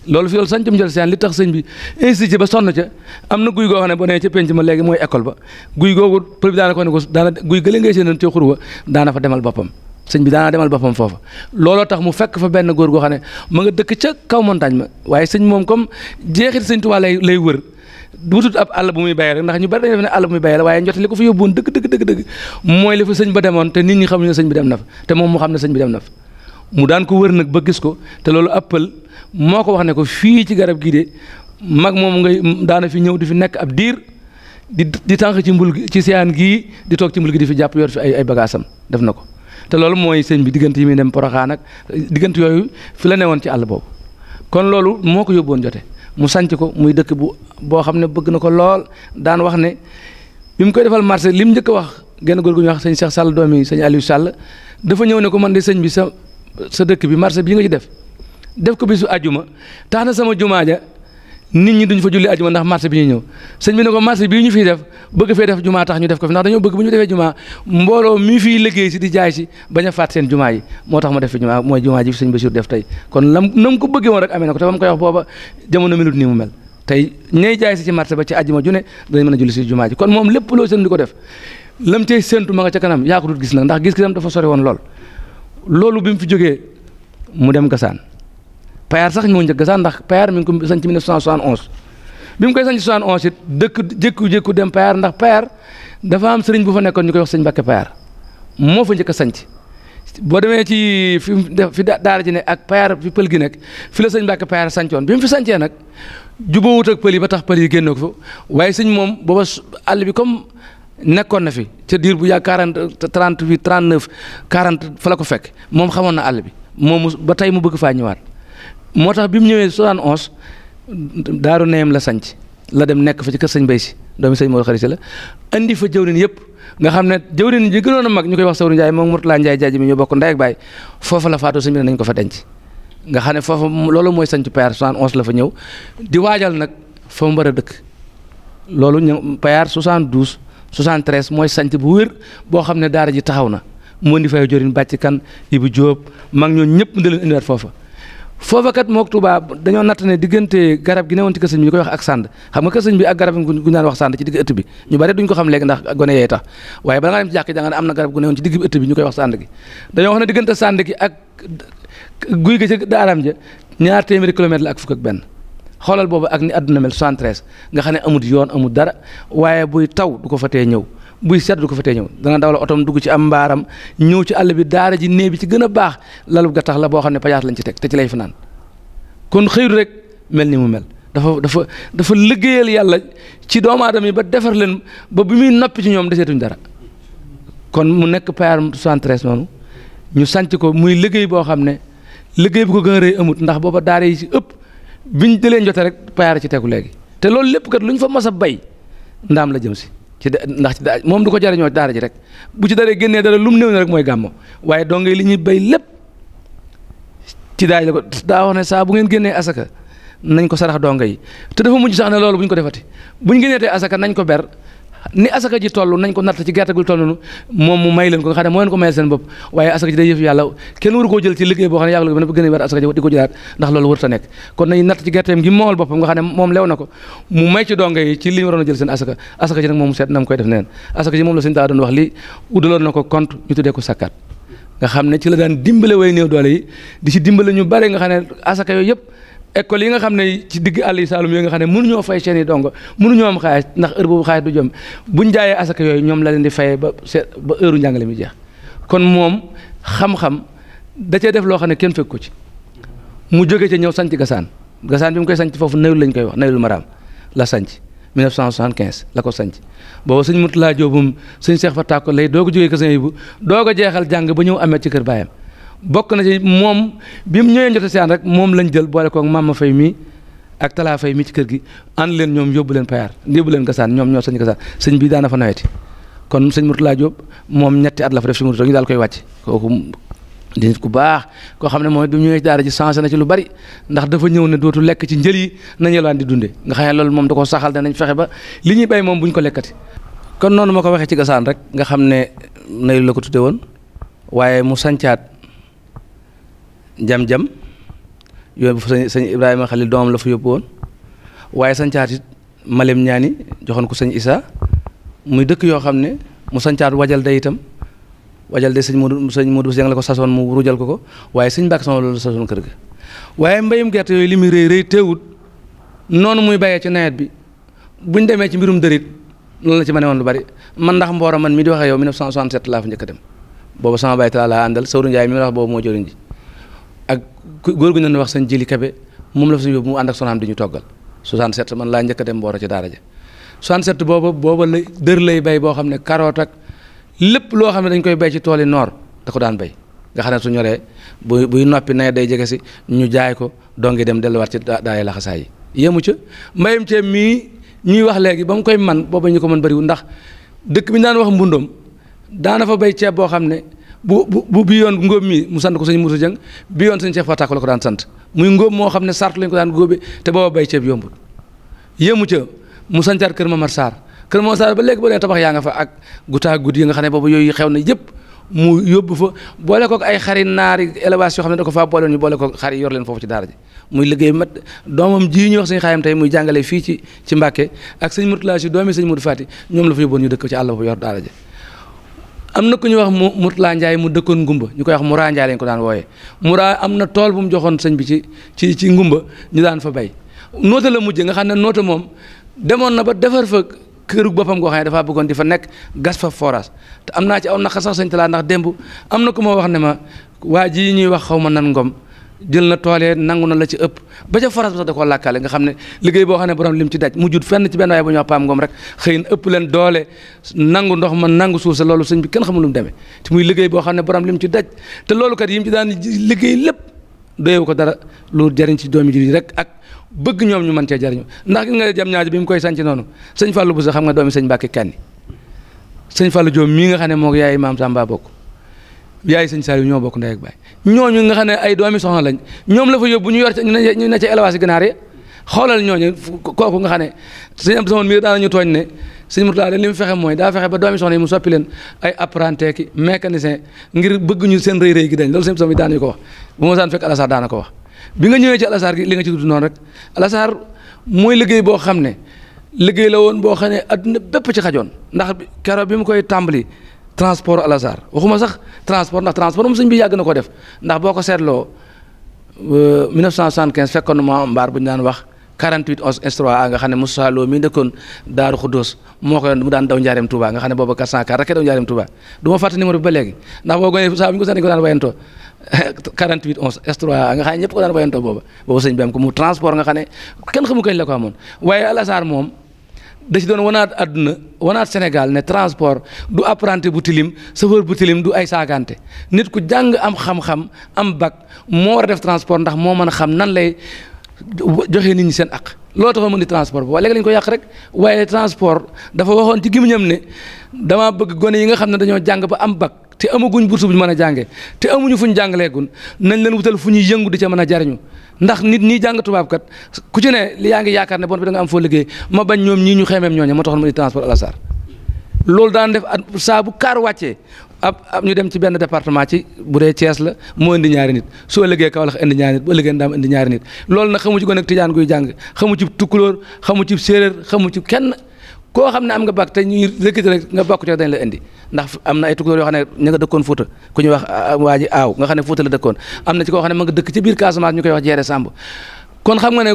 loolu fi loolu sañcam Njote Siyaan li tax sëñ bi insisté ba sonn ca am na guy goo xam ne boo nee ca penc ma léegi mooy école ba guy googu pël bi daana ko ne ko daana guy gële ngay seen ci xurwa daana fa demal boppam sëñ bi daana demal boppam foofa looloo tax mu fekk fa benn góor goo xam ne ma nga dëkk ca kaw montagne ma waaye sëñ moom comme jeexit sëñ Tuubaa lay wër wutut ab àll bu muy bayee rek ndax ñu bari dañu def ne àll bu muy bayee la waaye Njote li ko fa yóbbuwoon dëgg mooy li fa sëñ ba demoon te nit ñi xamuñu ne sëñ bi dem na fa te moom mu xam ne sëñ bi dem na fa mu daan ko wër nag ba gis ko te loolu appal moo ko wax ne ko fii ci garab gii de mag moom ngay daana fi ñëw di fi nekk ab diir di tànk ci mbul ci Siyaan gii di toog ci mbul gi di fi jàpp yor fi ay bagaasam def na ko te loolu mooy sëñ bi diggante yi muy dem Poroxaan ak diggante yooyu fi la newoon ci àll boobu kon loolu moo ko yóbboon Njote mu sanc ko muy dëkk boo xam ne bëgg na ko lool daan wax ne bi mu koy defal marché li mu njëkk a wax genn góor gu ñuy wax sëñ Cheikh Sall doomi sëñ Aliou Sall dafa ñëw ne ko man de sëñ bi sa dëkk bi marché bii nga ci def ko bisu ajuma tax na sama jumaa ja nit ñi duñ fa julli ajuma ndax marché bi ñuy ñëw sëñ bi ne ko marché bii ñu fiy def bëgg fee def jumaa tax ñu def ko fi ndax dañoo bëgg bu ñu defee jumaa mbooloo mi fiy liggéey si di jaay si bañ a faat seen jumaa yi moo tax ma def fi jumaa mooy jumaa ji fi sëñ Bachir def tey kon na mu ko bëggee woon rek amee na ko te ba mu koy wax booba jamono melut nii mu mel tey ñay jaay si ci marché ba ci ajuma ju ne dañ mën a julli si jumaa ji kon moom lépp loo seen di ko def lam cay séentu ma nga ca kanam yaa ko dut gis nag ndax gis-gisam dafa sori woon loolu bi mu fi jógee mu dem Gassane Payar sax moo njëkk Gassane ndax Payar mi ngi ko sanc 1971 bi mu koy sanc 71 it dëkk jékku dem Payar ndax Payar dafa am sëriñ bu fa nekkoon ñu koy wax sëñ Mbàkke Payar moo fa njëkk a sanc boo demee ci fi daara ji ne ak Payar fi pël gi nekk fi la sëñ Mbàkke Payar sancoon bi mu fi sancee nag jubóowut ak pël yi ba tax pël yi génne ko fa waaye sëñ moom booba àll bi comme nekkoon na fi ca diir bu yàgg 40 38 39 40 fa la ko fekk moom xamoon na àll bi moom ba tey mu bëgg faa ñëwaat moo tax bi mu ñëwee 71 daaru neem la sanc la dem nekk fa ci kër sëñ Mbay Si doomi sëñ Mor Xari Si la andi fa jëwrin yëpp nga xam ne jëwrin ji gënoon a mag ñu koy wax Sawru Njaay moom Murtala Njaay jaaji mi ñoo bokk ndey ak baay foofa la faatoo sëñ bi nañ ko fa denc nga xam ne foofa loolu mooy sanc Payar 71 la fa ñëw di waajal nag fa mu war a dëkk loolu ñu Payar 72 73 mooy sanc bu wér boo xam ne daara ji taxaw na mu indi fay jorin bàcc kan Ibu Jóob mag ñoo ñëpp da leen indiwaat foofa foofa kat mook Touba dañoo natt ne diggante garab gi newoon ci kër sëñ bi ñu koy wax ak sànd xam nga kër sëñ bi ak garab gu naan wax sànd ci digg ëtt bi ñu bari duñ ko xam léegi ndax gone yee tax waaye bala nga dem ci jàkk jàng ne am na garab gu newoon ci digg ëtt bi ñu koy wax sànd gi dañoo wax ne diggante sànd gi ak guy ga ca daaram ja 200 kilomètres la ak fukk ak benn xoolal boobu ak ni àdduna mel 73 nga xam ne amut yoon amut dara waaye buy taw du ko fa tee ñëw buy sedd du ko fa tee ñëw dana daw la otom dugg ci am mbaaram ñëw ci àll bi daara ji néeg bi ci gën a baax lalu gattax la boo xam ne pajaas lañ ci teg te ci lay fanaan kon xëyul rek mel ni mu mel dafa liggéeyal yàlla ci doomu aadama yi ba defar leen ba bi muy noppi ci ñoom deseetuñ dara kon mu nekk payaar 73 noonu ñu sanc ko muy liggéey boo xam ne liggéey bu ko gën a rëy amut ndax booba daara yi ci ëpp biñ jëlee jote rek payaar ci tegu léegi te loolu lépp kat lu ñu fa mas a bay ndaam la jëm si ndax moom du ko jariñoo daara ji rek bu ci daree génnee dara lu mu néew ne rek mooy gàmmo waaye dongay li ñuy bay lépp ci daaj la ko daa wax ne saa bu ngeen génnee asaka nañ ko sarax donga yi te dafa mujj sax ne loolu bu ñu ko defati bu ñu génnee tey asaka nañ ko ber ni asaka ji toll nañ ko natt ci gerte gu toll noonu moom mu may leen ko nga xam ne moo leen ko mayal seen bopp waaye asaka ji day yëf yàlla kenn waru koo jël ci liggéey boo xam ne yàlla ba gën a ber asaka ji di ko jëlaat ndax loolu warut a nekk kon nañ natt ci gerteem gi moomal boppam nga xam ne moom lew na ko mu may ci donga yi ci li ñu waroon a jël seen asaka ji nag moom mu seet na mu koy def neneen asaka ji moom la sëñ daa doon wax li udaloon na ko compte ñu tuddee ko sakkaat nga xam ne ci la daan dimbale way néew doole yi di ci dimbale ñu bare nga xam ne asaka yooyu yëpp école yi nga xam ne ci digg àll yi Saalum yooyu nga xam ne mënuñoo fay seen i dongo mënuñoo am xaalis ndax heure boobu xaalis du jëm buñ jaayee asaka yooyu ñoom la leen di fayee ba heure njàngale mi jeex kon moom xam-xam da cee def loo xam ne kenn fekk ko ci mu jóge ca ñëw sanc gasaan bi mu koy sanc foofu Nayul lañ koy wax Nayul Maraam la sanc 1975 la ko sanc boobu sëñ Murtala Jóobum sëñ Seex Fataa ko lay doog a jógee kër yi bu doog a jeexal jàng ba ñëw amee ci kër baayam bokk na ci moom bi mu ñëwee jote siyaan rek moom lañ jël boole koog Mama Fay mi ak Talaa Fay mi ci kër gi ànd leen ñoom yóbbu leen payaar yóbbu leen gasaan ñoom ñoo sañ gasaan sëñ bi daana fa naweti kon sëñ Murtala Jóob moom ñetti at la fa def si Murtala ñu daal koy wàcc kooku di nit ku baax koo xam ne moom bi mu ñëwee ci daara ji changé na ci lu bari ndax dafa ñëw ne dootu lekk ci njël yi nañ yelwaan di dunde nga xam ne loolu moom da ko saxal danañ fexe ba li ñuy bay moom buñ ko lekkati kon noonu ma ko waxee ci gasaan rek nga xam ne Nayul la ko tudde woon waaye mu sancaat jam-jam yooyu sëñ Ibrahima Xalil doomam la fa yóbbu woon waaye sancaat it Malem Ñaani joxoon ko sëñ Issa muy dëkk yoo xam ne mu sancaat wajal day itam wajal de sëñ Modou Seng la ko sasoon mu rujal ko waaye sëñ Mbàkke sama loolu sasoon kër ga waaye mbayum gerte yooyu li muy rëy teewut noonu muy bayee ci nawet bi buñ demee ci mbirum dërit loolu la ci ma ne woon lu bari man ndax Mboro man mi di waxee yow 1967 laa fa njëkk a dem boobu sama baay laa àndal Sawru Njaay mi nga wax boobu moo jëriñ ji ak góor gu ñu doon wax sëñ Jili Kebe moom la fa suñu yóbbu mu ànd ak sonaam di ñu toggal 67 man laa njëkk a dem Mboro ci daara ja 67 booba la dër lay bay boo xam ne carotte ak lépp loo xam ne dañ koy bay ci tool yi noor da ko daan bay nga xam ne su ñoree buy noppi nawet day jege si ñu jaay ko dongi dem delluwaat ci daay laxasaay yi yemu ca mbayam ceeb mii ñuy wax léegi ba mu koy man booba ñu ko mën bëriwul ndax dëkk bi ñu daan wax mbundoom daana fa bay ceeb boo xam ne bu bi yoon ngóob mi mu sant ko sëñ Moussa Dieng bi yoon sëñ Cheikh Fatak la ko daan sant muy ngóob moo xam ne sart lañ ko daan góobe te booba bay ceeb yombul yemu ca mu sancaat kër Mamar Sarr kër Mamar Sarr ba léegi ba leen tabax yaa nga fa ak gutaa guddi yi nga xam ne boobu yooyu xew na yëpp mu yóbbu fa boole kook ay xari naari élevage yoo xam ne da ko faa boole ñu boole kook xar yi yor leen foofu ci daara ji muy liggéey mat doomam ji ñuy wax sëñ Xaayam tey muy jàngale fii ci Mbàkke ak sëñ Murtala si doomi sëñ Modou Fati ñoom la fa yóbboon ñu dëkk ci àll ba yor daara ji am na ku ñuy wax Murtala Njaay mu dëkkoon Ngumba ñu koy wax Mura Njaay lañ ko daan wooyee Mura am na tool bu mu joxoon sëñ bi ci Ngumba ñu daan fa bay noota la mujje nga xam ne noota moom demoon na ba defar fa kërug boppam goo xam ne dafaa bëggoon di fa nekk gas fa forage te am naa ci aw naqar sax sëñ Talla ndax démb am na ku ma wax ne ma waa ji ñuy wax xaw ma nan ngom jël na toolee nangu na la ci ëpp ba ca forage ba sax da koo làkkaale nga xam ne liggéey boo xam ne borom lim ci daj mu jut fenn ci benn waaye bu ñu wax Paam Ngom rek xëy na ëpp leen doole nangu ndox ma nangu suuf sa loolu sëñ bi kenn xamul lu mu demee te muy liggéey boo xam ne borom lim ci daj te loolu kat yi mu ci daan liggéey lépp doyewu ko dara lu jariñ ci doomi ji rek ak bëgg ñoom ñu mën cee jariñu ndax gis nga jam ñaaji bi mu koy sanc noonu sëñ Fallou Bousso xam nga doomi sëñ Mbàkke Kanni sëñ Fallou Diop mii nga xam ne moo yaay maam Samba bokk yaay sëñ Saliou ñoo bokk ndey ak baay ñooñu nga xam ne ay doomi soxna lañ ñoom la fa yóbbu ñu yor ñu ne ca élevage ganaar yi xoolal ñooñu kooku nga xam ne sëñ am samoon mii daanañu tooñ ne sëñ Murtala li mu fexe mooy daa fexe ba doomi soxna yi mu soppi leen ay apprenti ki mécanicien ngir bëgg ñu seen rëy gi dañ loolu sëñ am daanañu ko wax bu ma saan fekk Alassane daana ko wax bi nga ñëwee ci Al Azhar gi li nga ci tudd noonu rek Al Azhar mooy liggéey boo xam ne liggéey la woon boo xam ne adduna bépp ci xajoon ndax keroog bi mu koy tàmbali transport Al Azhar waxuma sax transport ndax transport moom sëñ bi yàgg na ko def ndax boo ko seetloo 1975 fekkoon na ma mbaar bu ñu daan wax 48 11 S3A nga xam ne Moussa Lo mi dëkkoon Daaru Xuddoos moo ko yoon mu daan daw Njaareem Touba nga xam ne booba 404 rek daw Njaareem Touba du ma fàtte numéro bi ba léegi ndax boo gone saa bu ñu ko sànni ko daan wayantoo 48 11 S3A nga xam ne ñëpp ko daan wayantoo booba sëñ bi am ko mu transport nga xam ne kenn xamu kañ la ko amoon waaye Al Azhar moom da ci doon wanaat àdduna wanaat Sénégal ne transport du apprenti bu tilim chauffeur bu tilim du ay saagante nit ku jàng am xam-xam am bac moo war a def transport ndax moo mën a xam nan lay joxe nit ñi seen ak loolu taxoon mu di transport bi waaye léegi lañu ko yàq rek waaye transport dafa waxoon ci gémmiñam ne dama bëgg gone yi nga xam ne dañoo jàng ba am bac te amaguñ bourse bu ñu mën a jàngee te amuñu fu ñu jàngaleegun nañ leen wutal fu ñuy yëngu di ca mën a jariñu ndax nit ñi jàng tubaab kat ku ci ne li yaa ngi yaakaar ne bon bi da nga am foo liggéey ma bañ ñoom ñii ñu xeemeem ñooñe moo taxoon mu di transport Al Azhar loolu daan def saa bu kaar wàccee ab ñu dem ci benn département ci bu dee Thiès la moo indi ñaari nit soo liggéey Kaolack indi ñaari nit boo liggéey Ndaam indi ñaari nit loolu nag xamu ci gone ak tijaan guy jàng xamu ci tukkulóor xamu ci séeréer xamu ci kenn koo xam ne am nga bac te ñuy recruter rek nga bokk ci dañ la indi ndax am na ay tukkulóor yoo xam ne ña nga dëkkoon Fuuta ku ñuy wax waa ji aaw nga xam ne Fuuta la dëkkoon am na ci koo xam ne ma nga dëkk ci biir Casamance ñu koy wax Jeere Samb kon xam nga ne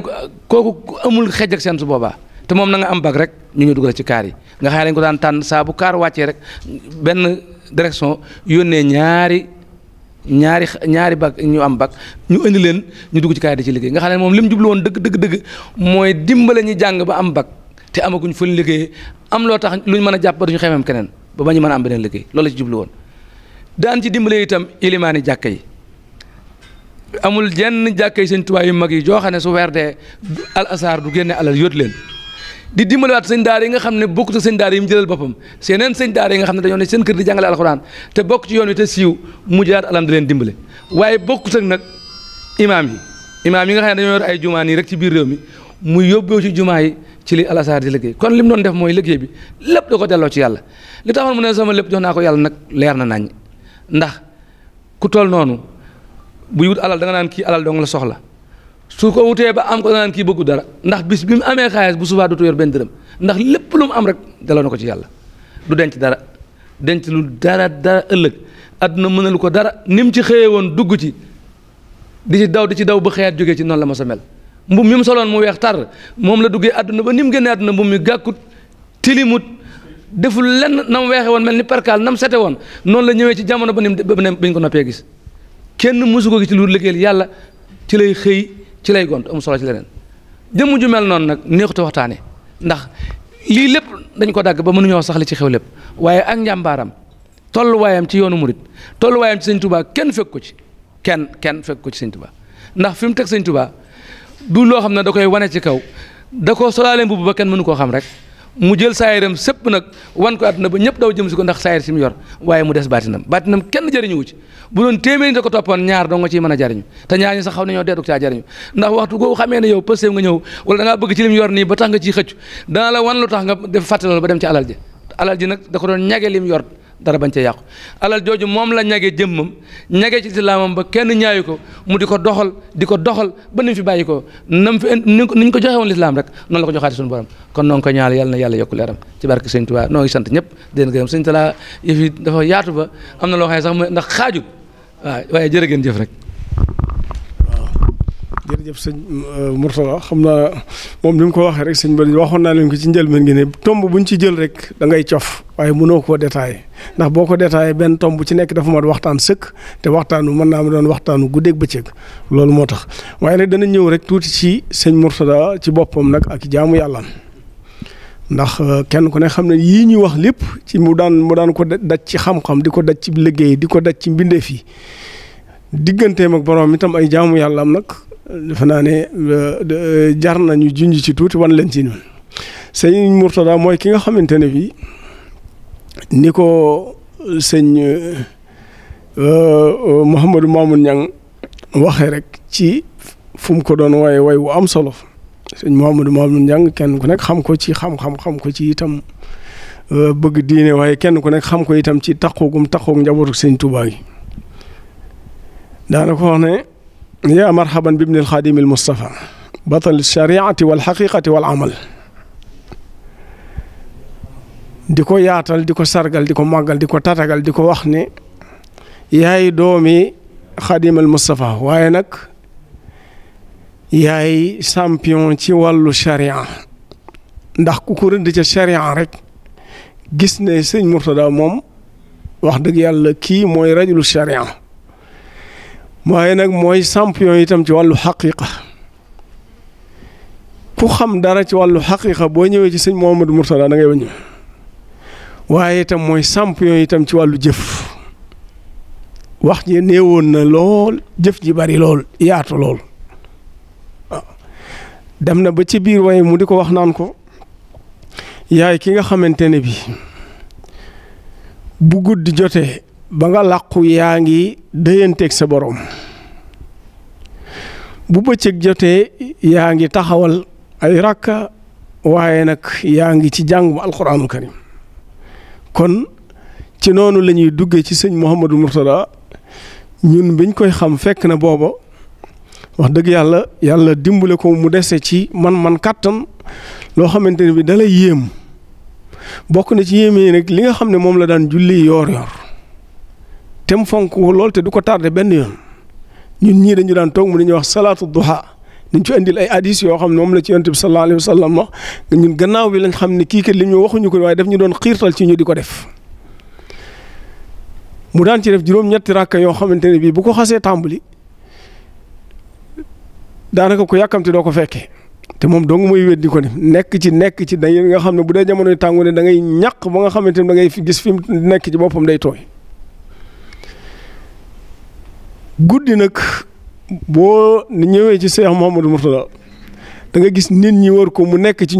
kooku amul xej ak seen su boobaa te moom na nga am bac rek ñu ñu dugal ci kaar yi nga xam ne dañ ko daan tànn saa bu kaar wàccee rek benn direction yónnee ñaari bac ñu am bac ñu indi leen ñu dugg ci kaar yi di ci liggéey nga xam ne moom li mu jublu woon dëgg mooy dimbale ñi jàng ba am bac te amaguñ fu ñu liggéey am loo tax luñ mën a jàpp ba duñu xemeem keneen ba ba ñu mën a am beneen liggéey loolu la ci jublu woon daan ci dimbale itam ilimaani jàkka yi amul jenn jàkka yi sëñ Tuubaa yu mag yi joo xam ne su weer dee Al Azhar du génne alal yóot leen di dimbaliwaat sëñ daara yi nga xam ne bokkut ak sëñ daara yi mu jëlal boppam seeneen sëñ daara yi nga xam ne dañoo ne seen kër di jàngale alxuraan te bokk ci yoon wi te siiw mu jëlaat alam di leen dimbale waaye bokkut ak nag imaam yi nga xam ne dañoo yor ay jumaa nii rek ci biir réew mi mu yóbboo ci jumaa yi ci li Al Azhar di liggéey kon li mu doon def mooy liggéey bi lépp da ko delloo ci yàlla li taxoon mu ne sama lépp jox naa ko yàlla nag leer na nañ ndax ku toll noonu buy wut alal da nga naan kii alal dong la soxla su ko wutee ba am ko da nga naan kii bëggu dara ndax bis bi mu amee xaalis bu subaa dootu yor benn dërëm ndax lépp lu mu am rek delloo na ko ci yàlla du denc dara denc lu dara ëllëg àdduna mënalu ko dara ni mu ci xëyee woon dugg ci di ci daw ba xëyaat jógee ci noonu la ma sa mel mbum mi mu soloon mu weex tar moom la duggee àdduna ba ni mu génnee àdduna mbum mi gàkkut tilimut deful lenn na mu weexe woon mel ni perkaal na mu sete woon noonu la ñëwee ci jamono ba ni bañ ko noppee gis kenn mësu ko gis ci lu liggéeyal yàlla ci lay xëy ci lay gont amul solo ci leneen jëmm ju mel noonu nag neexut a waxtaane ndax lii lépp dañ ko dagg ba mënuñoo sax li ci xew lépp waaye ak njàmbaaram tolluwaayam ci yoonu murit tolluwaayam ci sëñ Tuubaa kenn fekk ko ci kenn fekk ko ci sëñ Tuubaa ndax fi mu teg sëñ Tuubaa du loo xam ne da koy wane ci kaw da koo solaale mbubb ba kenn mënu koo xam rek mu jël saayiram sépp nag wan ko àdduna ba ñëpp daw jëm si ko ndax saayir si mu yor waaye mu des baatinam kenn jëriñu ci bu doon téeméeri da ko toppoon ñaar doo nga ciy mën a jariñu te ñaar ñi sax xaw nañoo deeduk caa jariñu ndax waxtu goo xamee ne yow pëstéef nga ñëw wala da ngaa bëgg ci lim yor nii ba tax nga ciy xëccu dana la wan lu tax nga def fàtte loolu ba dem ci alal ji nag da ko doon ñage lim yor dara bañ cee yàqu alal jooju moom la ñage jëmmam ñage ci islaamam ba kenn ñaayu ko mu di ko doxal ba ni mu fi bàyyi ko nam fi ni ñu ko joxe woon lislaam rek noonu la ko joxaate suñu borom kon noo ngi ko ñaanal yàlla na yàlla yokku leeram ci barke sëñ Tuubaa noo ngi sant ñëpp di leen gërëm sëñ Talla yëf yi dafa yaatu ba am na loo xam ne sax ndax xaajut waaye jërë ngeen jëf rek jërëjëf sëñ Mourtala xam naa moom ni mu ko waxee rek sëñ Bari waxoon naa leen ko ci njëlbeen gi ne tomb buñ ci jël rek da ngay cof waaye mënoo koo détaillé ndax boo ko détaillé benn tomb bu ci nekk dafa mat waxtaan sëkk te waxtaanu mën naa ma doon waxtaanu guddeeg bëccëg loolu moo tax waaye nag dana ñëw rek tuuti ci sëñ Mourtala ci boppam nag ak jaamu yàlla ndax kenn ku ne xam ne yii ñuy wax lépp ci mu daan ko daj ci xam-xam di ko daj ci liggéey di ko daj ci mbindeef yi digganteem ak borom itam ay jaamu yàlla am nag defe naa ne jar nañu junj ci tuuti wan leen ci ñun sëñ Mourtada mooy ki nga xamante ne bii ni ko sëñ Mouhamadou Mamoun Niang waxee rek ci fu mu ko doon way wu am solo sëñ Mouhamadou Mamoun Niang kenn ku nekk xam ko ci xam-xam xam ko ci itam bëgg diine waaye kenn ku nekk xam ko itam ci taxoog njabootu sëñ Tuubaa gi daana ko wax ne yaa marhaban bi ibnil xaadimil Mustafa batal shariati wal xaqiqati wal amal. di ko yaatal di ko sargal di ko màggal di ko tatagal di ko wax ne yaay doomi xaadimal Mustafa waaye nag yaay champion ci wàllu sharia ndax ku ko rëdd ca sharia rek gis ne sëñ Murtada moom wax dëgg yàlla kii mooy rajulu sharia waaye nag mooy champion itam ci wàllu xaqiqa ku xam dara ci wàllu xaqiqa boo ñëwee ci sëñ Mouhamadou Murtada da ngay bañ waaye itam mooy champion itam ci wàllu jëf wax ji néewoon na lool jëf ji bari lool yaatu lool waaw dem na ba ci biir waaye mu di ko wax naan ko yaay ki nga xamante ne bi bu guddi jotee ba nga làqu yaa ngi déyanteeg sa borom bu bëccëg jotee yaa ngi taxawal ay rakka waaye nag yaa ngi ci jàng alquranul karim kon ci noonu la ñuy duggee ci sëñ Mouhamadou Murtada ñun biñ koy xam fekk na booba wax dëgg yàlla yàlla dimbale ko mu dese ci man kàttan loo xamante ne bi dalay yéem bokk na ci yéeme nag li nga xam ne moom la daan julli yoor te mu fonk lool te du ko tardé benn yoon ñun ñii dañu daan toog mu dañuy wax salaatu duha dañ ci indil ay hadis yoo xam ne moom la ci yonent bi sallallahu alayhi wa sallam wax ñun gannaaw bi lañ xam ne kii kat li ñu waxuñu ko waaye daf ñu doon xiirtal ci ñu di ko def mu daan ci def juróom-ñetti rakka yoo xamante ne bii bu ko xasee tàmbali daanaka ko yàkkamti doo ko fekkee te moom dong mooy wéet di ko def nekk ci da nga xam ne bu dee jamonoy tàngu ne da ngay ñàq ba nga xamante ne da ngay gis fi mu nekk ci boppam day tooy guddi nag boo ñëwee ci Cheikh Mouhamadou Murtada da nga gis nit ñi wër ko mu nekk ci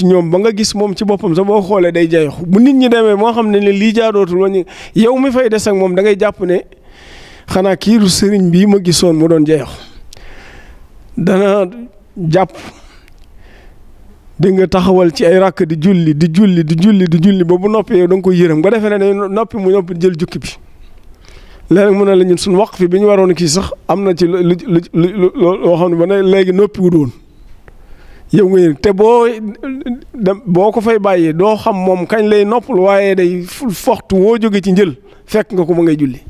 ñoom ba nga gis moom ci boppam sax boo xoolee day jayox bu nit ñi demee moo xam ne lii jaadootul wañu yow mi fay des ak moom da ngay jàpp ne xanaa kiiru sëriñ bii ma gisoon mu doon jayox dana jàpp di nga taxawal ci ay rakk di julli ba bu noppee yow da nga koy yërëm nga defee ne day noppi mu noppi jël jukki bi léegi mu ne la ñun suñu waqf bi ñu waroon kii sax am na ci loo xam ne ba ne léegi noppi wut woon yow nga te boo ko fay bàyyee doo xam moom kañ lay noppal waaye day foxtu woo jóge ci njël fekk nga ko ma ngay julli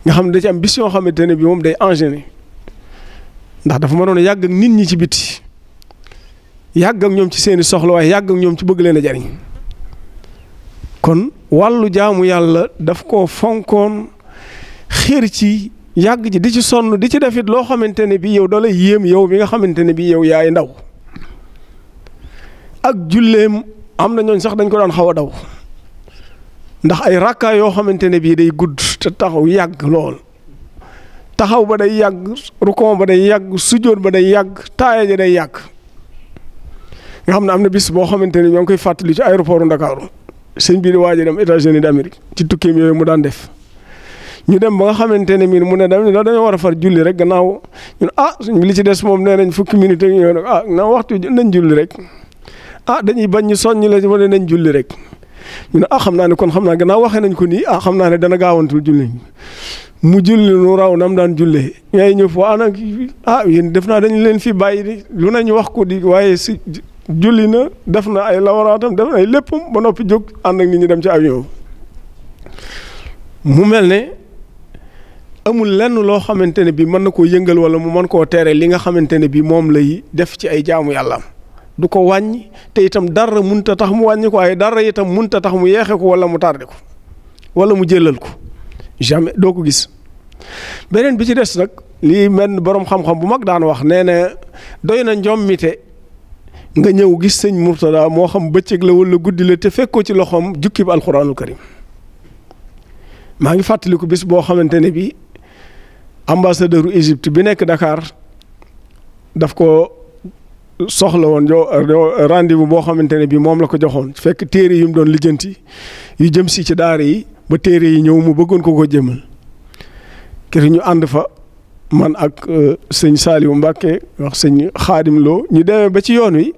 nga xam ne da ci am bis yoo xamante ne bi moom day enchaîner ndax dafa mënoon a yàgg ak nit ñi ci biti yàgg ak ñoom ci seeni soxla waaye yàgg ak ñoom ci bëgg leen a jariñ kon wàllu jaamu yàlla daf koo fonkoon xër ci yàgg ji di ci sonn di ci defit loo xamante ne bii yow da lay yéem yow mi nga xamante ne bii yow yaay ndaw ak julleem am na ñooñ sax dañ ko daan xaw a daw ndax ay rakka yoo xamante ne bii day gudd te taxaw yàgg lool taxaw ba day yàgg rukon ba day yàgg sujjóot ba day yàgg taaya ja day yàgg nga xam ne am na bis boo xamante ne ñoo ngi koy fàttali ci aéroport Ndakaaru sëñ bi di waaj a dem États-Unis d'Amérique ci tukkeem yooyu mu daan def ñu dem ba nga xamante ne mii mu ne dañoo war a far julli rek gannaaw ñun suñ li ci des moom nee nañ fukki minute ak ñëw nag na waxtu nañ julli rek dañuy bañ ñu soññ la wala nañ julli rek ñu ne xam naa ne kon xam naa gannaaw waxee nañ ko nii xam naa ne dana gaawantul julli mu julli nu raw nam daan jullee ngay ñëw foo nag yéen def naa dañu leen fi bàyyi di lu nañu wax ko di waaye si julli na def na ay lawaraatam def na ay léppam ba noppi jóg ànd ak nit ñi dem ci avion mu mel ne amul lenn loo xamante ne bi mën na koo yëngal wala mu mën koo tere li nga xamante ne bi moom lay def ci ay jaamu yàllaam du ko wàññi te itam dara munta tax mu wàññi ko waaye dara itam munta tax mu yeexe ko wala mu tardé ko wala mu jëlal ko jamais doo ko gis beneen bi ci des nag lii mel borom xam-xam bu mag daan wax nee na doy na njommite nga ñëw gis sëñ Murtada moo xam bëccëg la wala guddi la te fekk ko ci loxoom jukki bi alxuraanul karim maa ngi fàttaliku bis boo xamante ne bi ambassadeur u Égypte bi nekk Dakar daf ko soxla woon rendez-vous boo xamante ne bi moom la ko joxoon fekk téere yu mu doon lijjanti yu jëm si ci daara yi ba téere yi ñëw mu bëggoon ko jëmal kër ñu ànd fa man ak sëñ Saliou Mbacke wax sëñ Xaadim Lo ñu demee ba ci yoon wi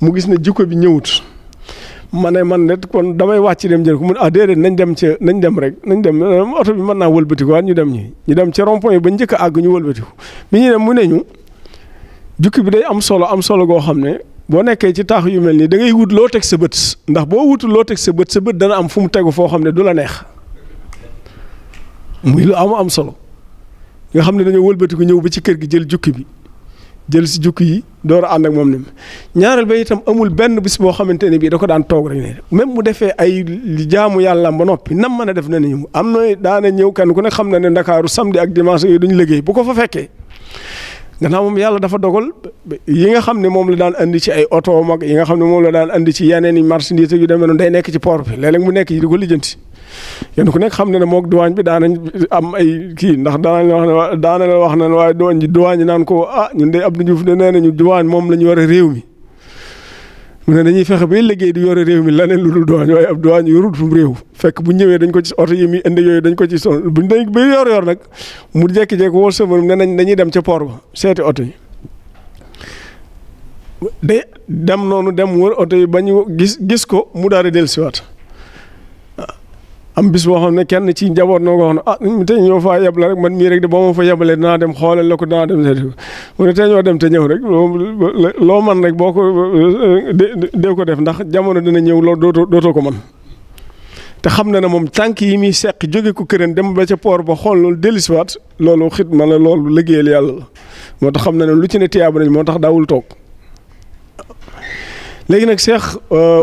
mu gis ne jikko bi ñëwut ma ne man de kon damay wàcc dem jël ko mu déedéet nañ dem rek nañ dem oto bi mën naa wëlbati ko ñu dem ñu dem ci rond-point ba njëkk a àgg ñu wëlbati ko bi ñu dem mu ne ñu jukki bi day am solo goo xam ne boo nekkee ci taax yu mel nii da ngay wut loo teg sa bët ndax boo wutul loo teg sa bët dana am fu mu tegu foo xam ne du la neex muy lu am solo nga xam ne dañoo wëlbati ko ñëw ba ci kër gi jël jukki bi jël si jukki yi door a ànd ak moom ni ñaareel ba itam amul benn bis boo xamante ne bii da ko daan toog rek ne même mu defee ay jaamu yàlla ba noppi nam mën a def na ni ñu am na daana ñëw kenn ku ne xam na ne Ndakaaru samedi ak dimanche yooyu duñu liggéey bu ko fa fekkee gannaaw moom yàlla dafa dogal yi nga xam ne moom la daan andi ci ay oto mag yi nga xam ne moom la daan andi ci yeneen i marchandise yu demee noonu day nekk ci port bi léeg-léeg mu nekk ci di ko lijjanti kenn ku nekk xam ne moog douane bi daanañ am ay kii ndax daana la wax ne waaye douane ji naan ko ñun de Abdou Diouf de nee nañu douane moom la ñu war a réew mi mu ne dañuy fexe bay liggéey di yore réew mi leneen lu dul douane waaye ab douane yorul fu mu réew fekk bu ñëwee dañ ko ci oto yi muy indi yooyu dañ ko ci son buñ dañ ba yor nag mu jékki-jékki wol sëfër ne nañ dañuy dem ca port ba seeti oto yi de dem noonu dem wër oto yi ba ñu gis ko mu daal di dellusiwaat am bis boo xam ne kenn ci njaboot noo ko wax ne tey ñoo faa yeb la rek man mii rek de boo ma fa yebalee dinaa dem xoolal la ko dinaa dem seeti ko mu ne tey ñoo dem te ñëw rek loo man rek boo ko dee ko def ndax jamono dina ñëw loolu dootoo ko man te xam na ne moom tànk yi muy seq jóge ko këran dem ba ca port ba xool loolu dellusiwaat loolu xidma la loolu liggéeyal yàlla la moo tax xam na ne lu ci ne tiyaaba nañ moo tax daawul toog léegi nag Cheikh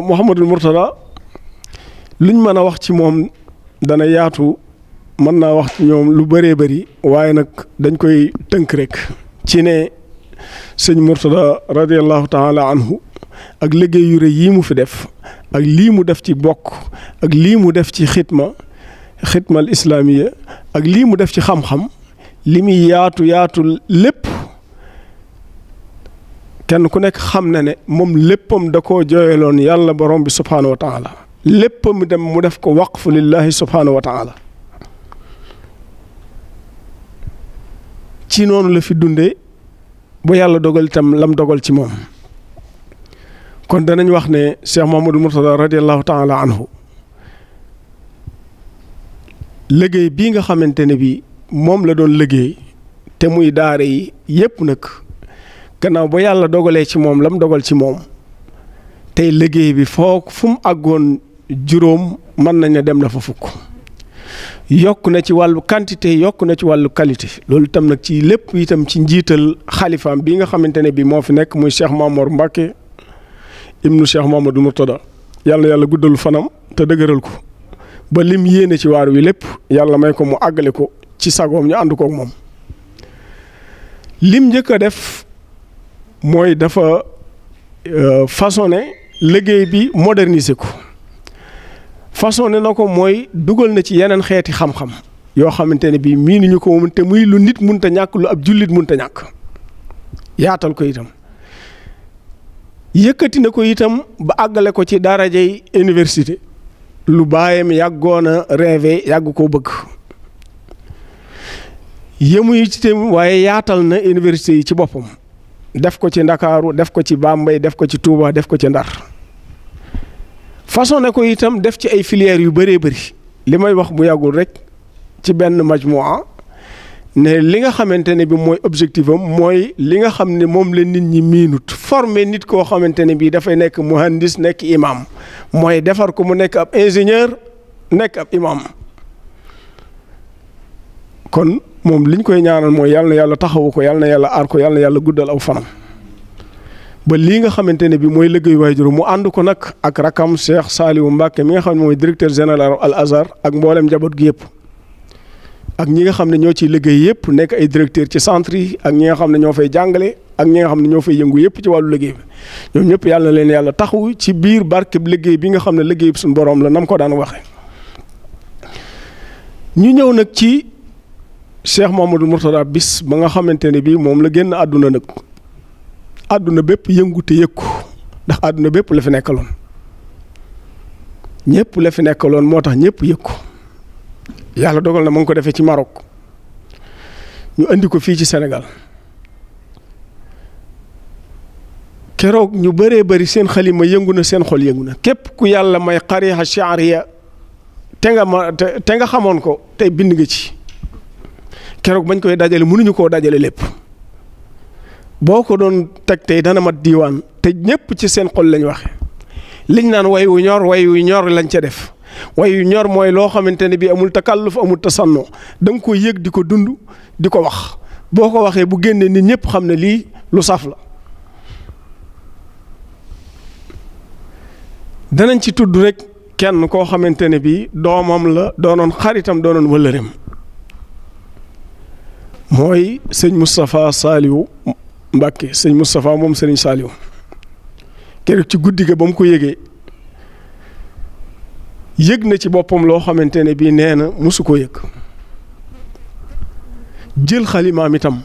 Mouhamadul Mourtada luñ mën a wax ci moom dana yaatu mën naa wax ci ñoom lu bëree bëri waaye nag dañ koy tënk rek ci ne sëñ Mourtada radiallahu taala anhu ak liggéey yu rëy yii mu fi def ak lii mu def ci bokk ak lii mu def ci xidmal islaamiya ak lii mu def ci xam-xam li muy yaatu lépp kenn ku nekk xam na ne moom léppam da koo jooyaloon yàlla borom bi subhaanahu wa taala léppam dem mu def ko waqfu lillahi subhaanahu wa taala ci noonu la fi dundee ba yàlla dogal itam lam dogal ci moom kon danañ wax ne Cheikh Mouhamadou Mourtada radiallahu taala anhu liggéey bii nga xamante ne bi moom la doon liggéey te muy daara yi yépp nag gannaaw ba yàlla dogalee ci moom lam dogal ci moom tey liggéey bi fu mu àggoon juróom mën nañ ne dem na fa fukk yokk na ci wàllu quantité yokk na ci wàllu qualité loolu itam nag ci lépp itam ci njiital xalifaam bi nga xamante ne bi moo fi nekk muy Cheikh Mamour Mbacke ibnu Cheikh Mouhamadou Mourtada yàlla guddal fanam te dëgëral ko ba lim yéene ci waar wi lépp yàlla may ko mu àggale ko ci sagoom ñu ànd kook moom lim njëkk a def mooy dafa façonné liggéey bi moderniser ko façonné na ko mooy dugal na ci yeneen xeeti xam-xam yoo xamante ne bii miinuñu ko moom te muy lu nit munta ñàkk lu ab jullit munta ñàkk yaatal ko itam yëkkati na ko itam ba àggale ko ci darajay université lu baayam yàggoon a rêvé yàgg koo bëgg yëmuy ci tam waaye yaatal na université yi ci boppam def ko ci Ndakaaru def ko ci Bambey def ko ci Touba def ko ci Ndar façon ne ko itam def ci ay filières yu bëree bëri li may wax bu yàggul rek ci benn majmua ne li nga xamante ne bi mooy objectif am mooy li nga xam ne moom la nit ñi miinut former nit koo xamante ne bii dafay nekk muhandis nekk imam mooy defar ko mu nekk ab ingénieur nekk ab imam kon moom liñ koy ñaanal mooy yàlla na yàlla taxawu ko yàlla na yàlla aar ko yàlla na yàlla guddal aw fanam ba lii nga xamante ne bi mooy liggéey waajur mu ànd ko nag ak rakam Cheikh Saliou Mbacke mi nga xam ne mooy directeur général Al Azhar ak mboolem njaboot gi yëpp ak ñi nga xam ne ñoo ciy liggéey yëpp nekk ay directeur ci centre yi ak ñi nga xam ne ñoo fay jàngale ak ñi nga xam ne ñoo fay yëngu yëpp ci wàllu liggéey bi ñoom ñëpp yàlla na leen yàlla taxawu ci biir barkeb liggéey bi nga xam ne liggéey bi suñu borom la nam ko daan waxee. ñu ñëw nag ci Cheikh Mouhamadou Mourtada bis ba nga xamante ne bii moom la génn àdduna nag àdduna bépp yëngu te yëkku ndax àdduna bépp la fi nekkaloon ñëpp la fi nekkaloon moo tax ñëpp yëkku yàlla dogal na mu ngi ko defee ci Maroc ñu andi ko fii ci Sénégal keroog ñu bëree bëri seen xalima yëngu na seen xol yëngu na képp ku yàlla may xarixa shaariya te nga xamoon ko tey bind nga ci keroog bañ koy dajale mënuñu koo dajale lépp boo ko doon teg tey dana mat diiwaan te ñépp ci seen xol lañ waxe liñ naan way wu ñor lañ ca def way wu ñor mooy loo xamante ne bii amul takalluf amul tasanno da nga koy yëg di ko dund di ko wax boo ko waxee bu génnee nit ñëpp xam ne lii lu saf la. danañ ci tudd rek kenn koo xamante ne bii doomam la doonoon xaritam doonoon wëllëreem mooy sëñ Moustapha Saliou Mbacke sëñ Moustapha moom sëriñ Saliou keroog ci guddi ga ba mu ko yëgee yëg na ci boppam loo xamante ne bii nee na mosu ko yëg jël xalimaam itam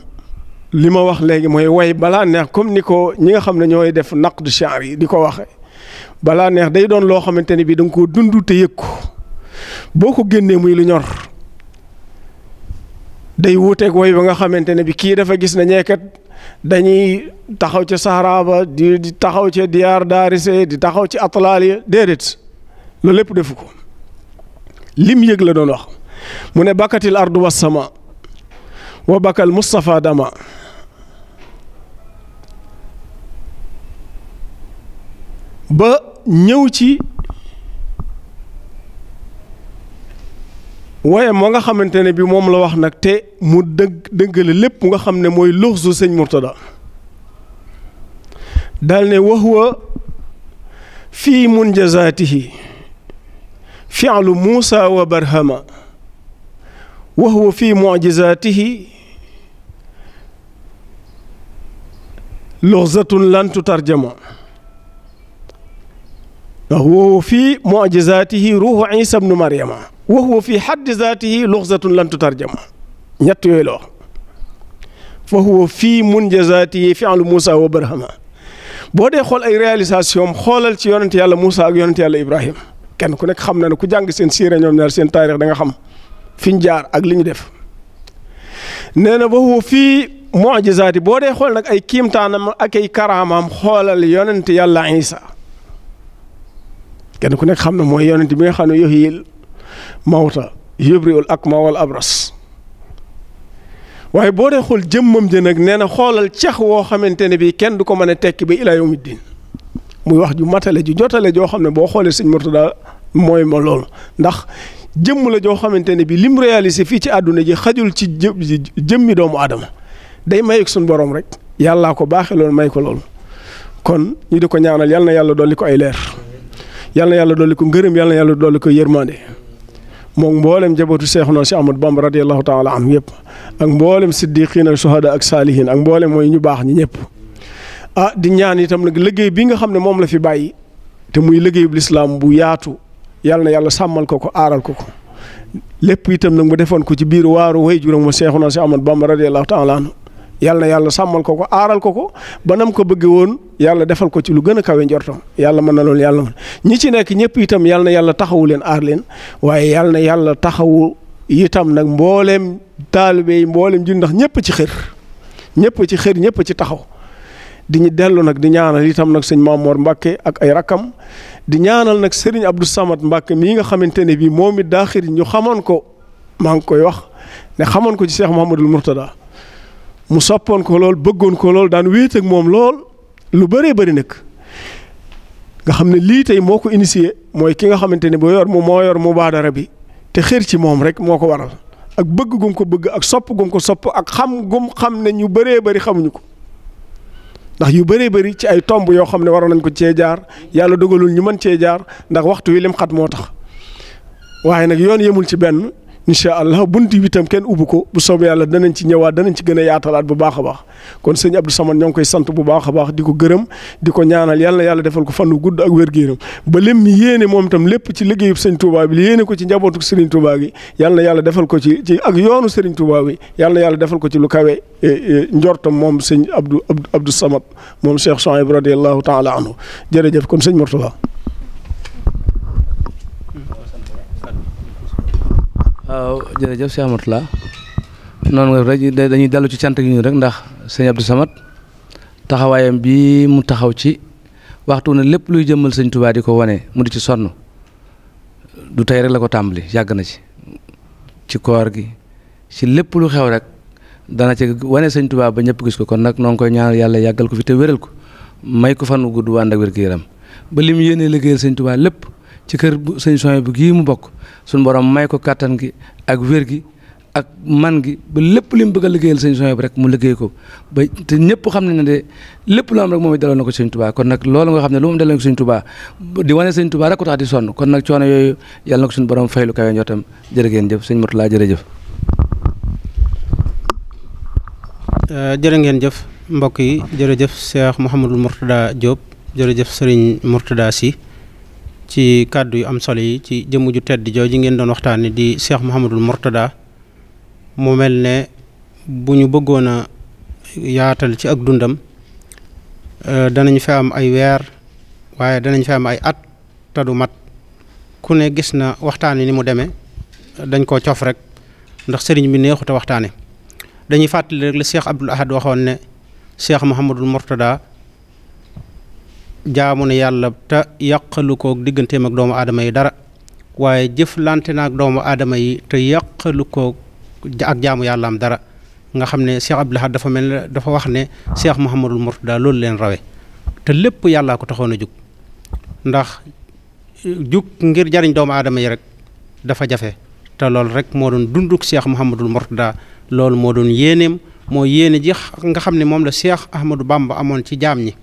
li ma wax léegi mooy way balaa neex comme ni ko ñi nga xam ne ñooy def naqd sha'r yi di ko waxe balaa neex day doon loo xamante ne bii da nga koo dund te yëg ko boo ko génnee muy lu ñor day wuuteeg way ba nga xamante ne bi kii dafa gis na ñeekat dañuy taxaw ca Sahara ba di taxaw ca Diyaar Daarise di taxaw ci atlaal ya déedéet loolu lépp defu ko lim yëg la doon wax mu ne bakatil ardu wassama wa bakal Moustapha dama ba ñëw ci waaye moo nga xamante ne bi moom la wax nag te mu dëggale lépp nga xam ne mooy luxsu sëñ Murtada daal ne wa huwa fii munjazaatihi fi'lu Muusa wa Barhama wa huwa fii mu'jizaatihi luxzatun lan tutarjama wa huwa fii mu'jizaatihi ruuhu Iisa bnu Maryama wa huwa fii haddi zaatihi luxzatun lan tutarjama ñett yooyu la wax fa huwa fii munjazaatihi fi'lu Muusa wa Barhama boo dee xool ay réalisation xoolal ci yonent yàlla Muusa ak yonent yàlla Ibrahima kenn ku nekk xam na ne ku jàng seen siira ñoom ñaar seen taarix da nga xam fi ñu jaar ak li ñu def nee na wa huwa fii mu'jizaati boo dee xool nag ay kiimtaanam ak ay karaamaam xoolal yonent yàlla Iisa kenn ku nekk xam na mooy yonent bi nga xam ne yuhyil mawta yubri'ul akma wal abras waaye boo dee xool jëmmam ja nag nee na xoolal ceex woo xamante ne bii kenn du ko mën a tekki ba ilaa yawmi diin muy wax ju matale ju jotale joo xam ne boo xoolee sëñ Murtada mooy ma loolu ndax jëmm la joo xamante ne bii lim réalisé fii ci àdduna ji xajul ci jëmmi doomu aadama day mayeg suñu borom rek yàllaa ko baaxee loolu may ko loolu kon ñu di ko ñaanal yal na yàlla dolli ko ay leer yal na yàlla dolli ko ngërëm yal na yàlla dolli ko yërmande moom mboolem njabootu Seexuna Si Ahmadu Bamba radiyallahu taala anhu yëpp ak mboolem siddiqiina ak suhada ak saalihiin ak mboolem mooy ñu baax ñi ñëpp di ñaan itam nag liggéey bi nga xam ne moom la fi bàyyi te muy liggéeyu lislaam bu yaatu yal na yàlla sàmmal ko ko aaral ko ko lépp itam nag mu defoon ko ci biir waaru way juróom ma Seexuna Si Ahmadu Bamba radiyallahu taala anhu yal na yàlla sàmmal ko ko aaral ko ko ba nam ko bëggee woon yàlla defal ko ci lu gën a kawe njortam yàlla mën na loolu yàlla mën ñi ci nekk ñëpp itam yal na yàlla taxawu leen aar leen waaye yal na yàlla taxawu itam nag mbooleem taalibe yi mbooleem ji ndax ñëpp ci xër ñëpp ci taxaw di ñu dellu nag di ñaanal itam nag sëñ Mamoor Mbàkke ak ay rakkam di ñaanal nag Serigne Abdou Samad Mbàkke mii nga xamante ne bii moom it daa xir ñu xamoon ko maa ngi koy wax ne xamoon ko ci Cheikh Mouhamadul Mourtada mu soppoon ko lool bëggoon ko lool daan wéet ak moom lool lu bëree bëri nag nga xam ne lii tey moo ko initié mooy ki nga xamante ne moo yor mubaadara bi te xër ci moom rek moo ko waral ak bëgg gum ko bëgg ak sopp gum ko sopp ak xam gum xam ne ñu bëree bëri xamuñu ko ndax yu bëree bëri ci ay tomb yoo xam ne waroon nañ ko cee jaar yàlla dogalul ñu mën cee jaar ndax waxtu wi lim xat moo tax waaye nag yoon yemul ci benn incha allah bunti bi itam kenn ubbi ko bu soobee yàlla danañ ci ñëwaat danañ ci gën a yaatalaat bu baax a baax kon sëñ Abdou Samad ñoo ngi koy sant bu baax a baax di ko gërëm di ko ñaanal yàlla na yàlla defal ko fan wu gudd ak wér-gu-yaram ba lim mi yéene moom itam lépp ci liggéeyub sëñ Touba bi yéene ko ci njabootu Serigne Touba gi yàlla na yàlla defal ko ci ak yoonu Serigne Touba bi yàlla na yàlla defal ko ci lu kawe njortam moom sëñ Abdou Samad moom Cheikh Souhaïbou radiyallahu taala anhu jërëjëf kon sëñ Mourtada. waaw jërëjëf Cheikh Mourtada noonu nga rek dañuy dellu ci cant gi ñu rek ndax sëñ Abdou Samad taxawaayam bi mu taxaw ci waxtu ne lépp luy jëmmal sëñ Tuubaa di ko wane mu di ci sonn du tey rek la ko tàmbali yàgg na ci koor gi ci lépp lu xew rek dana ci wane sëñ Tuubaa ba ñëpp gis ko kon nag noo ngi koy ñaanal yàlla yàggal ko fi te wéral ko may ko fan wu gudd ànd ak wér-gu-yaram ba li mu yéenee liggéeyal sëñ Tuubaa lépp ci kër bu sëñ Souhaïbou bu gii mu bokk suñu borom may ko kàttan gi ak wér gi ak man gi ba lépp li mu bëgg a liggéeyal sëñ Souhaïbou rek mu liggéey ko ba te ñëpp xam ne de lépp lu am rek moom it daloon na ko sëñ Tuubaa kon nag loolu nga xam ne lu mu daloon ko sëñ Tuubaa di wane sëñ Tuubaa rek ko tax di sonn kon nag coono yooyu yàlla na ko suñu borom faylu kawe njottam jërë ngeen jëf sëñ Mourtala jërëjëf. jërë ngeen jëf mbokk yi jërëjëf Cheikh Mouhamadul Mourtada Diop jërëjëf Serigne Mourtada Sy ci kàddu yu am solo yi ci jëmm ju tedd jooju ngeen doon waxtaanee di Cheikh Mouhamadul Mourtada mu mel ne bu ñu bëggoon a yaatal ci ak dundam danañ fi am ay weer waaye danañ fi am ay at te du mat ku ne gis na waxtaan ni mu demee dañ koo cof rek ndax sëriñ bi neexut a waxtaane dañuy fàttali rek la Cheikh Abdoul Ahad waxoon ne Cheikh Mouhamadul Mourtada jaamu ne yàlla te yàqalu ko digganteem ak doomu aadama yi dara waaye jëflante na ak doomu aadama yi te yàqalu ko ak jaamu yàlla am dara nga xam ne Cheikh Abdoul Ahad dafa mel ne dafa wax ne Cheikh Mouhamadul Mourtada loolu leen rawe te lépp yàllaa ko taxoon a jug ndax jug ngir jariñ doomu aadama yi rek dafa jafe te loolu rek moo doon dunduk Cheikh Mouhamadul Mourtada loolu moo doon yéeneem moo yéene ji nga xam ne moom la Cheikh Ahmadou Bamba amoon ci jaam ñi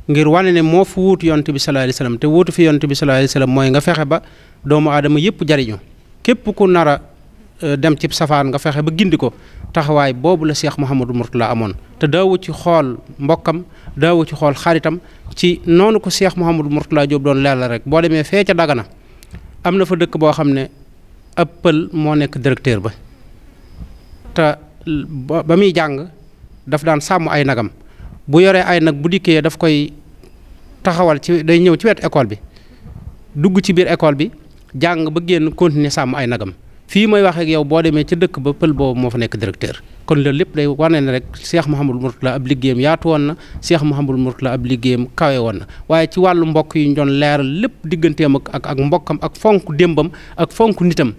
ngir wane ne moo fi wuutu yonent bi sallallahu alayhi wasallam te wuutu fi yonent bi sallallahu alayhi wasallam mooy nga fexe ba doomu aadama yëpp jariñu képp ku nar a dem ci safaan nga fexe ba gindi ko taxawaay boobu la Cheikh Mouhamadou Mourtada amoon te daawu ci xool mbokkam daawu ci xool xaritam ci noonu ko Cheikh Mouhamadou Mourtada Diop doon leeral rek boo demee fee ca Dagana am na fa dëkk boo xam ne ab pël moo nekk directeur ba te ba muy jàng daf daan sàmm ay nagam bu yoree ay nag bu dikkee daf koy taxawal ci day ñëw ci wetu école bi dugg ci biir école bi jàng ba génn continuer sàmm ay nagam fii may wax ak yow boo demee ca dëkk ba pël boobu moo fa nekk directeur kon loolu lépp day wane ne rek Cheikh Mouhamadou Mourtada ab liggéeyam yaatu woon na Cheikh Mouhamadou Mourtada ab liggéeyam kawe woon na waaye ci wàllu mbokk yi ñu doon leeral lépp digganteem ak mbokkam ak fonk démbam ak fonk nitam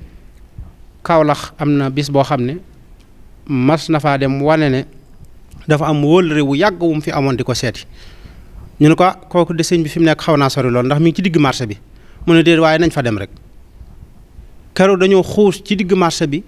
Kaolack am na bis boo xam ne mas na faa dem wane ne dafa am wóllëre wu yàgg wu mu fi amoon di ko seeti ñu ne ko kooku de sëñ bi fi mu nekk xaw naa sori lool ndax mi ngi ci digg marché bi mu ne déet waaye nañ fa dem rek keroog dañoo xuus ci digg marché bi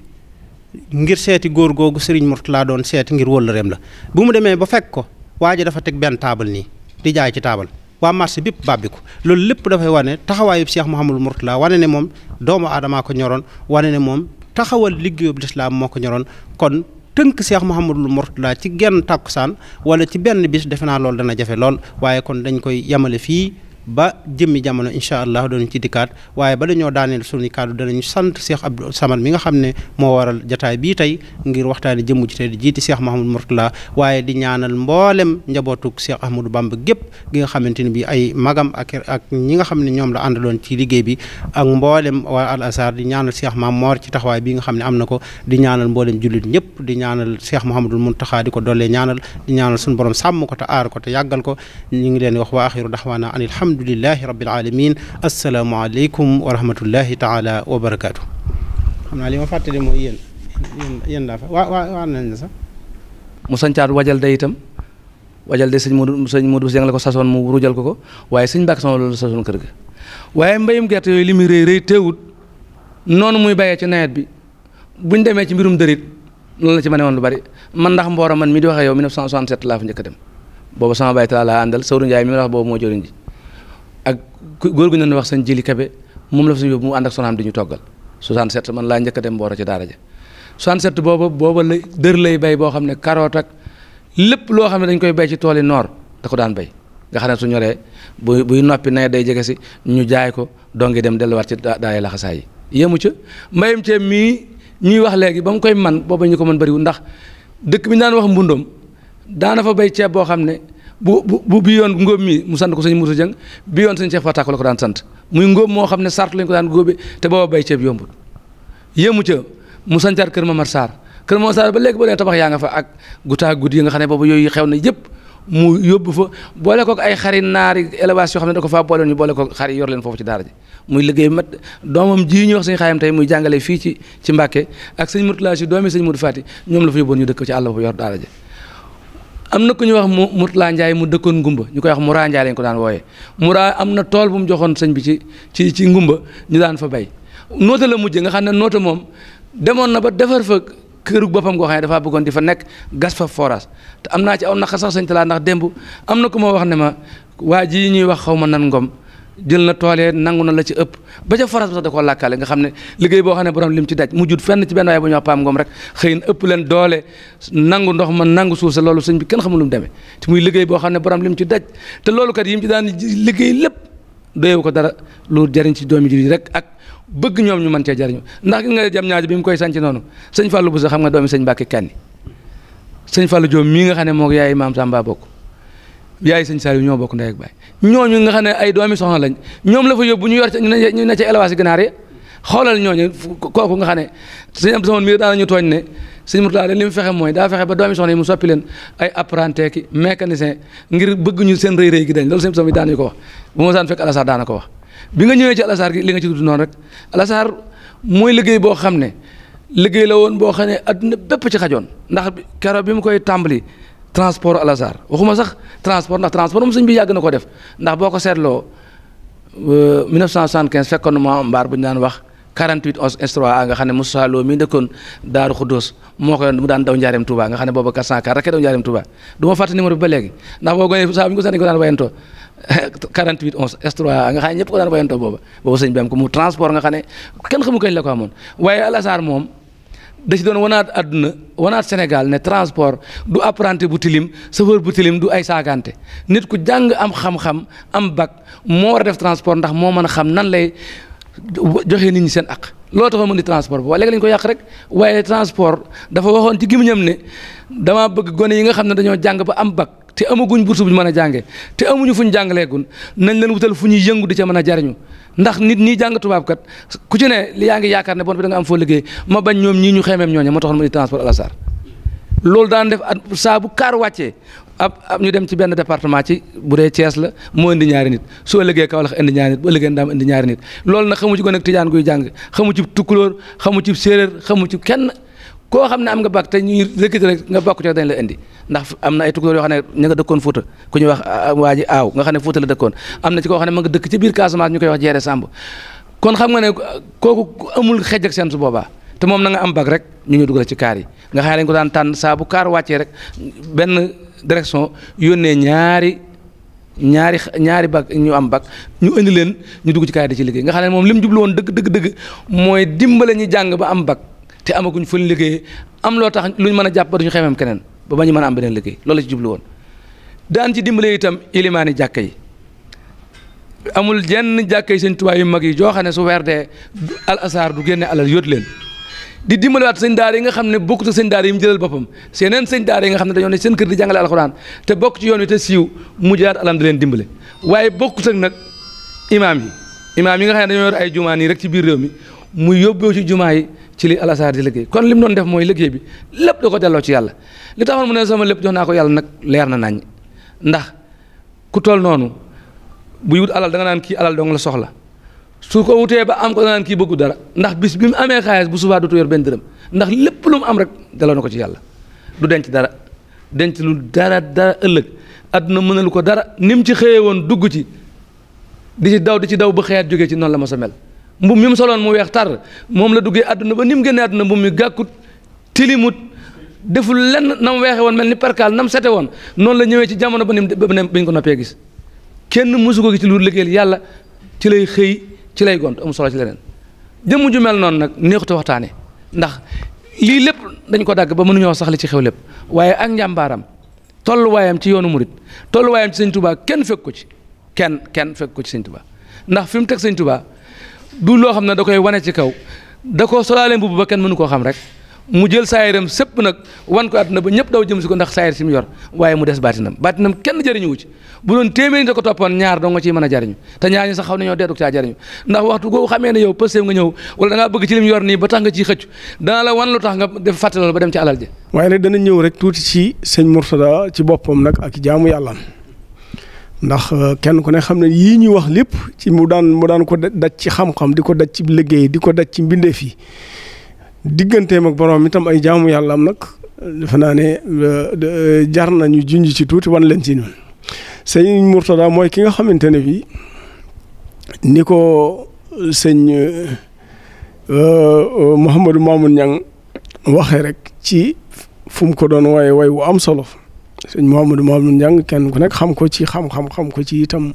ngir seeti góor googu Serigne Mourtala doon seeti ngir wóllëreem la bu mu demee ba fekk ko waa ji dafa teg benn taabal nii di jaay ci taabal waa marché bépp bàbbi ko loolu lépp dafay wane taxawaayu Cheikh Mouhamadou Mourtala wane ne moom doomu aadamaa ko ñoroon wane ne moom taxawal liggéeyub lislaam moo ko ñoroon kon tënk Cheikh Mouhamadul Mourtada ci genn tàkkusaan wala ci benn bis defe naa loolu dana jafe lool waaye kon dañ koy yamale fii ba jëmmi jamono incha allah doon ci dikkaat waaye ba dañoo daaneel suñu kàddu danañu sant Cheikh Abdou Samad mi nga xam ne moo waral jataay bii tey ngir waxtaani jëmm ci tey di jiiti Cheikh Mouhamadul Mourtada waaye di ñaanal mboolem njabootug Cheikh Ahmadou Bamba gépp gi nga xamante ne bi ay magam ak ñi nga xam ne ñoom la àndaloon ci liggéey bi ak mboolem waa Al Azhar di ñaanal Cheikh Mame Mor ci taxawaay bi nga xam ne am na ko di ñaanal mboolem jullit ñëpp di ñaanal Cheikh Mouhamadul Mountakha di ko dollee ñaanal di ñaanal suñu borom sàmm ko te aar ko te yàggal ko ñu ngi leen wax wa axiru daxwaana an alhamdulillahi rabbil alamin assalaamu aleykum wa rahmatullahi taala wa barakaatu. xam naa li ma fàttali mooy yéen laa fa waa nañ la sax mu sancaat wajal de itam wajal de sëñ Modou Dieng la ko sasoon mu rujal ko waaye sëñ Mbàkke sama loolu sasoon kër ga waaye mbayum gerte yooyu li muy rëy rëy teewut noonu muy bayee ci nawet bi buñ demee ci mbirum dërit loolu la ci ma ne woon lu bari man ndax mboora man mi di waxee yow 1967 laa fa njëkk a dem boobu sama bayta laa àndal Sawru Njaay mi nga wax boobu moo jëriñ ji ak góor gu ñu wax sëñ Jili Kebe moom la fa suñu yóbbu mu ànd ak sonaam di ñu toggal 67 man laa njëkk a dem mboora ci daara ja 67 booba la dër lay bay boo xam ne carotte ak lépp loo xam ne dañ koy bay ci tool yi noor da ko daan bay nga xam ne su ñoree buy noppi nawet day jege si ñu jaay ko dongi dem delluwaat ci daay laxasaay yi yemu ca mbayum ceeb mii ñuy wax léegi ba mu koy man booba ñu ko mën bëriwul ndax dëkk bi ñu daan wax mbundoom daana fa bay ceeb boo xam ne bu bi yoon ngóob mi mu sant ko sëñ Moussa Dieng bi yoon sëñ Cheikh Fatak la ko daan sant muy ngóob moo xam ne sart lañ ko daan góobe te booba bay ceeb yombul yemu ca mu sancaat kër Mamar Sarr kër Mamar Sarr ba léegi ba leen tabax yaa nga fa ak gutaa guddi yi nga xam ne boobu yooyu xew na yëpp mu yóbbu fa boole ko ay xari naari élevage yoo xam ne da ko faa boole ñu boole ko xar yi yor leen foofu ci daara ji muy liggéey mat doomam ji ñuy wax sëñ Xaayam tey muy jàngale fii ci Mbàkke ak sëñ Murtala si doomi sëñ Mudu Faati ñoom la fa yóbboon ñu dëkk ci àll ba yor daara ji am na ku ñu wax Murtala Njaay mu dëkkoon Ngumba ñu koy wax Mura Njaay lañ ko daan wooyee Mura am na tool bu mu joxoon sëñ bi ci Ngumba ñu daan fa bay noota la mujje nga xam ne noota moom demoon na ba defar fa kërug boppam goo xam ne dafaa bëggoon di fa nekk gas fa forage te am naa ci aw naqar sax sëñ Talla ndax démb am na ku ma wax ne ma waa ji ñuy wax xaw ma nan ngom jël na toolee nangu na la ci ëpp ba ca forage ba sax da koo làkkaale nga xam ne liggéey boo xam ne borom lim ci daj mu jut fenn ci benn waaye bu ñu wax Paam Ngom rek xëy na ëpp leen doole nangu ndox ma nangu suuf sa loolu sëñ bi kenn xamul lu mu demee te muy liggéey boo xam ne borom lim ci daj te loolu kat yi mu ci daan liggéey lépp doyewu ko dara lu jariñ ci doomi ji rek ak bëgg ñoom ñu mën cee jariñu ndax gis nga jam ñaaji bi mu koy sanc noonu sëñ Fallou Bousso xam nga doomi sëñ Mbàkke Kanni sëñ Fallou Diop mii nga xam ne moo yaay maam Samba bokk yaay sëñ Saliou ñoo bokk ndey ak baay ñooñu nga xam ne ay doomi soxna lañ ñoom la fa yóbbu ñu yor ñu ne ca élevage ganaar yi xoolal ñooñu kooku nga xam ne sëñ Abdou Samane mii daana ñu tooñ ne sëñ Murtala de li mu fexe mooy daa fexe ba doomi soxna yi mu soppi leen ay apprenti ki mécanicien ngir bëgg ñu seen rëy gi dañ loolu sëñ Abdou Samane daanañu ko wax bu ma saan fekk Alassar daana ko wax bi nga ñëwee ci Alassar gi li nga ci tudd noonu rek Alassar mooy liggéey boo xam ne liggéey la woon boo xam ne adduna bépp ci xajoon ndax keroog bi mu koy tàmbali transport Alassar waxuma sax transport ndax transport moom sëñ bi yàgg na ko def ndax boo ko seetloo 1975 fekkoon na ma mbaar bu ñu daan wax 48 11 S3A nga xam ne Moussa Lo mi dëkkoon Daaru Xuddoos moo ko yoon mu daan daw Njaareem Touba nga xam ne booba 404 rek daw Njaareem Touba du ma fàtte numéro bi ba léegi ndax boo gone saa bu ñu ko sànni ko daan wayantoo 48 11 S3A nga xam ne ñëpp ko daan wayantoo booba sëñ bi am ko mu transport nga xam ne kenn xamu kañ la ko amoon waaye Alassar moom da ci doon wanaat àdduna wanaat Sénégal ne transport du apprenti bu tilim chauffeur bu tilim du ay saagante nit ku jàng am xam-xam am bac moo war a def transport ndax moo mën a xam nan lay joxe nit ñi seen aq loolu taxoon mën di transport boobu léegi lañ ko yàq rek waaye transport dafa waxoon ci gémmiñam ne damaa bëgg gone yi nga xam ne dañoo jàng ba am bac te amaguñ bourse bu ñu mën a jàngee te amuñu fu ñu jàngaleegun nañ leen wutal fu ñuy yëngu di ca mën a jariñu ndax nit ñi jàng tubaab kat ku ci ne li yaa ngi yaakaar ne bon bi da nga am foo liggéey ma bañ ñoom ñii ñu xeemeem ñooñe moo taxoon mu di transport Alassar loolu daan def at saa bu kaar wàccee ab ñu dem ci benn département ci bu dee Thiès la moo indi ñaari nit soo liggéey Kaolack indi ñaari nit boo liggéey Ndaam indi ñaari nit loolu nag xamu ci gone ak tijaan guy jàng xamu ci tukkulóor xamu ci séeréer xamu ci kenn koo xam ne am nga bac te ñuy recruter rek nga bokk ci dañ la indi ndax am na ay tukkulóor yoo xam ne ñu nga dëkkoon Fuuta ku ñuy wax waa ji aaw nga xam ne Fuuta la dëkkoon am na ci koo xam ne ma nga dëkk ci biir Casamance ñu koy wax Jeere Samb kon xam nga ne kooku amul xej ak seen su boobaa te moom na nga am bac rek ñu ñu dugal ci kaar yi nga xam ne lañ ko daan tànn saa bu kaar wàccee rek benn direction yónnee ñaari bac ñu am bac ñu indi leen ñu dugg ci kaar yi di ci liggéey nga xam ne moom li mu jublu woon dëgg mooy dimbale ñi jàng ba am bac te amaguñ fu ñu liggéey am loo tax luñ mën a jàpp ba duñu xemeem keneen ba ba ñu mën a am beneen liggéey loolu la ci jublu woon daan ci dimbale itam ilimaani jàkka yi amul jenn jàkka yi sëñ Tuubaa yu mag yi joo xam ne su weer dee Alassar du génne alal yóot leen di dimbaliwaat sëñ daara yi nga xam ne bokkut ak sëñ daara yi mu jëlal boppam seeneen sëñ daara yi nga xam ne dañoo ne seen kër di jàngale alxuraan te bokk ci yoon wi te siiw mu jaat alam di leen dimbale waaye bokkut ak nag imaam yi nga xam ne dañoo yor ay jumaa nii rek ci biir réew mi mu yóbboo ci jumaa yi ci li Alassar di liggéey kon li mu doon def mooy liggéey bi lépp da ko delloo ci yàlla li taxoon mu ne sama lépp jox naa ko yàlla nag leer na nañ ndax ku toll noonu buy wut alal da nga naan kii alal dong la soxla su ko wutee ba am ko da nga naan kii bëggu dara ndax bis bi mu amee xaalis bu subaa dootu yor benn dërëm ndax lépp lu mu am rek delloo na ko ci yàlla du denc dara denc lu dara ëllëg àdduna mënalu ko dara ni mu ci xëyee woon dugg ci di ci daw ba xëyaat jógee ci noonu la ma sa mel mbub mi mu soloon mu weex tar moom la duggee àdduna ba ni mu génnee àdduna mbub mi gàkkut tilimut deful lenn na mu weexe woon mel ni perkaal na mu sete woon noonu la ñëwee ci jamono ba ni bañ ko noppee gis kenn mësu ko gis ci lu liggéeyal yàlla ci lay xëy ci lay gont amul solo ci leneen jëmm ju mel noonu nag neexute waxtaane ndax lii lépp dañ ko dagg ba mënuñoo sax li ci xew lépp waaye ak njàmbaaram tolluwaayam ci yoonu murit tolluwaayam ci sëñ Touba kenn fekk ko ci kenn fekk ko ci sëñ Touba ndax fi mu teg sëñ Touba du loo xam ne da koy wane ci kaw da koo solaale mbubb ba kenn mënu koo xam rek mu jël saayiram sëpp nag wan ko àdduna ba ñëpp daw jëm si ko ndax saayir si mu yor waaye mu des baatinam kenn jëriñu ci bu doon téeméeri te ko toppoon ñaar doo nga ciy mën a jariñu te ñaar ñi sax xaw nañoo deeduk caa jariñu ndax waxtu goo xamee ne yow pësteef nga ñëw wala da ngaa bëgg ci lim yor nii ba tax nga ciy xëccu dana la wan lu tax nga def fàtte loolu ba dem ci alal ji. waaye nag dana ñëw rek tuuti ci sëñ Mourtada ci boppam nag ak jaamu yàlla ndax kenn ku ne xam ne yii ñuy wax lépp ci mu daan ko daj ci xam-xam di ko daj ci liggéey di ko daj ci mbindeef yi digganteem ak borom itam ay jaamu yàlla am nag defe naa ne jar nañu junj ci tuuti wan leen ci ñun sëñ Mourtada mooy ki nga xamante ne bii ni ko sëñ Mouhamadou Mamoun Niang waxee rek ci fu mu ko doon way wu am solo sëñ Mouhamadou Mamoun Niang kenn ku nekk xam ko ci xam-xam xam ko ci itam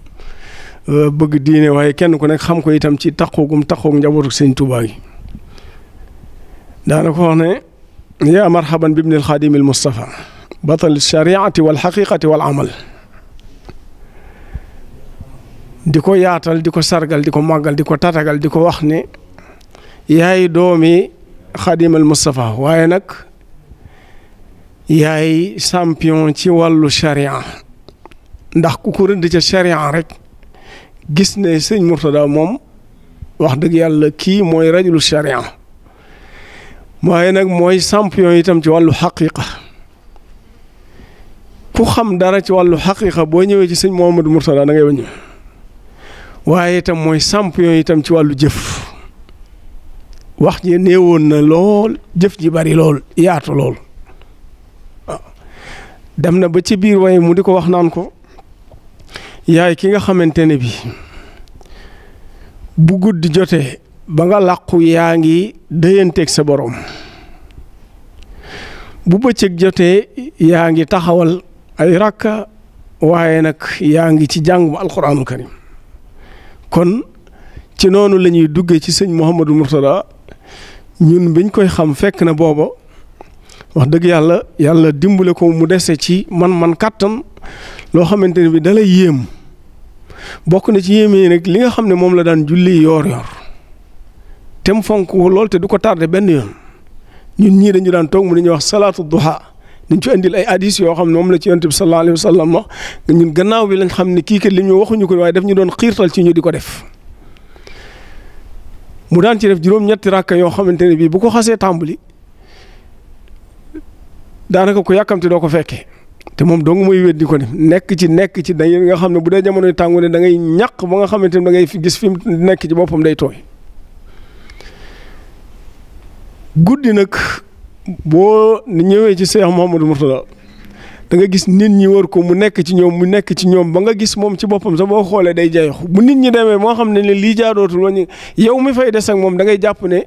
bëgg diine waaye kenn ku nekk xam ko itam ci taxoog njabootu sëñ Tuubaa gi daana ko wax ne yaa marhaban bi ibnil xaadimil Mustafa batal shariati wal xaqiqati wal amal di ko yaatal di ko sargal di ko màggal di ko tatagal di ko wax ne yaay doomi xaadimal Mustafa waaye nag yaay champion ci wàllu sharia ndax ku ko rëdd ca sharia rek gis ne sëñ Mourtada moom wax dëgg yàlla kii mooy rajulu sharia waaye nag mooy champion itam ci wàllu xaqiqa ku xam dara ci wàllu xaqiqa boo ñëwee ci sëñ Mouhamadou Mourtada da ngay bañ waaye itam mooy champion itam ci wàllu jëf wax ji néewoon na lool jëf ji bari lool yaatu lool waaw dem na ba ci biir waaye mu di ko wax naan ko yaay ki nga xamante ne bi bu guddi jotee ba nga làqu yaa ngi déyanteeg sa borom bu bëccëg jotee yaa ngi taxawal ay rakka waaye nag yaa ngi ci jàng bu alquranul karim kon ci noonu la ñuy duggee ci sëñ Mouhamadou Mourtada ñun biñ koy xam fekk na booba wax dëgg yàlla dimbale ko mu dese ci man kàttan loo xamante ne bi dalay yéem bokk na ci yéemee nag li nga xam ne moom la daan julli yoor te mu fonk lool te du ko tardé benn yoon ñun ñii dañu daan toog mu dañuy wax salaatu duha dañ ci indil ay hadis yoo xam ne moom la ci yonent bi sallallahu alayhi wa sallam wax ñun gannaaw bi lañ xam ne kii kat li ñu waxuñu ko waaye daf ñu doon xiirtal ci ñu di ko def mu daan ci def juróom-ñetti rakka yoo xamante ne bii bu ko xasee tàmbali daanaka ko yàkkamti doo ko fekkee te moom dong mooy wéet di ko def nekk ci da nga xam ne bu dee jamonoy tàngu ne da ngay ñàq ba nga xamante ne da ngay gis fi mu nekk ci boppam day tooy guddi nag boo ñëwee ci Cheikh Mouhamadou Mourtada da nga gis nit ñi wër ko mu nekk ci ñoom ba nga gis moom ci boppam sax boo xoolee day jayox bu nit ñi demee moo xam ne lii jaadootul wañu yow mi fay des ak moom da ngay jàpp ne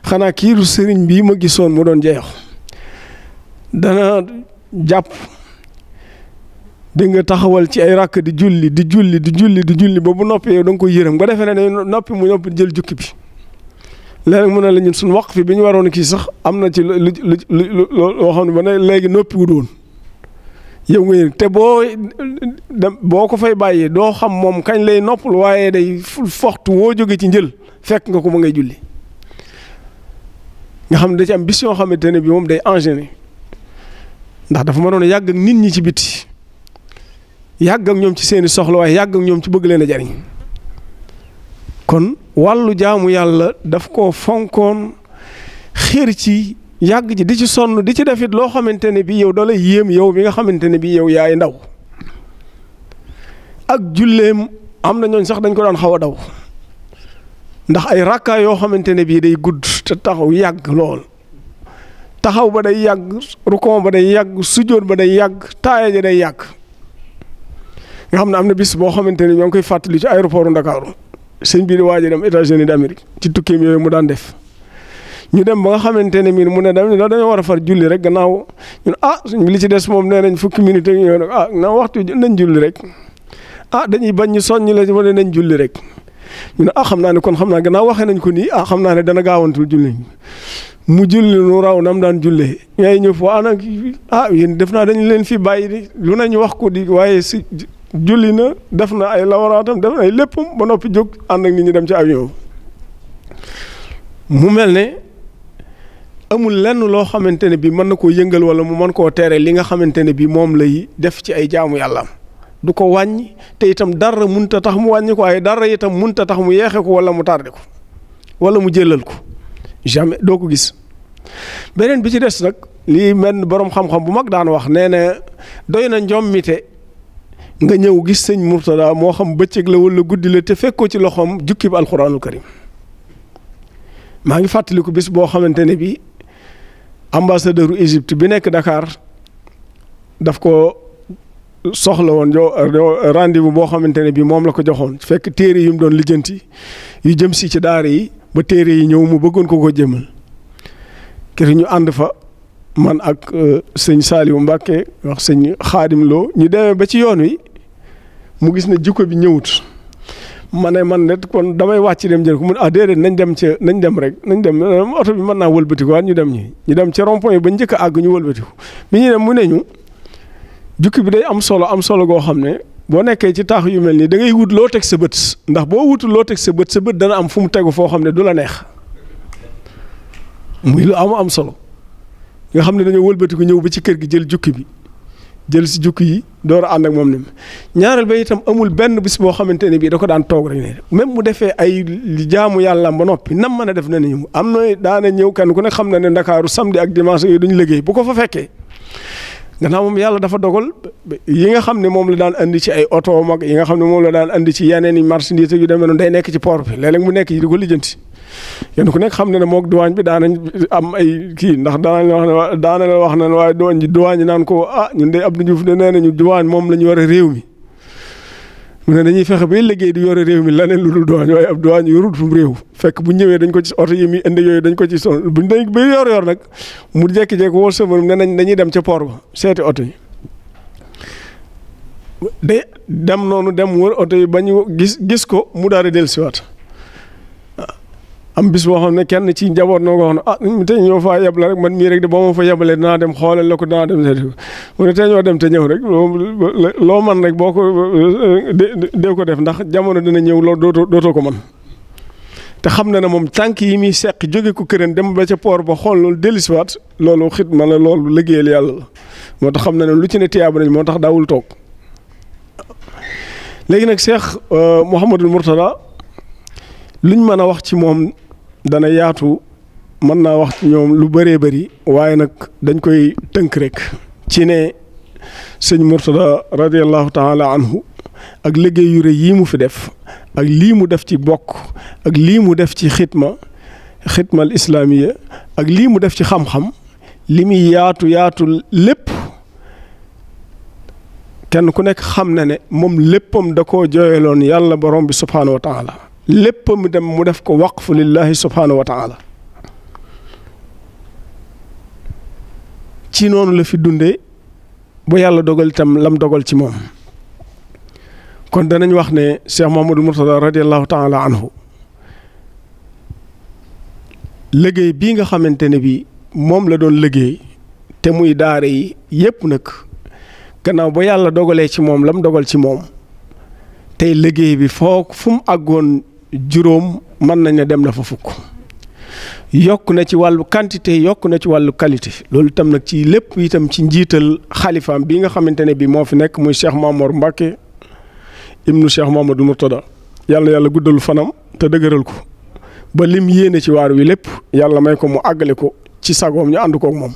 xanaa kiiru sëriñ bii ma gisoon mu doon jayox dana jàpp di nga taxawal ci ay rakk di julli ba bu noppee yow da nga koy yërëm nga defee ne day noppi mu noppi jël jukki bi léegi mu ne la ñun suñu waqf bi ñu waroon kii sax am na ci loo xam ne ba ne léegi noppi wu doon yow nga te boo ko fay bàyyee doo xam moom kañ lay noppal waaye day foxtu woo jóge ci njël fekk nga ko ma ngay julli nga xam ne da ci am bis yoo xamante ne bi moom day enchaîner ndax dafa mënoon a yàgg ak nit ñi ci biti yàgg ak ñoom ci seeni soxla waaye yàgg ak ñoom ci bëgg leen a jariñ kon wàllu jaamu yàlla daf koo fonkoon xër ci yàgg ci di ci sonn di ci defit loo xamante ne bii yow da lay yéem yow mi nga xamante ne bii yow yaay ndaw ak julleem am na ñooñ sax dañ ko daan xaw a daw ndax ay rakkaa yoo xamante ne bii day gudd te taxaw yàgg lool taxaw ba day yàgg rukon ba day yàgg sujjóot ba day yàgg taaya ja day yàgg nga xam ne am na bis boo xamante ne ñoo ngi koy fàttali ci aéroport Ndakaaru sëñ bi di waaj a dem États-Unis d'Amérique ci tukkeem yooyu mu daan def ñu dem ba nga xamante ne mii mu ne dañoo war a far julli rek gannaaw ñun suñ li ci des moom nee nañ fukki minute ak ñëw nag na waxtu nañ julli rek dañuy bañ ñu soññ la ci ma ne nañ julli rek ñu ne xam naa ne kon xam naa gannaaw waxee nañ ko nii xam naa ne dana gaawantul julli mu julli nu raw nam daan jullee ñay ñëw foo nag yéen def naa dañu leen fi bàyyi di lu nañu wax ko di waaye si julli na def na ay lawaraatam def na ay léppam ba noppi jóg ànd ak nit ñi dem ci avion mu mel ne amul lenn loo xamante ne bii mën na koo yëngal wala mu mën koo tere li nga xamante ne bii moom lay def ci ay jaamu yàlla du ko wàññi te itam dara munta tax mu wàññi ko waaye dara itam munta tax mu yeexe ko wala mu tardé ko wala mu jëlal ko jamais doo ko gis. beneen bi ci des nag lii mel borom xam-xam bu mag daan wax nee na doy na njommite nga ñëw gis sëñ Murtada moo xam bëccëg la wala guddi la te fekkoo ci loxoom jukki bi alxuraanul karim. maa ngi fàttaliku bis boo xamante ne bii ambassadeur u Égypte bi nekk Dakar daf ko soxla woon rendez-vous boo xamante ne bii moom la ko joxoon fekk téere yu mu doon lijjanti yu jëm si ci daara yi ba téere yi ñëw mu bëggoon ko jëmal kër ñu ànd fa man ak sëñ Saliou Mbacke wax sëñ Xaadim Lo ñu demee ba ci yoon wi mu gis ne jikko bi ñëwut ma ne man net kon damay wàcc dem jël ko mun déedéet nañ dem rek nañ dem oto bi mën naa wëlbatiku waat ñu dem ci rond-point ba njëkk a àgg ñu wëlbatiku bi ñu dem mu ne ñu jukki bi day am solo goo xam ne boo nekkee ci taax yu mel nii da ngay wut loo teg sa bët ndax boo wutul loo teg sa bët dana am fu mu tegu foo xam ne du la neex muy lu am solo nga xam ne dañoo wëlbatiku ñëw ba ci kër gi jël jukki bi jël si jukki yi door a ànd ak moom ni ñaareel ba itam amul benn bis boo xamante ne bii da ko daan toog rek ne même mu defee ay jaamu yàlla ba noppi nam mën a def na ne ñu am na daana ñëw kenn ku ne xam na ne Ndakaaru samedi ak dimanche yooyu duñu liggéey bu ko fa fekkee gannaaw moom yàlla dafa dogal yi nga xam ne moom la daan andi ci ay oto mag yi nga xam ne moom la daan andi ci yeneen i marchandise yu demee noonu day nekk ci port bi léeg-léeg mu nekk yi di ko lijjanti kenn ku nekk xam ne moog douane bi daanañ am ay kii ndax daana la wax ne waaye douane ji naan ko ñun de Abdou Diouf de nee nañu douane moom la ñu yore réew mi mu ne dañuy fexe bay liggéey di yore réew mi leneen lu dul douane waaye ab douane yorul fu mu réew fekk bu ñëwee dañ ko ci oto yi muy indi yooyu dañ ko ci son buñ dañ ba yor nag mu jekki-jekki woo sëmër ne nañ dañuy dem ca port ba seeti oto yi de dem noonu dem wër oto yi ba ñu gis ko mu daal di dellusiwaat am bis boo xam ne kenn ci njaboot noo ko wax ne tey ñoo faa yeb la rek man mii rek de boo ma fa yebalee dinaa dem xoolal la ko dinaa dem seeti ko mu ne tey ñoo dem te ñëw rek loo man rek boo ko dee ko def ndax jamono dina ñëw loolu dootoo ko man te xam na ne moom tànk yi muy seq jóge ko këran dem ba ca port ba xool loolu dellusiwaat loolu xitma la loolu liggéeyal yàlla la moo tax xam na ne lu ci ne tiyaaba nañ moo tax daawul toog léegi nag Cheikh Mouhamadul Mourtada luñ mën a wax ci moom dana yaatu mën naa wax ci ñoom lu bëree bëri waaye nag dañ koy tënk rek ci ne sëñ Mourtada radiallahu taala anhu ak liggéey yu rëy yii mu fi def ak lii mu def ci bokk ak lii mu def ci xitmal islaamiya ak lii mu def ci xam-xam li muy yaatu lépp kenn ku nekk xam na ne moom léppam da koo jooyaloon yàlla borom bi subhaanahu wa taala lépp mu dem mu def ko waqfu lillahi subhaanahu wa taala ci noonu la fi dundee ba yàlla dogal itam lam dogal ci moom kon danañ wax ne Cheikh Mouhamadou Mourtada radiallahu taala anhu liggéey bii nga xamante ne bi moom la doon liggéey te muy daara yi yépp nag gannaaw ba yàlla dogalee ci moom lam dogal ci moom tey liggéey bi fu mu àggoon juróom mën nañ ne dem na fa fukk yokk na ci wàllu quantité yokk na ci wàllu qualité loolu itam nag ci lépp itam ci njiital xalifaam bi nga xamante ne bi moo fi nekk muy Cheikh Mamour Mbacke ibnu Cheikh Mouhamadou Mourtada yàlla guddal fanam te dëgëral ko ba lim yéene ci waar wi lépp yàlla may ko mu àggale ko ci sagoom ñu ànd kook moom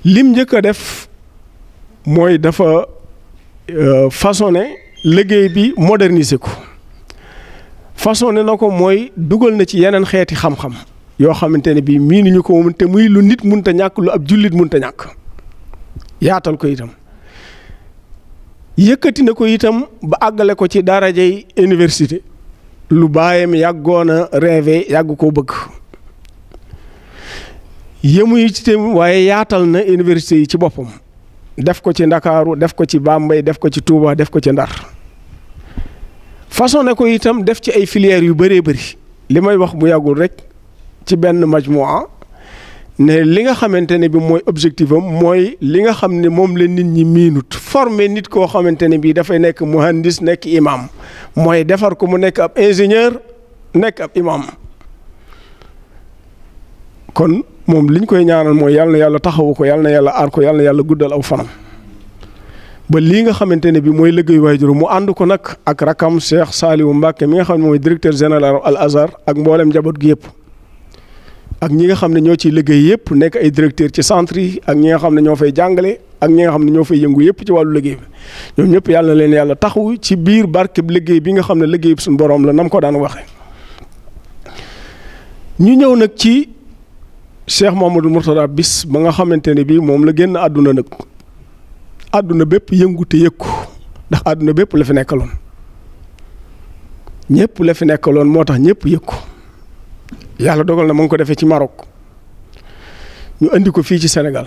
lim njëkk a def mooy dafa façonné liggéey bi moderniser ko façonné na ko mooy dugal na ci yeneen xeeti xam-xam yoo xamante ne bii miinuñu ko moom te muy lu nit munta ñàkk lu ab jullit munta ñàkk yaatal ko itam yëkkati na ko itam ba àggale ko ci darajay université lu baayam yàggoon a rêvé yàgg koo bëgg yemuyu ci tam waaye yaatal na université yi ci boppam def ko ci Ndakaaru def ko ci Bambey def ko ci Touba def ko ci Ndar façon ne ko itam def ci ay filières yu bëree bëri li may wax bu yàggul rek ci benn majmua ne li nga xamante ne bi mooy objectif am mooy li nga xam ne moom la nit ñi miinut former nit koo xamante ne bii dafay nekk muhandis nekk imam mooy defar ko mu nekk ab ingénieur nekk ab imam kon moom liñ koy ñaanal mooy yàlla na yàlla taxawu ko, yàlla na yàlla aar ko, yàlla na yàlla guddal aw fanam ba lii nga xamante ne bi mooy liggéey waajur mu ànd ko nag ak rakam Cheikh Saliou Mbacke mi nga xam ne mooy directeur général Al Azhar ak mboolem njaboot gi yëpp ak ñi nga xam ne ñoo ciy liggéey yëpp nekk ay directeur ci centre yi ak ñi nga xam ne ñoo fay jàngale ak ñi nga xam ne ñoo fay yëngu yëpp ci wàllu liggéey bi ñoom ñëpp yàlla na leen yàlla taxawu ci biir barkeb liggéey bi nga xam ne liggéey bi suñu borom la nam ko daan waxee. ñu ñëw nag ci Cheikh Mouhamadou Mourtada bis ba nga xamante ne bii moom la génn àdduna nag àdduna bépp yëngu te yëkku ndax àdduna bépp la fi nekkaloon ñëpp la fi nekkaloon moo tax ñëpp yëkku yàlla dogal na mu ngi ko defee ci Maroc ñu indi ko fii ci Sénégal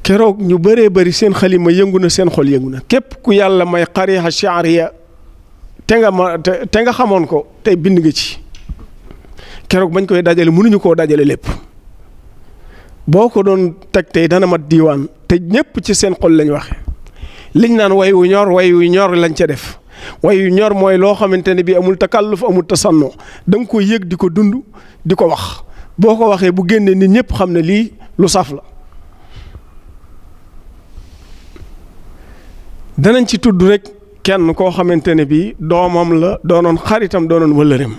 keroog ñu bëree bëri seen xalima yëngu na seen xol yëngu na képp ku yàlla may xarixa charia te nga xamoon ko tey bind nga ci keroog bañ koy dajale mënuñu koo dajale lépp boo ko doon teg tey dana mat diiwaan te ñëpp ci seen xol lañ waxe liñ naan way wu ñor lañ ca def way yu ñor mooy loo xamante ne bii amul takalluf amul tasanno da nga koy yëg di ko dund di ko wax boo ko waxee bu génnee nit ñëpp xam ne lii lu saf la. danañ ci tudd rek kenn koo xamante ne bii doomam la doonoon xaritam doonoon wëllëreem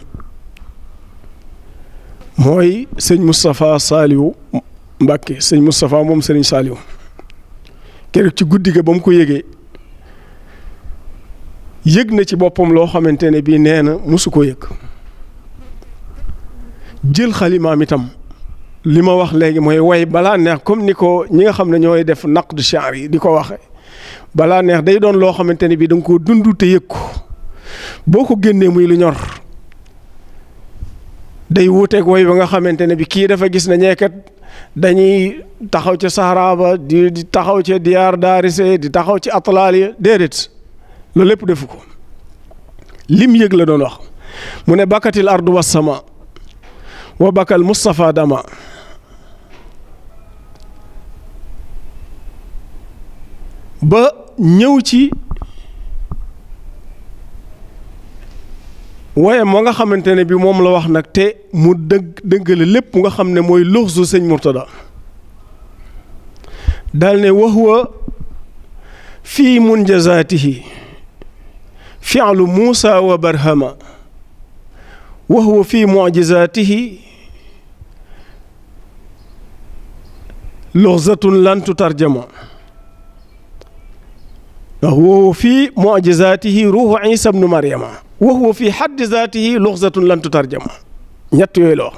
mooy sëñ Moustapha Saliou Mbacke sëñ Moustapha moom sëriñ Saliou keroog ci guddi ga ba mu ko yëgee yëg na ci boppam loo xamante ne bii nee na mosu koo yëg jël xalimaam itam li ma wax léegi mooy way balaa neex comme ni ko ñi nga xam ne ñooy def naqd shi'r yi di ko waxe balaa neex day doon loo xamante ne bii da nga koo dund te yëg ko boo ko génnee muy lu ñor day wuuteeg way ba nga xamante ne bi kii dafa gis ne ñeekat dañuy taxaw ca Sahara ba di taxaw ca Diyaar Daarise di taxaw ci atlaal ya déedéet loolu lépp defu ko lim yëg la doon wax mu ne bakatil ardu wassama wa bakal Moustapha dama ba ñëw ci waaye moo nga xamante ne bi moom la wax nag te mu dëggale lépp nga xam ne mooy luxsu sëñ Mourtada daal ne wa huwa fii munjazaatihi fi'lu Muusa wa Barhama wa huwa fii mu'jizaatihi luxzatun lan tutarjama wa huwa fii mu'jizaatihi ruuhu Iisa bnu Maryama wa huwa fii haddi zaatihi luxzatun lan tutarjama ñett yooyu la wax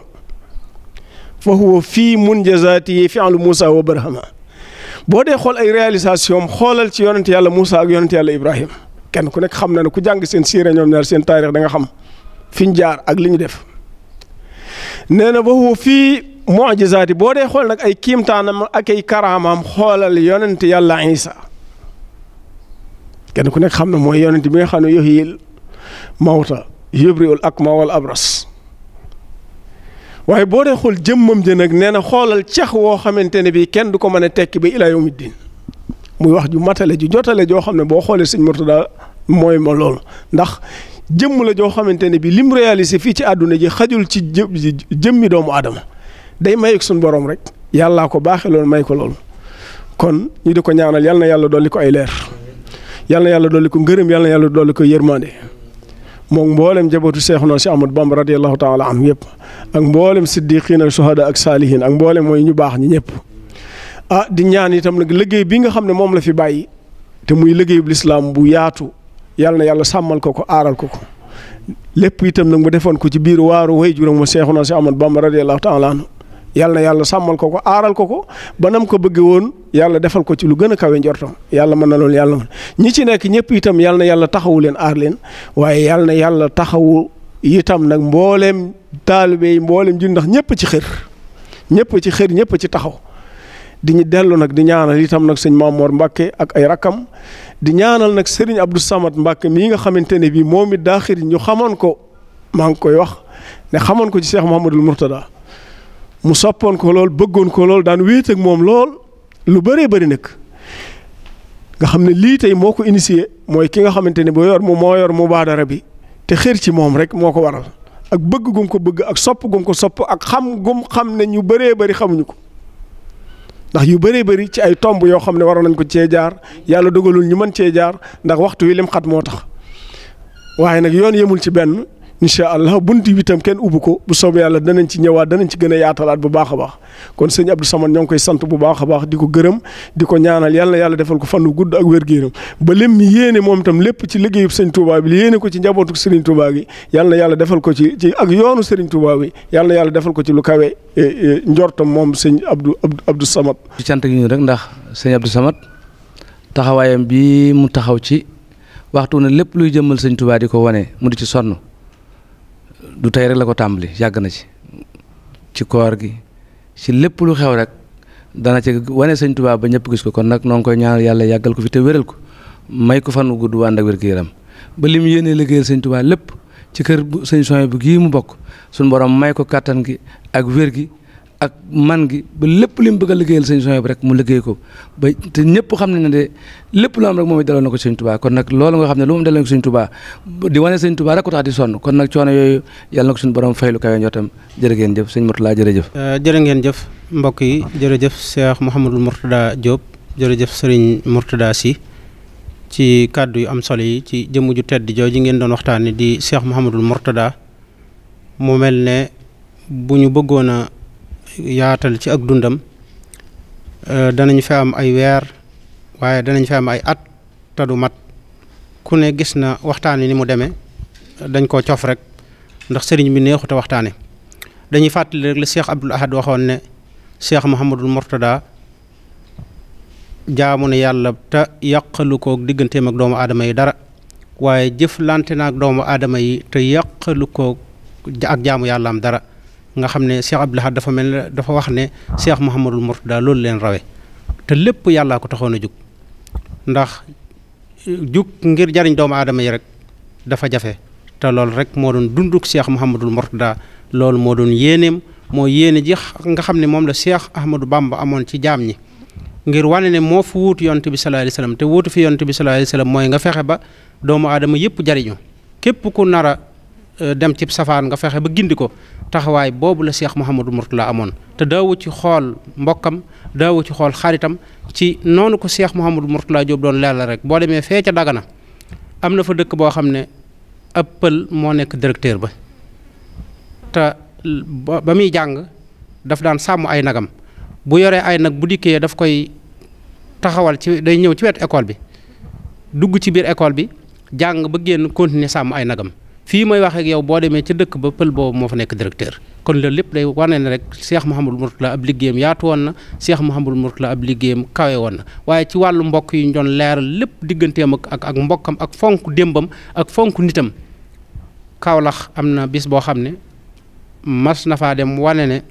fa huwa fii munjazaatihi fi'lu Muusa wa Barhama boo dee xool ay réalisation xoolal ci yonent yàlla Muusa ak yonent yàlla Ibrahima kenn ku nekk xam na ne ku jàng seen siira ñoom ñaar seen taarix da nga xam fi ñu jaar ak li ñu def nee na wa huwa fii mu'jizaati boo dee xool nag ay kiimtaanam ak ay karaamaam xoolal yonent yàlla Iisa kenn ku nekk xam na mooy yonent bi nga xam ne yuhyil mawta yubri'ul akma wal abras waaye boo dee xool jëmmam ja nag nee na xoolal ceex woo xamante ne bii kenn du ko mën a tekki ba ilaa yawmi diin muy wax ju matale ju jotale joo xam ne boo xoolee sëñ Mourtada mooy ma loolu ndax jëmm la joo xamante ne bii lim réalisé fii ci àdduna ji xajul ci jëmmi doomu aadama day mayeg suñu borom rek yàllaa ko baaxee loolu may ko loolu kon ñu di ko ñaanal yal na yàlla dolli ko ay leer yal na yàlla dolli ko ngërëm yal na yàlla dolli ko yërmande moom mboolem jabootu Seexuna Si Ahmadu Bamba radiyallahu taala anhu yëpp ak mboolem siddiqiina suhada ak saalihin ak mboolem mooy ñu baax ñi ñëpp di ñaan itam nag liggéey bi nga xam ne moom la fi bàyyi te muy liggéeyub lislaam bu yaatu yàlla na yàlla sàmmal ko ko aaral ko ko lépp itam nag mu defoon ko ci biir waaru way juróom ma Seexuna Si Ahmadu Bamba radiyallahu taala anhu yàlla na yàlla sàmmal ko ko aaral ko ko ba nam ko bëgge woon yàlla defal ko ci lu gën a kawe njortam yàlla mën na loolu yàlla mën ñi ci nekk ñëpp itam yàlla na yàlla taxawu leen aar leen waaye yàlla na yàlla taxawu itam nag mbooleem taalibe yi mbooleem ji ndax ñëpp ci xër ñëpp ci taxaw di ñu dellu nag di ñaanal itam nag sëñ Mamoor Mbàkke ak ay rakkam di ñaanal nag Serigne Abdou Samad Mbàkke mii nga xamante ne bii moom it daa xir ñu xamoon ko maa ngi koy wax ne xamoon ko ci Cheikh Mouhamadul Mourtada mu soppoon ko lool bëggoon ko lool daan wéet ak moom lool lu bëree bëri nag nga xam ne lii tey moo ko initié mooy ki nga xamante ne moo yor mubaadara bi te xër ci moom rek moo ko waral ak bëgg gum ko bëgg ak sopp gum ko sopp ak xam gum xam ne ñu bëree bëri xamuñu ko ndax yu bëree bëri ci ay tomb yoo xam ne waroon nañ ko cee jaar yàlla dogalul ñu mën cee jaar ndax waxtu wi lim xat moo tax waaye nag yoon yemul ci benn incha allah bunti bi tam kenn ubbi ko bu soobee yàlla danañ ci ñëwaat danañ ci gën a yaatalaat bu baax a baax kon sëñ Abdou Samad ñoo ngi koy sant bu baax a baax di ko gërëm di ko ñaanal yàlla defal ko fan wu gudd ak wér-gu-yaram ba lim mi yéene moom tam lépp ci liggéeyub sëñ Touba bi yéene ko ci njabootu Serigne Touba gi yàlla defal ko ci ak yoonu Serigne Touba bi yàlla defal ko ci lu kawe njortam moom sëñ Abdou Samad. ci cant gi ñu rek ndax sëñ Abdou Samad taxawaayam bi mu taxaw ci waxtu ne lépp luy jëmmal sëñ Touba di ko wane mu di ci sonn. du tey rek la ko tàmbali yàgg na ci koor gi ci lépp lu xew rek dana ci wane sëñ Tuubaa ba ñëpp gis ko kon nag noo ngi koy ñaanal yàlla yàggal ko fi te wéral ko may ko fan wu gudd ànd ak wér-gu-yaram ba li mu yéenee liggéeyal sëñ Tuubaa lépp ci kër sëñ Souhaïbou gii mu bokk suñu borom may ko kàttan gi ak wér gi ak man gi ba lépp li mu bëgg a liggéeyal sëñ Souhaïbou rek mu liggéey ko ba te ñëpp xam nañ ne de lépp lu am rek moom it daloon na ko sëñ Touba kon nag loolu nga xam ne lu mu daloon ko sëñ Touba di wane sëñ Touba rek ko tax di sonn kon nag coono yooyu yàlla na ko suñu borom faylu kawe njottam jërë ngeen jëf sëñ Mourtada jërëjëf. jërë ngeen jëf mbokk yi jërëjëf Cheikh Mouhamadul Mourtada Diop jërëjëf Serigne Mourtada Sy ci kàddu yu am solo yi ci jëmm ju tedd jooju ngeen doon waxtaanee di Cheikh Mouhamadul Mourtada mu mel ne bu ñu bëggoon a yaatal ci ak dundam danañ fi am ay weer waaye danañ fi am ay at te du mat ku ne gis na waxtaan ni mu demee dañ koo cof rek ndax sëriñ bi neexut a waxtaane dañuy fàttali rek la Cheikh Abdoul Ahad waxoon ne Cheikh Mouhamadul Mourtada jaamu ne yàlla te yàqalu ko digganteem ak doomu aadama yi dara waaye jëflante na ak doomu aadama yi te yàqalu ko ak jaamu yàlla am dara nga xam ne Cheikh Abdoul Ahad dafa mel ne dafa wax ne Cheikh Mouhamadul Mourtada loolu leen rawe te lépp yàllaa ko taxoon a jug ndax jug ngir jariñ doomu aadama yi rek dafa jafe te loolu rek moo doon dunduk Cheikh Mouhamadul Mourtada loolu moo doon yéeneem moo yéene ji nga xam ne moom la Cheikh Ahmadou Bamba amoon ci jaam ñi ngir wane ne moo fu wuutu yonent bi sallallahu alayhi wasallam te wuutu fi yonent bi sallallahu alayhi wasallam mooy nga fexe ba doomu aadama yëpp jariñu képp ku nara dem ci safaan nga fexe ba gindi ko taxawaay boobu la Cheikh Mouhamadou Mourtada amoon te daawu ci xool mbokkam daawu ci xool xaritam ci noonu ko Cheikh Mouhamadou Mourtada Diop doon leeral rek boo demee fee ca Dagana am na fa dëkk boo xam ne ab pël moo nekk directeur ba te ba muy jàng daf daan sàmm ay nagam bu yoree ay nag bu dikkee daf koy taxawal ci day ñëw ci wetu école bi dugg ci biir école bi jàng ba génn continuer sàmm ay nagam fii may wax ak yow boo demee ca dëkk ba pël boobu moo fa nekk directeur kon loolu lépp day wane ne rek Cheikh Mouhamadou Mourtada ab liggéeyam yaatu woon na Cheikh Mouhamadou Mourtada ab liggéeyam kawe woon na waaye ci wàllu mbokk yi ñu doon leeral lépp digganteem ak mbokkam ak fonk démbam ak fonk nitam Kaolack am na bis boo xam ne mas na faa dem wane ne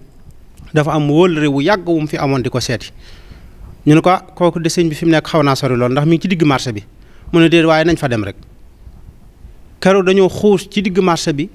dafa am wóllëre wu yàgg wu mu fi amoon di ko seeti ñu ne ko kooku de sëñ bi fi mu nekk xaw naa sori lool ndax mi ngi ci digg marché bi mu ne déet waaye nañ fa dem rek keroog dañoo xuus ci digg marché bi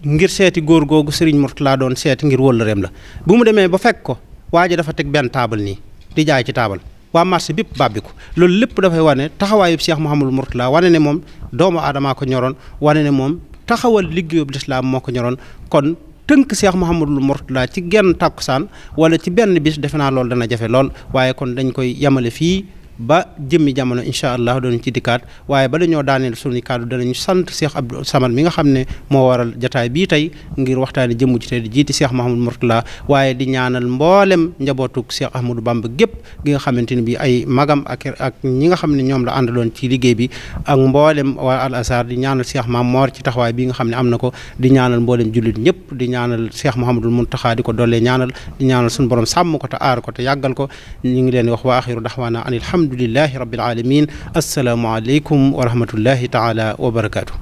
ngir seeti góor googu Serigne Mourtada doon seeti ngir wóllëreem la bu mu demee ba fekk ko waa ji dafa teg benn taabal nii di jaay ci taabal waa marché bépp bàbbi ko loolu lépp dafay wane taxawaayub Cheikh Mouhamadou Mourtada wane ne moom doomu aadamaa ko ñoroon wane ne moom taxawal liggéeyub lislaam moo ko ñoroon kon tënk Cheikh Mouhamadul Mourtada ci genn tàkkusaan wala ci benn bis defe naa loolu dana jafe lool waaye kon dañ koy yamale fii ba jëmmi jamono incha allah doon ci dikkaat waaye ba dañoo daaneel suñu kàddu danañu sant Cheikh Abdou Samad mi nga xam ne moo waral jataay bii tey ngir waxtaani jëmm ci tey di jiiti Cheikh Mouhamadul Mourtada waaye di ñaanal mboolem njabootug Cheikh Ahmadou Bamba gépp gi nga xamante ne bi ay magam ak ñi nga xam ne ñoom la àndaloon ci liggéey bi ak mboolem waa Al Azhar di ñaanal Cheikh Mame Mor ci taxawaay bi nga xam ne am na ko di ñaanal mboolem jullit ñëpp di ñaanal Cheikh Mouhamadul Mountakha di ko dollee ñaanal di ñaanal suñu borom sàmm ko te aar ko te yàggal ko ñu ngi leen wax wa axiru daxwaana an alhamdulillahi rabbil alamin assalaamu aleykum wa rahmatullahi taala wa barakaatu